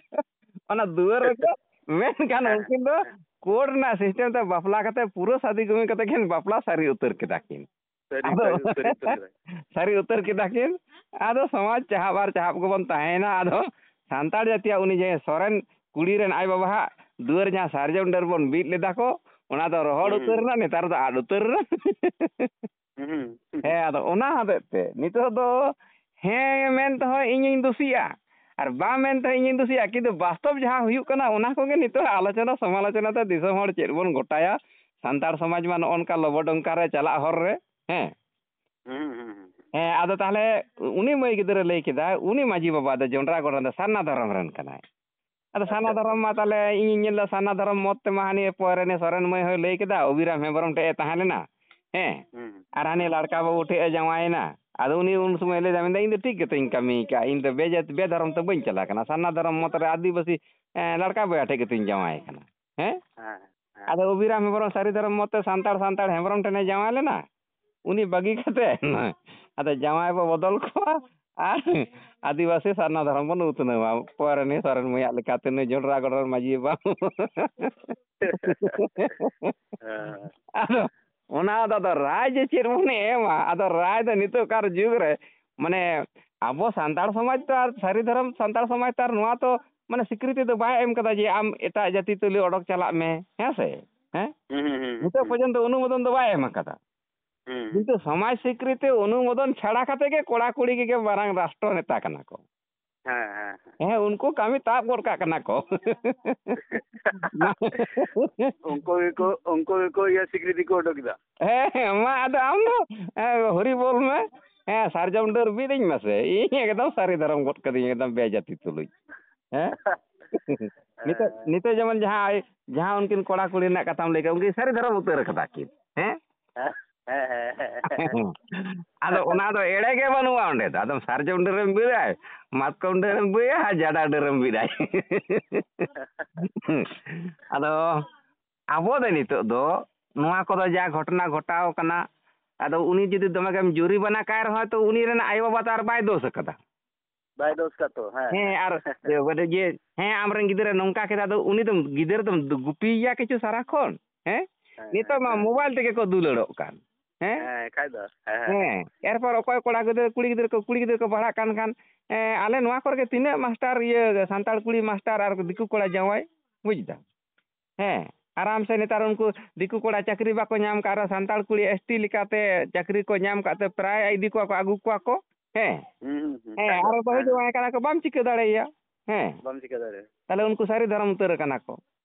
ᱚᱱᱟ ᱫᱩᱣᱟᱹᱨ ᱨᱮᱜᱮ᱾ ᱢᱮᱱᱠᱷᱟᱱ ᱦᱮᱸ, ᱩᱱᱠᱤᱱ ᱫᱚ ᱦᱮᱸ᱾ ᱠᱳᱰ ᱨᱮᱱᱟᱜ ᱥᱤᱥᱴᱮᱢ ᱛᱮ ᱵᱟᱯᱞᱟ ᱠᱟᱛᱮ ᱯᱩᱨᱟᱹ ᱥᱟᱹᱫᱷᱤ ᱡᱩᱢᱤ ᱠᱟᱛᱮ ᱠᱤᱱ ᱵᱟᱯᱞᱟ ᱥᱟᱹᱨᱤ ᱩᱛᱟᱹᱨ ᱠᱮᱫᱟ ᱠᱤᱱ᱾ ᱥᱟᱹᱨᱤ, ᱟᱫᱚ ᱥᱟᱹᱨᱤ, ᱥᱟᱹᱨᱤ ᱩᱛᱟᱹᱨ ᱠᱮᱫᱟ᱾ ᱥᱟᱹᱨᱤ ᱩᱛᱟᱹᱨ ᱠᱮᱫᱟ ᱠᱤᱱ᱾ ᱟᱫᱚ ᱥᱚᱢᱟᱡᱽ ᱪᱟᱦᱟᱵ ᱟᱨ ᱪᱟᱦᱟᱵ ᱜᱮᱵᱚᱱ ᱛᱟᱦᱮᱸᱭᱮᱱᱟ᱾ ᱟᱫᱚ ᱥᱟᱱᱛᱟᱲ ᱡᱟᱹᱛᱤᱭᱟᱜ ᱩᱱᱤ ᱡᱮ ᱥᱚᱨᱮᱱ ᱠᱩᱲᱤ ᱨᱮᱱ ᱟᱡ ᱵᱟᱵᱟᱣᱟᱜ ᱫᱩᱣᱟᱹᱨ ᱡᱟᱦᱟᱸ ᱥᱟᱨᱡᱚᱢ ᱰᱟᱹᱨ ᱵᱚᱱ ᱵᱤᱫ ᱞᱮᱫᱟ ᱠᱚ, ᱚᱱᱟ ᱫᱚ ᱨᱚᱦᱚᱲ ᱦᱩᱸ᱾ ᱩᱛᱟᱹᱨ ᱮᱱᱟ, ᱱᱮᱛᱟᱨ ᱫᱚ ᱟᱫ ᱩᱛᱟᱹᱨ ᱮᱱᱟ᱾ ᱦᱩᱸ᱾ ᱦᱮᱸ, ᱟᱫᱚ ᱚᱱᱟ ᱦᱚᱛᱮᱡ ᱛᱮ ᱱᱤᱛᱚᱜ ᱫᱚ ᱦᱮᱸ ᱢᱮᱱ ᱛᱮᱦᱚᱸ ᱤᱧᱤᱧ ᱫᱳᱥᱤᱜᱼᱟ, ᱟᱨ ᱵᱟᱝ ᱢᱮᱱ ᱛᱮᱦᱚᱸ ᱤᱧᱤᱧ ᱫᱳᱥᱤᱜᱼᱟ, ᱠᱤᱱᱛᱩ ᱵᱟᱥᱛᱚᱵ ᱡᱟᱦᱟᱸ ᱦᱩᱭᱩᱜ ᱠᱟᱱᱟ, ᱚᱱᱟ ᱠᱚᱜᱮ ᱱᱤᱛᱚᱜ ᱟᱞᱳᱪᱚᱱᱟ ᱥᱚᱢᱟᱞᱳᱪᱚᱱᱟ ᱛᱮ ᱫᱤᱥᱚᱢ ᱦᱚᱲ ᱪᱮᱫ ᱵᱚᱱ ᱜᱚᱴᱟᱭᱟ᱾ ᱥᱟᱱᱛᱟᱲ ᱥᱚᱢᱟᱡᱽ ᱢᱟ ᱱᱚᱜᱼᱚ ᱱᱚᱝᱠᱟ ᱞᱚᱵᱚ ᱰᱚᱝᱠᱟ ᱨᱮ ᱪᱟᱞᱟᱜ ᱦᱚᱨ ᱨᱮ, ᱦᱮᱸ᱾ ᱦᱩᱸ, ᱦᱩᱸ, ᱦᱩᱸ᱾ ᱦᱮᱸ, ᱟᱫᱚ ᱛᱟᱦᱞᱮ ᱩᱱᱤ ᱢᱟᱹᱭ ᱜᱤᱫᱽᱨᱟᱹ ᱞᱟᱹᱭ ᱠᱮᱫᱟ, ᱩᱱᱤ ᱢᱟᱹᱡᱷᱤ ᱵᱟᱵᱟ ᱫᱚ ᱡᱚᱱᱰᱨᱟ ᱜᱚᱲ ᱨᱮᱱ ᱫᱚ ᱥᱟᱨᱱᱟ ᱫᱷᱚᱨᱚᱢ ᱨᱮᱱ ᱠᱟᱱᱟᱭ᱾ ᱟᱫᱚ ᱥᱟᱨᱱᱟ ᱟᱪᱪᱷᱟ᱾ ᱫᱷᱚᱨᱚᱢ ᱢᱟ ᱛᱟᱦᱞᱮ ᱤᱧᱤᱧ ᱧᱮᱞ ᱮᱫᱟ, ᱥᱟᱨᱱᱟ ᱫᱷᱚᱨᱚᱢ ᱢᱚᱛ ᱛᱮᱢᱟ ᱦᱟᱹᱱᱤ ᱯᱚᱨᱮᱱᱤ ᱥᱚᱨᱮᱱ ᱢᱟᱹᱭ ᱦᱚᱸᱭ ᱞᱟᱹᱭ ᱠᱮᱫᱟ, ᱚᱵᱤᱨᱟᱢ ᱦᱮᱢᱵᱨᱚᱢ ᱴᱷᱮᱡ ᱮ ᱛᱟᱦᱮᱸ ᱞᱮᱱᱟ, ᱦᱮᱸ, ᱦᱩᱸ, ᱟᱨ ᱦᱟᱹᱱᱤ ᱦᱩᱸ᱾ ᱞᱟᱲᱠᱟ ᱵᱟᱹᱵᱩ ᱴᱷᱮᱡ ᱮ ᱡᱟᱶᱟᱭᱮᱱᱟ᱾ ᱟᱫᱚ ᱩᱱᱤ ᱩᱱ ᱥᱚᱢᱚᱭ ᱞᱟᱹᱭ ᱮᱫᱟ, ᱢᱮᱱᱫᱟ, "ᱤᱧ ᱫᱚ ᱴᱷᱤᱠ ᱜᱮᱛᱚᱧ ᱠᱟᱹᱢᱤ ᱠᱟᱜᱼᱟ, ᱤᱧ ᱫᱚ ᱵᱮ-, ᱵᱮᱫᱷᱚᱨᱚᱢ ᱛᱮ ᱵᱟᱹᱧ ᱪᱟᱞᱟᱜ ᱠᱟᱱᱟ, ᱥᱟᱨᱱᱟ ᱫᱷᱚᱨᱚᱢ ᱢᱚᱛ ᱨᱮ ᱟᱹᱫᱤᱵᱟᱹᱥᱤ, ᱮᱸ, ᱞᱟᱲᱠᱟ ᱵᱚᱭᱦᱟ ᱴᱷᱮᱡ ᱜᱮᱛᱚᱧ ᱡᱟᱶᱟᱭ ᱠᱟᱱᱟ", ᱦᱮᱸ? ᱦᱮᱸ, ᱦᱮᱸ᱾ ᱟᱫᱚ ᱚᱵᱤᱨᱟᱢ ᱦᱮᱢᱵᱨᱚᱢ ᱥᱟᱹᱨᱤ ᱫᱷᱚᱨᱚᱢ ᱢᱚᱛ ᱛᱮ ᱥᱟᱱᱛᱟᱲ, ᱥᱟᱱᱛᱟᱲ ᱦᱮᱢᱵᱨᱚᱢ ᱴᱷᱮᱱᱮ ᱡᱟᱶᱟᱭ ᱞᱮᱱᱟ᱾ ᱩᱱᱤ ᱵᱟᱹᱜᱤ ᱠᱟᱛᱮ ᱟᱫᱚ ᱡᱟᱶᱟᱭ ᱵᱚ ᱵᱚᱫᱚᱞ ᱠᱚᱣᱟ ᱟᱨ ᱟᱹᱫᱤᱵᱟᱹᱥᱤ ᱥᱟᱨᱱᱟ ᱫᱷᱚᱨᱚᱢ ᱵᱚᱱ ᱩᱛᱱᱟᱹᱣᱟ᱾ ᱯᱚᱨᱮ ᱱᱩᱭ ᱥᱚᱨᱮᱱ ᱢᱟᱹᱭᱟᱜ ᱞᱮᱠᱟᱛᱮ ᱱᱩᱭ ᱡᱚᱱᱰᱨᱟ ᱜᱚᱲ ᱨᱮᱱ ᱢᱟᱹᱡᱷᱤ ᱵᱟᱵᱟ᱾ ᱦᱮᱸ᱾ ᱟᱫᱚ ᱚᱱᱟ ᱫᱚ ᱟᱫᱚ ᱨᱟᱭ ᱡᱮ ᱪᱮᱫ ᱵᱚᱱ ᱮᱢᱟ, ᱟᱫᱚ ᱨᱟᱭ ᱫᱚ ᱱᱤᱛᱚᱜ ᱠᱟᱨ ᱡᱩᱜᱽ ᱨᱮ, ᱢᱟᱱᱮ, ᱟᱵᱚ ᱥᱟᱱᱛᱟᱲ ᱥᱚᱢᱟᱡᱽ ᱛᱚ ᱟᱨ ᱥᱟᱹᱨᱤ ᱫᱷᱚᱨᱚᱢ ᱥᱟᱱᱛᱟᱲ ᱥᱚᱢᱟᱡᱽ ᱛᱚ ᱟᱨ ᱱᱚᱣᱟ ᱛᱚ, ᱢᱟᱱᱮ, ᱥᱤᱠᱨᱤᱛᱤ ᱫᱚ ᱵᱟᱭ ᱮᱢ ᱠᱟᱫᱟ ᱡᱮ ᱟᱢ ᱮᱴᱟᱜ ᱡᱟᱹᱛᱤ ᱛᱩᱞᱩᱡ ᱚᱰᱚᱠ ᱪᱟᱞᱟᱜ ᱢᱮ, ᱦᱮᱸ ᱥᱮ? ᱦᱮᱸ? ᱦᱩᱸ, ᱦᱩᱸ, ᱦᱩᱸ, ᱱᱤᱛᱚᱜ ᱦᱩᱸ᱾ ᱯᱚᱨᱡᱚᱱᱛᱚ ᱚᱱᱩᱢᱳᱫᱚᱱ ᱫᱚ ᱵᱟᱭ ᱮᱢ ᱟᱠᱟᱫᱟ᱾ ᱦᱩᱸ᱾ ᱠᱤᱱᱛᱩ ᱥᱚᱢᱟᱡᱽ ᱥᱤᱠᱨᱤᱛᱤ ᱚᱱᱩᱢᱳᱫᱚᱱ ᱪᱷᱟᱲᱟ ᱠᱟᱛᱮ ᱜᱮ ᱠᱚᱲᱟ ᱠᱩᱲᱤ ᱜᱮ ᱢᱟᱨᱟᱝ ᱨᱟᱥᱴᱨᱚ ᱱᱮᱛᱟ ᱠᱟᱱᱟ ᱠᱚ᱾ ᱦᱮᱸ, ᱦᱮᱸ, ᱦᱮᱸ᱾ ᱦᱮᱸ, ᱩᱱᱠᱩ ᱠᱟᱹᱢᱤ ᱛᱟᱵ ᱜᱚᱫ ᱠᱟᱜ ᱠᱟᱱᱟ ᱠᱚ᱾ ᱩᱱᱠᱩ ᱜᱮᱠᱚ, ᱩᱱᱠᱩ ᱜᱮᱠᱚ ᱤᱭᱟᱹ ᱥᱤᱠᱨᱤᱛᱤ ᱠᱚ ᱩᱰᱩᱠ ᱮᱫᱟ᱾ ᱦᱮᱸ, ᱦᱮᱸ, ᱢᱟ ᱟᱫᱚ ᱟᱢ ᱫᱚ, ᱦᱮᱸ, ᱦᱚᱨᱤ ᱵᱚᱞ ᱢᱮ᱾ ᱦᱮᱸ, ᱥᱟᱨᱡᱚᱢ ᱰᱟᱹᱨ ᱵᱤᱫ ᱟᱹᱧ ᱢᱮᱥᱮ᱾ ᱤᱧ ᱮᱠᱫᱚᱢ ᱥᱟᱹᱨᱤ ᱫᱷᱚᱨᱚᱢ ᱜᱚᱫ ᱠᱟᱹᱫᱤᱧ, ᱮᱠᱫᱚᱢ ᱵᱮᱡᱟᱹᱛᱤ ᱛᱩᱞᱩᱡ᱾ ᱦᱮᱸ? ᱱᱤᱛᱚᱜ, ᱦᱮᱸ᱾ ᱱᱤᱛᱚᱜ ᱡᱮᱢᱚᱱ ᱡᱟᱦᱟᱸ, ᱡᱟᱦᱟᱸ ᱩᱱᱠᱤᱱ ᱠᱚᱲᱟ ᱠᱩᱲᱤ ᱨᱮᱱᱟᱜ ᱠᱟᱛᱷᱟᱢ ᱞᱟᱹᱭ ᱠᱮᱫ, ᱩᱱᱠᱤᱱ ᱥᱟᱹᱨᱤ ᱫᱷᱚᱨᱚᱢ ᱩᱛᱟᱹᱨ ᱠᱟᱫᱟ ᱠᱤᱱ᱾ ᱦᱮᱸ? ᱦᱮᱸ᱾ ᱦᱮᱸ, ᱦᱮᱸ, ᱦᱮᱸ᱾ ᱟᱫᱚ ᱚᱱᱟ ᱫᱚ ᱮᱲᱮ ᱜᱮ ᱵᱟᱹᱱᱩᱜᱼᱟ ᱚᱸᱰᱮ ᱫᱚ᱾ ᱟᱫᱚᱢ ᱥᱟᱨᱡᱚᱢ ᱰᱟᱹᱨᱮᱢ ᱵᱤᱫᱟᱭ, ᱢᱟᱛᱠᱚᱢ ᱰᱟᱹᱨᱮᱢ ᱵᱤᱫᱟ, ᱟᱨ ᱡᱟᱰᱟ ᱰᱟᱹᱨᱮᱢ ᱵᱤᱫᱟᱭ᱾ ᱟᱫᱚ ᱟᱵᱚ ᱫᱚ ᱱᱤᱛᱚᱜ ᱫᱚ ᱱᱚᱣᱟ ᱠᱚᱫᱚ ᱡᱟ ᱜᱷᱚᱴᱚᱱᱟ ᱜᱷᱚᱴᱟᱣ ᱠᱟᱱᱟ, ᱟᱫᱚ ᱩᱱᱤ ᱡᱩᱫᱤ ᱫᱚᱢᱮ ᱜᱮᱢ ᱡᱩᱨᱤᱢᱟᱱᱟ ᱠᱟᱭ ᱨᱮᱦᱚᱸ, ᱛᱚ ᱩᱱᱤ ᱨᱮᱱ ᱟᱭᱳ ᱵᱟᱵᱟ ᱛᱚ ᱟᱨ ᱵᱟᱭ ᱫᱳᱥ ᱟᱠᱟᱫᱟ᱾ ᱵᱟᱭ ᱫᱳᱥ ᱠᱟᱜ ᱛᱚ, ᱦᱮᱸ᱾ ᱦᱮᱸ, ᱟᱨ ᱤᱭᱟᱹ, ᱵᱚᱞᱮ ᱡᱮ, ᱦᱮᱸ, ᱟᱢᱨᱮᱱ ᱜᱤᱫᱽᱨᱟᱹ ᱱᱚᱝᱠᱟ ᱠᱮᱫᱟ, ᱟᱫᱚ ᱩᱱᱤ ᱫᱚ ᱜᱤᱫᱟᱹᱨ ᱫᱚᱢ ᱫᱩ-, ᱜᱩᱯᱤᱭᱮᱭᱟ ᱠᱤᱪᱷᱩ ᱥᱟᱨᱟᱠᱷᱚᱱ, ᱦᱮᱸ? ᱦᱮᱸ, ᱱᱤᱛᱚᱜ ᱦᱮᱸ, ᱢᱟ ᱦᱮᱸ᱾ ᱢᱳᱵᱟᱭᱤᱞ ᱛᱮᱜᱮ ᱠᱚ ᱫᱩᱞᱟᱹᱲᱚᱜ ᱠᱟᱱ, ᱦᱮᱸ? ᱦᱮᱸ, ᱠᱷᱟᱡ ᱫᱚ, ᱦᱮᱸ, ᱦᱮᱸ᱾ ᱦᱮᱸ, ᱮᱨᱯᱚᱨ ᱚᱠᱚᱭ ᱠᱚᱲᱟ ᱜᱤᱫᱽᱨᱟᱹ, ᱠᱩᱲᱤ ᱜᱤᱫᱽᱨᱟᱹ ᱠᱚ, ᱠᱩᱲᱤ ᱜᱤᱫᱽᱨᱟᱹ ᱠᱚ ᱯᱟᱲᱦᱟᱜ ᱠᱟᱱ ᱠᱷᱟᱱ, ᱮᱸ, ᱟᱞᱮ ᱱᱚᱣᱟ ᱠᱚᱨᱮ ᱜᱮ ᱛᱤᱱᱟᱹᱜ ᱢᱟᱥᱴᱟᱨ, ᱤᱭᱟᱹ, ᱥᱟᱱᱛᱟᱲ ᱠᱩᱲᱤ ᱢᱟᱥᱴᱟᱨ ᱟᱨ ᱫᱤᱠᱩ ᱠᱚᱲᱟ ᱡᱟᱶᱟᱭ, ᱵᱩᱡᱽ ᱫᱟᱢ? ᱦᱮᱸ, ᱟᱨᱟᱢ ᱥᱮ ᱱᱮᱛᱟᱨ ᱩᱱᱠᱩ ᱫᱤᱠᱩ ᱠᱚᱲᱟ ᱪᱟᱹᱠᱨᱤ ᱵᱟᱠᱚ ᱧᱟᱢ ᱠᱟᱜ ᱨᱮᱦᱚᱸ, ᱥᱟᱱᱛᱟᱲ ᱠᱩᱲᱤ ᱮᱥ ᱴᱤ ᱞᱮᱠᱟᱛᱮ ᱪᱟᱹᱠᱨᱤ ᱠᱚ ᱧᱟᱢ ᱠᱟᱜ ᱛᱮ ᱯᱨᱟᱭ ᱤᱫᱤ ᱠᱚᱣᱟ ᱠᱚ, ᱟᱹᱜᱩ ᱠᱚᱣᱟ ᱠᱚ᱾ ᱦᱮᱸ, ᱦᱩᱸ, ᱦᱩᱸ, ᱦᱩᱸ, ᱦᱮᱸ, ᱠᱷᱟᱡ ᱫᱚ, ᱟᱨᱚ ᱵᱟᱹᱦᱩ ᱦᱮᱸ, ᱦᱮᱸ᱾ ᱡᱟᱶᱟᱭ ᱠᱟᱱᱟ ᱠᱚ, ᱵᱟᱢ ᱪᱤᱠᱟᱹ ᱫᱟᱲᱮᱭᱟᱭᱟ᱾ ᱦᱮᱸ, ᱵᱟᱢ ᱪᱤᱠᱟᱹ ᱫᱟᱲᱮᱭᱟᱜᱼᱟ᱾ ᱛᱟᱦᱞᱮ ᱩᱱᱠᱩ ᱥᱟᱹᱨᱤ ᱫᱷᱚᱨᱚᱢ ᱩᱛᱟᱹᱨ ᱟᱠᱟᱱᱟ ᱠᱚ᱾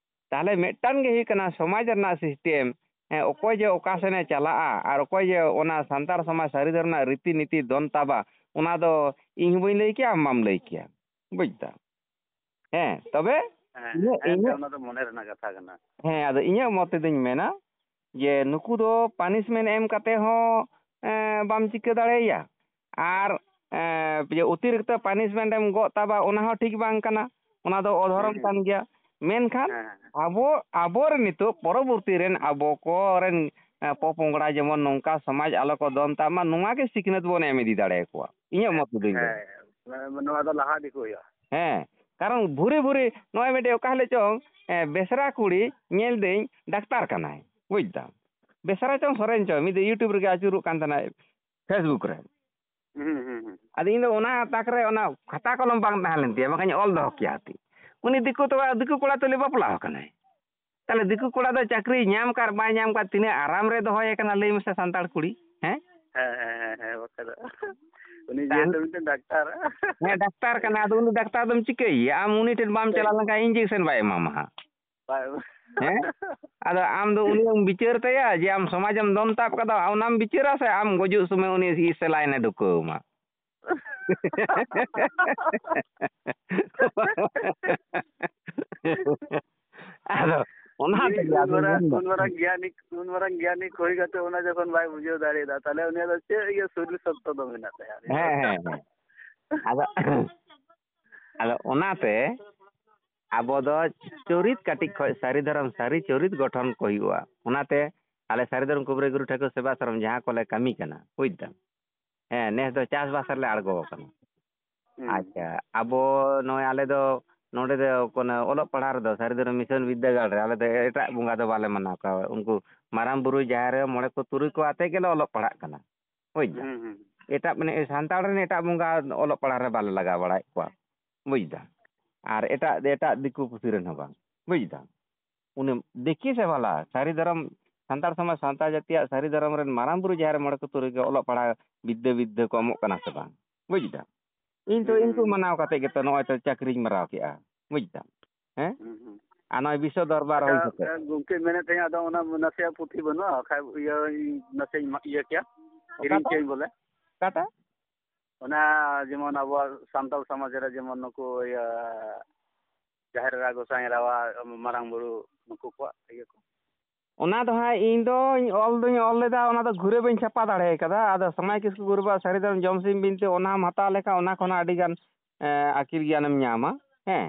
ᱛᱟᱦᱞᱮ ᱢᱤᱫᱴᱟᱝ ᱜᱮ ᱦᱩᱭᱩᱜ ᱠᱟᱱᱟ ᱥᱚᱢᱟᱡᱽ ᱨᱮᱱᱟᱜ ᱥᱤᱥᱴᱮᱢ, ᱦᱮᱸ, ᱚᱠᱚᱭ ᱡᱮ ᱚᱠᱟ ᱥᱮᱱᱮ ᱪᱟᱞᱟᱜᱼᱟ ᱟᱨ ᱚᱠᱚᱭ ᱡᱮ ᱚᱱᱟ ᱥᱟᱱᱛᱟᱲ ᱥᱚᱢᱟᱡᱽ ᱥᱟᱹᱨᱤ ᱫᱷᱚᱨᱚᱢ ᱨᱮᱱᱟᱜ ᱨᱤᱛᱤ ᱱᱤᱛᱤ ᱫᱚᱱ ᱛᱟᱵᱟ, ᱚᱱᱟ ᱫᱚ ᱤᱧ ᱦᱚᱸ ᱵᱟᱹᱧ ᱞᱟᱹᱭ ᱠᱮᱭᱟ, ᱟᱢ ᱵᱟᱢ ᱞᱟᱹᱭ ᱠᱮᱭᱟ, ᱵᱩᱡᱽ ᱫᱟᱢ? ᱦᱮᱸ, ᱛᱚᱵᱮ ᱦᱮᱸ, ᱤᱧᱟᱹᱜ, ᱦᱮᱸ, ᱤᱧᱟᱹᱜ, ᱚᱱᱟ ᱫᱚ ᱢᱚᱱᱮ ᱨᱮᱱᱟᱜ ᱠᱟᱛᱷᱟ ᱠᱟᱱᱟ᱾ ᱦᱮᱸ, ᱟᱫᱚ ᱤᱧᱟᱹᱜ ᱢᱚᱛ ᱛᱮᱫᱚᱧ ᱢᱮᱱᱟ ᱡᱮ ᱱᱩᱠᱩ ᱫᱚ punishment ᱮᱢ ᱠᱟᱛᱮ ᱦᱚᱸ, ᱮᱸ, ᱵᱟᱢ ᱪᱤᱠᱟᱹ ᱫᱟᱲᱮᱭᱟᱭᱟ, ᱟᱨ, ᱮᱸ, ᱡᱮ ᱚᱛᱤᱨᱤᱠᱛᱚ punishment ᱮᱢ ᱜᱚᱜ ᱛᱟᱵᱟ, ᱚᱱᱟ ᱦᱚᱸ ᱴᱷᱤᱠ ᱵᱟᱝ ᱠᱟᱱᱟ, ᱚᱱᱟ ᱫᱚ ᱚᱫᱷᱚᱨᱚᱢ ᱦᱩᱸ, ᱦᱩᱸ᱾ ᱠᱟᱱ ᱜᱮᱭᱟ᱾ ᱢᱮᱱᱠᱷᱟᱱ ᱦᱮᱸ, ᱦᱮᱸ, ᱦᱮᱸ᱾ ᱟᱵᱚ, ᱟᱵᱚᱨᱮᱱ ᱱᱤᱛᱚᱜ ᱯᱚᱨᱚᱵᱚᱨᱛᱤ ᱨᱮᱱ ᱟᱵᱚ ᱠᱚᱨᱮᱱ, ᱮᱸ, ᱯᱚᱯᱚᱝᱲᱟ ᱡᱮᱢᱚᱱ ᱱᱚᱝᱠᱟ ᱥᱚᱢᱟᱡᱽ ᱟᱞᱚ ᱠᱚ ᱫᱚᱱ ᱛᱟᱵ ᱢᱟ, ᱱᱚᱣᱟ ᱜᱮ ᱥᱤᱠᱷᱱᱟᱹᱛ ᱵᱚᱱ ᱮᱢ ᱤᱫᱤ ᱫᱟᱲᱮᱭᱟᱠᱚᱣᱟ, ᱤᱧᱟᱹᱜ ᱦᱮᱸ, ᱢᱚᱛ ᱛᱮᱫᱚᱧ ᱞᱟᱹᱭᱟ᱾ ᱦᱮᱸ, ᱱᱚᱣᱟ ᱫᱚ ᱞᱟᱦᱟ ᱤᱫᱤ ᱠᱚ ᱦᱩᱭᱩᱜᱼᱟ᱾ ᱦᱮᱸ, ᱠᱟᱨᱚᱱ ᱵᱷᱩᱨᱤ ᱵᱷᱩᱨᱤ ᱱᱚᱜᱼᱚᱭ ᱢᱤᱫᱴᱮᱡ ᱚᱠᱟ ᱦᱤᱞᱳᱜ ᱪᱚᱝ, ᱮ, ᱵᱮᱥᱨᱟ ᱠᱩᱲᱤ ᱧᱮᱞ ᱫᱟᱹᱧ ᱰᱟᱠᱛᱟᱨ ᱠᱟᱱᱟᱭ, ᱵᱩᱡᱽ ᱫᱟᱢ᱾ ᱵᱮᱥᱨᱟ ᱪᱚᱝ ᱥᱚᱨᱮᱱ ᱪᱚᱝ, ᱢᱤᱫ ᱫᱤᱱ YouTube ᱨᱮᱜᱮ ᱟᱹᱪᱩᱨᱚᱜ ᱠᱟᱱ ᱛᱟᱦᱮᱱᱟᱭ, Facebook ᱨᱮ᱾ ᱦᱩᱸ, ᱦᱩᱸ, ᱦᱩᱸ᱾ ᱟᱫᱚ ᱤᱧ ᱫᱚ ᱚᱱᱟ ᱛᱟᱠ ᱨᱮ ᱚᱱᱟ ᱠᱷᱟᱛᱟ ᱠᱚᱞᱚᱢ ᱵᱟᱝ ᱛᱟᱦᱮᱸ ᱞᱮᱱ ᱛᱤᱧᱟᱹ, ᱵᱟᱠᱷᱟᱱ ᱚᱞ ᱫᱚᱦᱚ ᱠᱮᱭᱟ ᱦᱩᱛᱤ᱾ ᱩᱱᱤ ᱫᱤᱠᱩ ᱛᱚ, ᱫᱤᱠᱩ ᱠᱚᱲᱟ ᱛᱩᱞᱩᱡ ᱵᱟᱯᱞᱟ ᱟᱠᱟᱱᱟᱭ᱾ ᱛᱟᱦᱞᱮ ᱫᱤᱠᱩ ᱠᱚᱲᱟ ᱫᱚ ᱪᱟᱹᱠᱨᱤ ᱧᱟᱢ ᱠᱟᱫ ᱵᱟᱭ ᱧᱟᱢ ᱠᱟᱫ, ᱛᱤᱱᱟᱹᱜ ᱟᱨᱟᱢ ᱨᱮ ᱫᱚᱦᱚᱭᱮ ᱠᱟᱱᱟ, ᱞᱟᱹᱭ ᱢᱮᱥᱮ ᱥᱟᱱᱛᱟᱲ ᱠᱩᱲᱤ, ᱦᱮᱸ? ᱦᱮᱸ, ᱦᱮᱸ, ᱦᱮᱸ, ᱦᱮᱸ, ᱵᱟᱠᱷᱟᱡ ᱫᱚ᱾ ᱩᱱᱤ ᱛᱟᱦᱞᱮ ᱡᱮᱦᱮᱛᱩ ᱢᱤᱫᱴᱮᱱ ᱰᱟᱠᱛᱟᱨ᱾ ᱦᱮᱸ, ᱰᱟᱠᱛᱟᱨ ᱠᱟᱱᱟᱭ, ᱟᱫᱚ ᱩᱱᱤ ᱰᱟᱠᱛᱟᱨ ᱫᱚᱢ ᱪᱤᱠᱟᱹᱭᱮᱭᱟ? ᱟᱢ ᱩᱱᱤ ᱴᱷᱮᱱ ᱵᱟᱢ ᱪᱟᱞᱟᱣ ᱞᱮᱱᱠᱷᱟᱱ injection ᱵᱟᱭ ᱮᱢᱟᱢᱟ ᱦᱟᱸᱜ᱾ ᱵᱟᱭ ᱮᱢᱟ᱾ ᱦᱮᱸ? ᱟᱫᱚ ᱟᱢ ᱫᱚ ᱩᱱᱤᱢ ᱵᱤᱪᱟᱹᱨ ᱛᱟᱭᱟ ᱡᱮ ᱟᱢ ᱥᱚᱢᱟᱡᱮᱢ ᱫᱚᱱ ᱛᱟᱵ ᱠᱟᱫᱟ, ᱚᱱᱟᱢ ᱵᱤᱪᱟᱹᱨᱟ ᱥᱮ ᱟᱢ ᱜᱩᱡᱩᱜ ᱥᱚᱢᱚᱭ ᱩᱱᱤ saline ᱮ ᱰᱩᱠᱟᱹᱣ ᱟᱢᱟ? ᱟᱫᱚ ᱚᱱᱟ ᱛᱮᱜᱮ ᱟᱹᱵᱤᱱ ᱢᱟᱨᱟᱝ, ᱢᱮᱱ ᱫᱚ᱾ ᱩᱱ ᱢᱟᱨᱟᱝ ᱜᱮᱭᱟᱱᱤ, ᱩᱱ ᱢᱟᱨᱟᱝ ᱜᱮᱭᱟᱱᱤ ᱠᱚ ᱦᱩᱭ ᱠᱟᱛᱮ ᱚᱱᱟ ᱡᱚᱠᱷᱚᱱ ᱵᱟᱭ ᱵᱩᱡᱷᱟᱹᱣ ᱫᱟᱲᱮᱭᱟᱫᱟ, ᱛᱟᱦᱞᱮ ᱩᱱᱤᱭᱟᱜ ᱫᱚ ᱪᱮᱫ ᱤᱭᱟᱹ ᱥᱚᱨᱤᱨ ᱥᱚᱠᱛᱚ ᱫᱚ ᱢᱮᱱᱟᱜ ᱛᱟᱭᱟ? ᱦᱮᱸ, ᱦᱮᱸ, ᱦᱮᱸ᱾ ᱟᱫᱚ, ᱟᱫᱚ ᱚᱱᱟᱛᱮ ᱟᱵᱚ ᱫᱚ ᱪᱚᱨᱤᱛ ᱠᱟᱹᱴᱤᱡ ᱠᱷᱚᱡ ᱥᱟᱹᱨᱤ ᱫᱷᱚᱨᱚᱢ, ᱥᱟᱹᱨᱤ ᱪᱚᱨᱤᱛ ᱜᱚᱴᱷᱚᱱ ᱠᱚ ᱦᱩᱭᱩᱜᱼᱟ᱾ ᱚᱱᱟᱛᱮ ᱟᱞᱮ ᱥᱟᱹᱨᱤ ᱫᱷᱚᱨᱚᱢ ᱠᱩᱵᱨᱟᱹ ᱜᱩᱨᱩ ᱴᱷᱟᱹᱠᱩᱨ ᱥᱮᱵᱟ ᱟᱥᱨᱚᱢ ᱡᱟᱦᱟᱸ ᱠᱚᱞᱮ ᱠᱟᱹᱢᱤ ᱠᱟᱱᱟ, ᱵᱩᱡᱽ ᱫᱟᱢ? ᱦᱮᱸ, ᱱᱮᱥ ᱫᱚ ᱪᱟᱥᱵᱟᱥ ᱨᱮᱞᱮ ᱟᱬᱜᱚ ᱟᱠᱟᱱᱟ᱾ ᱦᱩᱸ᱾ ᱟᱪᱪᱷᱟ, ᱟᱵᱚ ᱱᱚᱜᱼᱚᱭ ᱟᱞᱮ ᱫᱚ ᱱᱚᱰᱮ ᱫᱚ ᱠᱳᱱᱳ ᱚᱞᱚᱜ ᱯᱟᱲᱦᱟᱣ ᱨᱮᱫᱚ ᱥᱟᱹᱨᱤ ᱫᱷᱚᱨᱚᱢ ᱢᱤᱥᱚᱱ ᱵᱤᱫᱽᱫᱟᱹᱜᱟᱲ ᱨᱮ ᱟᱞᱮ ᱫᱚ ᱮᱴᱟᱜ ᱵᱚᱸᱜᱟ ᱫᱚ ᱵᱟᱞᱮ ᱢᱟᱱᱟᱣ ᱠᱚᱣᱟ᱾ ᱩᱱᱠᱩ ᱢᱟᱨᱟᱝ ᱵᱩᱨᱩ, ᱡᱟᱦᱮᱨ ᱟᱭᱳ, ᱢᱚᱬᱮ ᱠᱚ ᱛᱩᱨᱩᱭ ᱠᱚ ᱟᱛᱮ ᱜᱮᱞᱮ ᱚᱞᱚᱜ ᱯᱟᱲᱦᱟᱜ ᱠᱟᱱᱟ, ᱵᱩᱡᱽ ᱫᱟᱢ? ᱦᱩᱸ, ᱦᱩᱸ᱾ ᱮᱴᱟᱜ, ᱢᱟᱱᱮ, ᱥᱟᱱᱛᱟᱲ ᱨᱮᱱ ᱮᱴᱟᱜ ᱵᱚᱸᱜᱟ ᱚᱞᱚᱜ ᱯᱟᱲᱦᱟᱣ ᱨᱮ ᱵᱟᱞᱮ ᱞᱟᱜᱟᱣ ᱵᱟᱲᱟᱭᱮᱫ ᱠᱚᱣᱟ, ᱵᱩᱡᱽ ᱫᱟᱢ? ᱟᱨ ᱮᱴᱟᱜ, ᱮᱴᱟᱜ ᱫᱤᱠᱩ ᱯᱩᱥᱤ ᱨᱮᱱ ᱦᱚᱸ ᱵᱟᱝ, ᱵᱩᱡᱽ ᱫᱟᱢ? ᱩᱱᱤ ᱫᱮᱠᱷᱤ ᱥᱮ ᱵᱷᱟᱞᱟ, ᱥᱟᱹᱨᱤ ᱫᱷᱚᱨᱚᱢ, ᱥᱟᱱᱛᱟᱲ ᱥᱚᱢᱟᱡᱽ, ᱥᱟᱱᱛᱟᱲ ᱡᱟᱹᱛᱤᱭᱟᱜ ᱥᱟᱹᱨᱤ ᱫᱷᱚᱨᱚᱢ ᱨᱮᱱ ᱢᱟᱨᱟᱝ ᱵᱩᱨᱩ, ᱡᱟᱦᱮᱨ ᱢᱚᱬᱮ ᱠᱚ ᱛᱩᱨᱩᱭ ᱠᱚ ᱚᱞᱚᱜ ᱯᱟᱲᱦᱟᱣ ᱵᱤᱫᱽᱫᱟᱹ, ᱵᱤᱫᱽᱫᱟᱹ ᱠᱚ ᱮᱢᱚᱜ ᱠᱟᱱᱟ ᱥᱮ ᱵᱟᱝ? ᱵᱩᱡᱽ ᱫᱟᱢ? ᱤᱧ ᱛᱚ, ᱦᱩᱸ, ᱤᱧ ᱠᱚ ᱦᱩᱸ᱾ ᱢᱟᱱᱟᱣ ᱠᱟᱛᱮ ᱜᱮᱛᱚ ᱱᱚᱜᱼᱚᱭ ᱛᱚ ᱪᱟᱹᱠᱨᱤᱧ ᱢᱟᱨᱟᱣ ᱠᱮᱜᱼᱟ, ᱵᱩᱡᱽ ᱫᱟᱢ? ᱦᱮᱸ? ᱦᱩᱸ, ᱦᱩᱸ᱾ ᱟᱨ ᱱᱚᱜᱼᱚᱭ ᱵᱤᱥᱥᱚ ᱫᱚᱨᱵᱟᱨ ᱦᱩᱭ ᱟᱪᱪᱷᱟ, ᱠᱟᱛᱮ᱾ ᱜᱚᱢᱠᱮ ᱢᱮᱱᱮᱫ ᱛᱟᱦᱮᱸᱫ, ᱟᱫᱚ ᱚᱱᱟ ᱱᱟᱥᱮᱭᱟᱜ ᱯᱩᱛᱷᱤ ᱵᱟᱹᱱᱩᱜᱼᱟ? ᱵᱟᱠᱷᱟᱡ ᱤᱭᱟᱹ, ᱱᱟᱥᱮᱧ ᱢᱟ-, ᱤᱭᱟᱹ ᱠᱮᱭᱟ, ᱠᱤᱨᱤᱧ ᱚᱠᱟᱴᱟᱜ? ᱠᱮᱭᱟᱧ ᱵᱚᱞᱮ᱾ ᱚᱠᱟᱴᱟᱜ? ᱚᱱᱟ ᱡᱮᱢᱚᱱ ᱟᱵᱚᱣᱟᱜ ᱥᱟᱱᱛᱟᱲ ᱥᱚᱢᱟᱡᱽ ᱨᱮ ᱡᱮᱢᱚᱱ ᱱᱩᱠᱩ ᱤᱭᱟᱹ ᱡᱟᱦᱮᱨ ᱮᱨᱟ, ᱜᱚᱸᱥᱟᱭ ᱮᱨᱟᱣᱟ, ᱢᱟᱨᱟᱝ ᱵᱩᱨᱩ, ᱱᱩᱠᱩ ᱠᱚᱣᱟᱜ ᱤᱭᱟᱹ ᱠᱚ᱾ ᱚᱱᱟ ᱫᱚ ᱦᱟᱸᱜ ᱤᱧ ᱫᱚᱧ ᱚᱞ ᱫᱚᱧ ᱚᱞ ᱞᱮᱫᱟ, ᱚᱱᱟ ᱫᱚ ᱜᱷᱩᱨᱟᱹ ᱵᱟᱹᱧ ᱪᱷᱟᱯᱟ ᱫᱟᱲᱮ ᱠᱟᱫᱟ᱾ ᱟᱫᱚ ᱥᱟᱢᱟᱭ ᱠᱤᱥᱠᱩ ᱜᱩᱨᱩ ᱵᱟᱵᱟᱣᱟᱜ ᱥᱟᱹᱨᱤ ᱫᱷᱚᱨᱚᱢ ᱡᱚᱢ ᱥᱤᱢ ᱵᱤᱱᱛᱤ, ᱚᱱᱟᱢ ᱦᱟᱛᱟᱣ ᱞᱮᱠᱷᱟᱱ ᱚᱱᱟ ᱠᱷᱚᱱ ᱦᱚᱸ ᱟᱹᱰᱤ ᱜᱟᱱ, ᱮᱸ, ᱟᱹᱠᱤᱞ ᱜᱮᱭᱟᱱᱮᱢ ᱧᱟᱢᱟ᱾ ᱦᱮᱸ,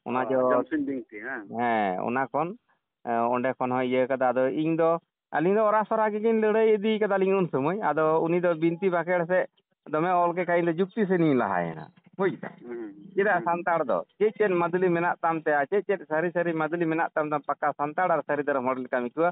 ᱚᱱᱟ ᱚ, ᱡᱚ-, ᱡᱚᱢ ᱥᱤᱢ ᱵᱤᱱᱛᱤ, ᱦᱮᱸ᱾ ᱦᱮᱸ, ᱚᱱᱟ ᱠᱷᱚᱱ, ᱮᱸ, ᱚᱸᱰᱮ ᱠᱷᱚᱱ ᱦᱚᱸ ᱤᱭᱟᱹ ᱠᱟᱫᱟ᱾ ᱟᱫᱚ ᱤᱧ ᱫᱚ, ᱟᱹᱞᱤᱧ ᱫᱚ ᱚᱨᱟᱥᱚᱨᱟ ᱜᱮᱞᱤᱧ ᱞᱟᱹᱲᱦᱟᱹᱭ ᱤᱫᱤ ᱠᱟᱫᱟᱞᱤᱧ ᱩᱱ ᱥᱚᱢᱚᱭ᱾ ᱟᱫᱚ ᱩᱱᱤ ᱫᱚ ᱵᱤᱱᱛᱤ ᱵᱟᱠᱷᱮᱲ ᱥᱮᱫ ᱫᱚᱢᱮ ᱚᱞ ᱠᱮᱫ ᱠᱷᱟᱡ ᱤᱧ ᱫᱚ ᱡᱩᱠᱛᱤ ᱥᱮᱫ ᱤᱧ ᱞᱟᱦᱟᱭᱮᱱᱟ, ᱵᱩᱡᱽ ᱫᱟᱢ? ᱦᱩᱸ, ᱪᱮᱫᱟᱜ ᱦᱩᱸ᱾ ᱥᱟᱱᱛᱟᱲ ᱫᱚ ᱪᱮᱫ ᱪᱮᱫ ᱢᱟᱹᱫᱞᱤ ᱢᱮᱱᱟᱜ ᱛᱟᱢ ᱛᱮ, ᱟᱨ ᱪᱮᱫ ᱪᱮᱫ ᱥᱟᱹᱨᱤ ᱥᱟᱹᱨᱤ ᱢᱟᱹᱫᱞᱤ ᱢᱮᱱᱟᱜ ᱛᱟᱢ ᱛᱟᱢ, ᱯᱟᱠᱟ ᱥᱟᱱᱛᱟᱲ ᱟᱨ ᱥᱟᱹᱨᱤ ᱫᱷᱚᱨᱚᱢ ᱦᱚᱲ ᱞᱮᱠᱟᱢ ᱟᱹᱭᱠᱟᱹᱣᱟ,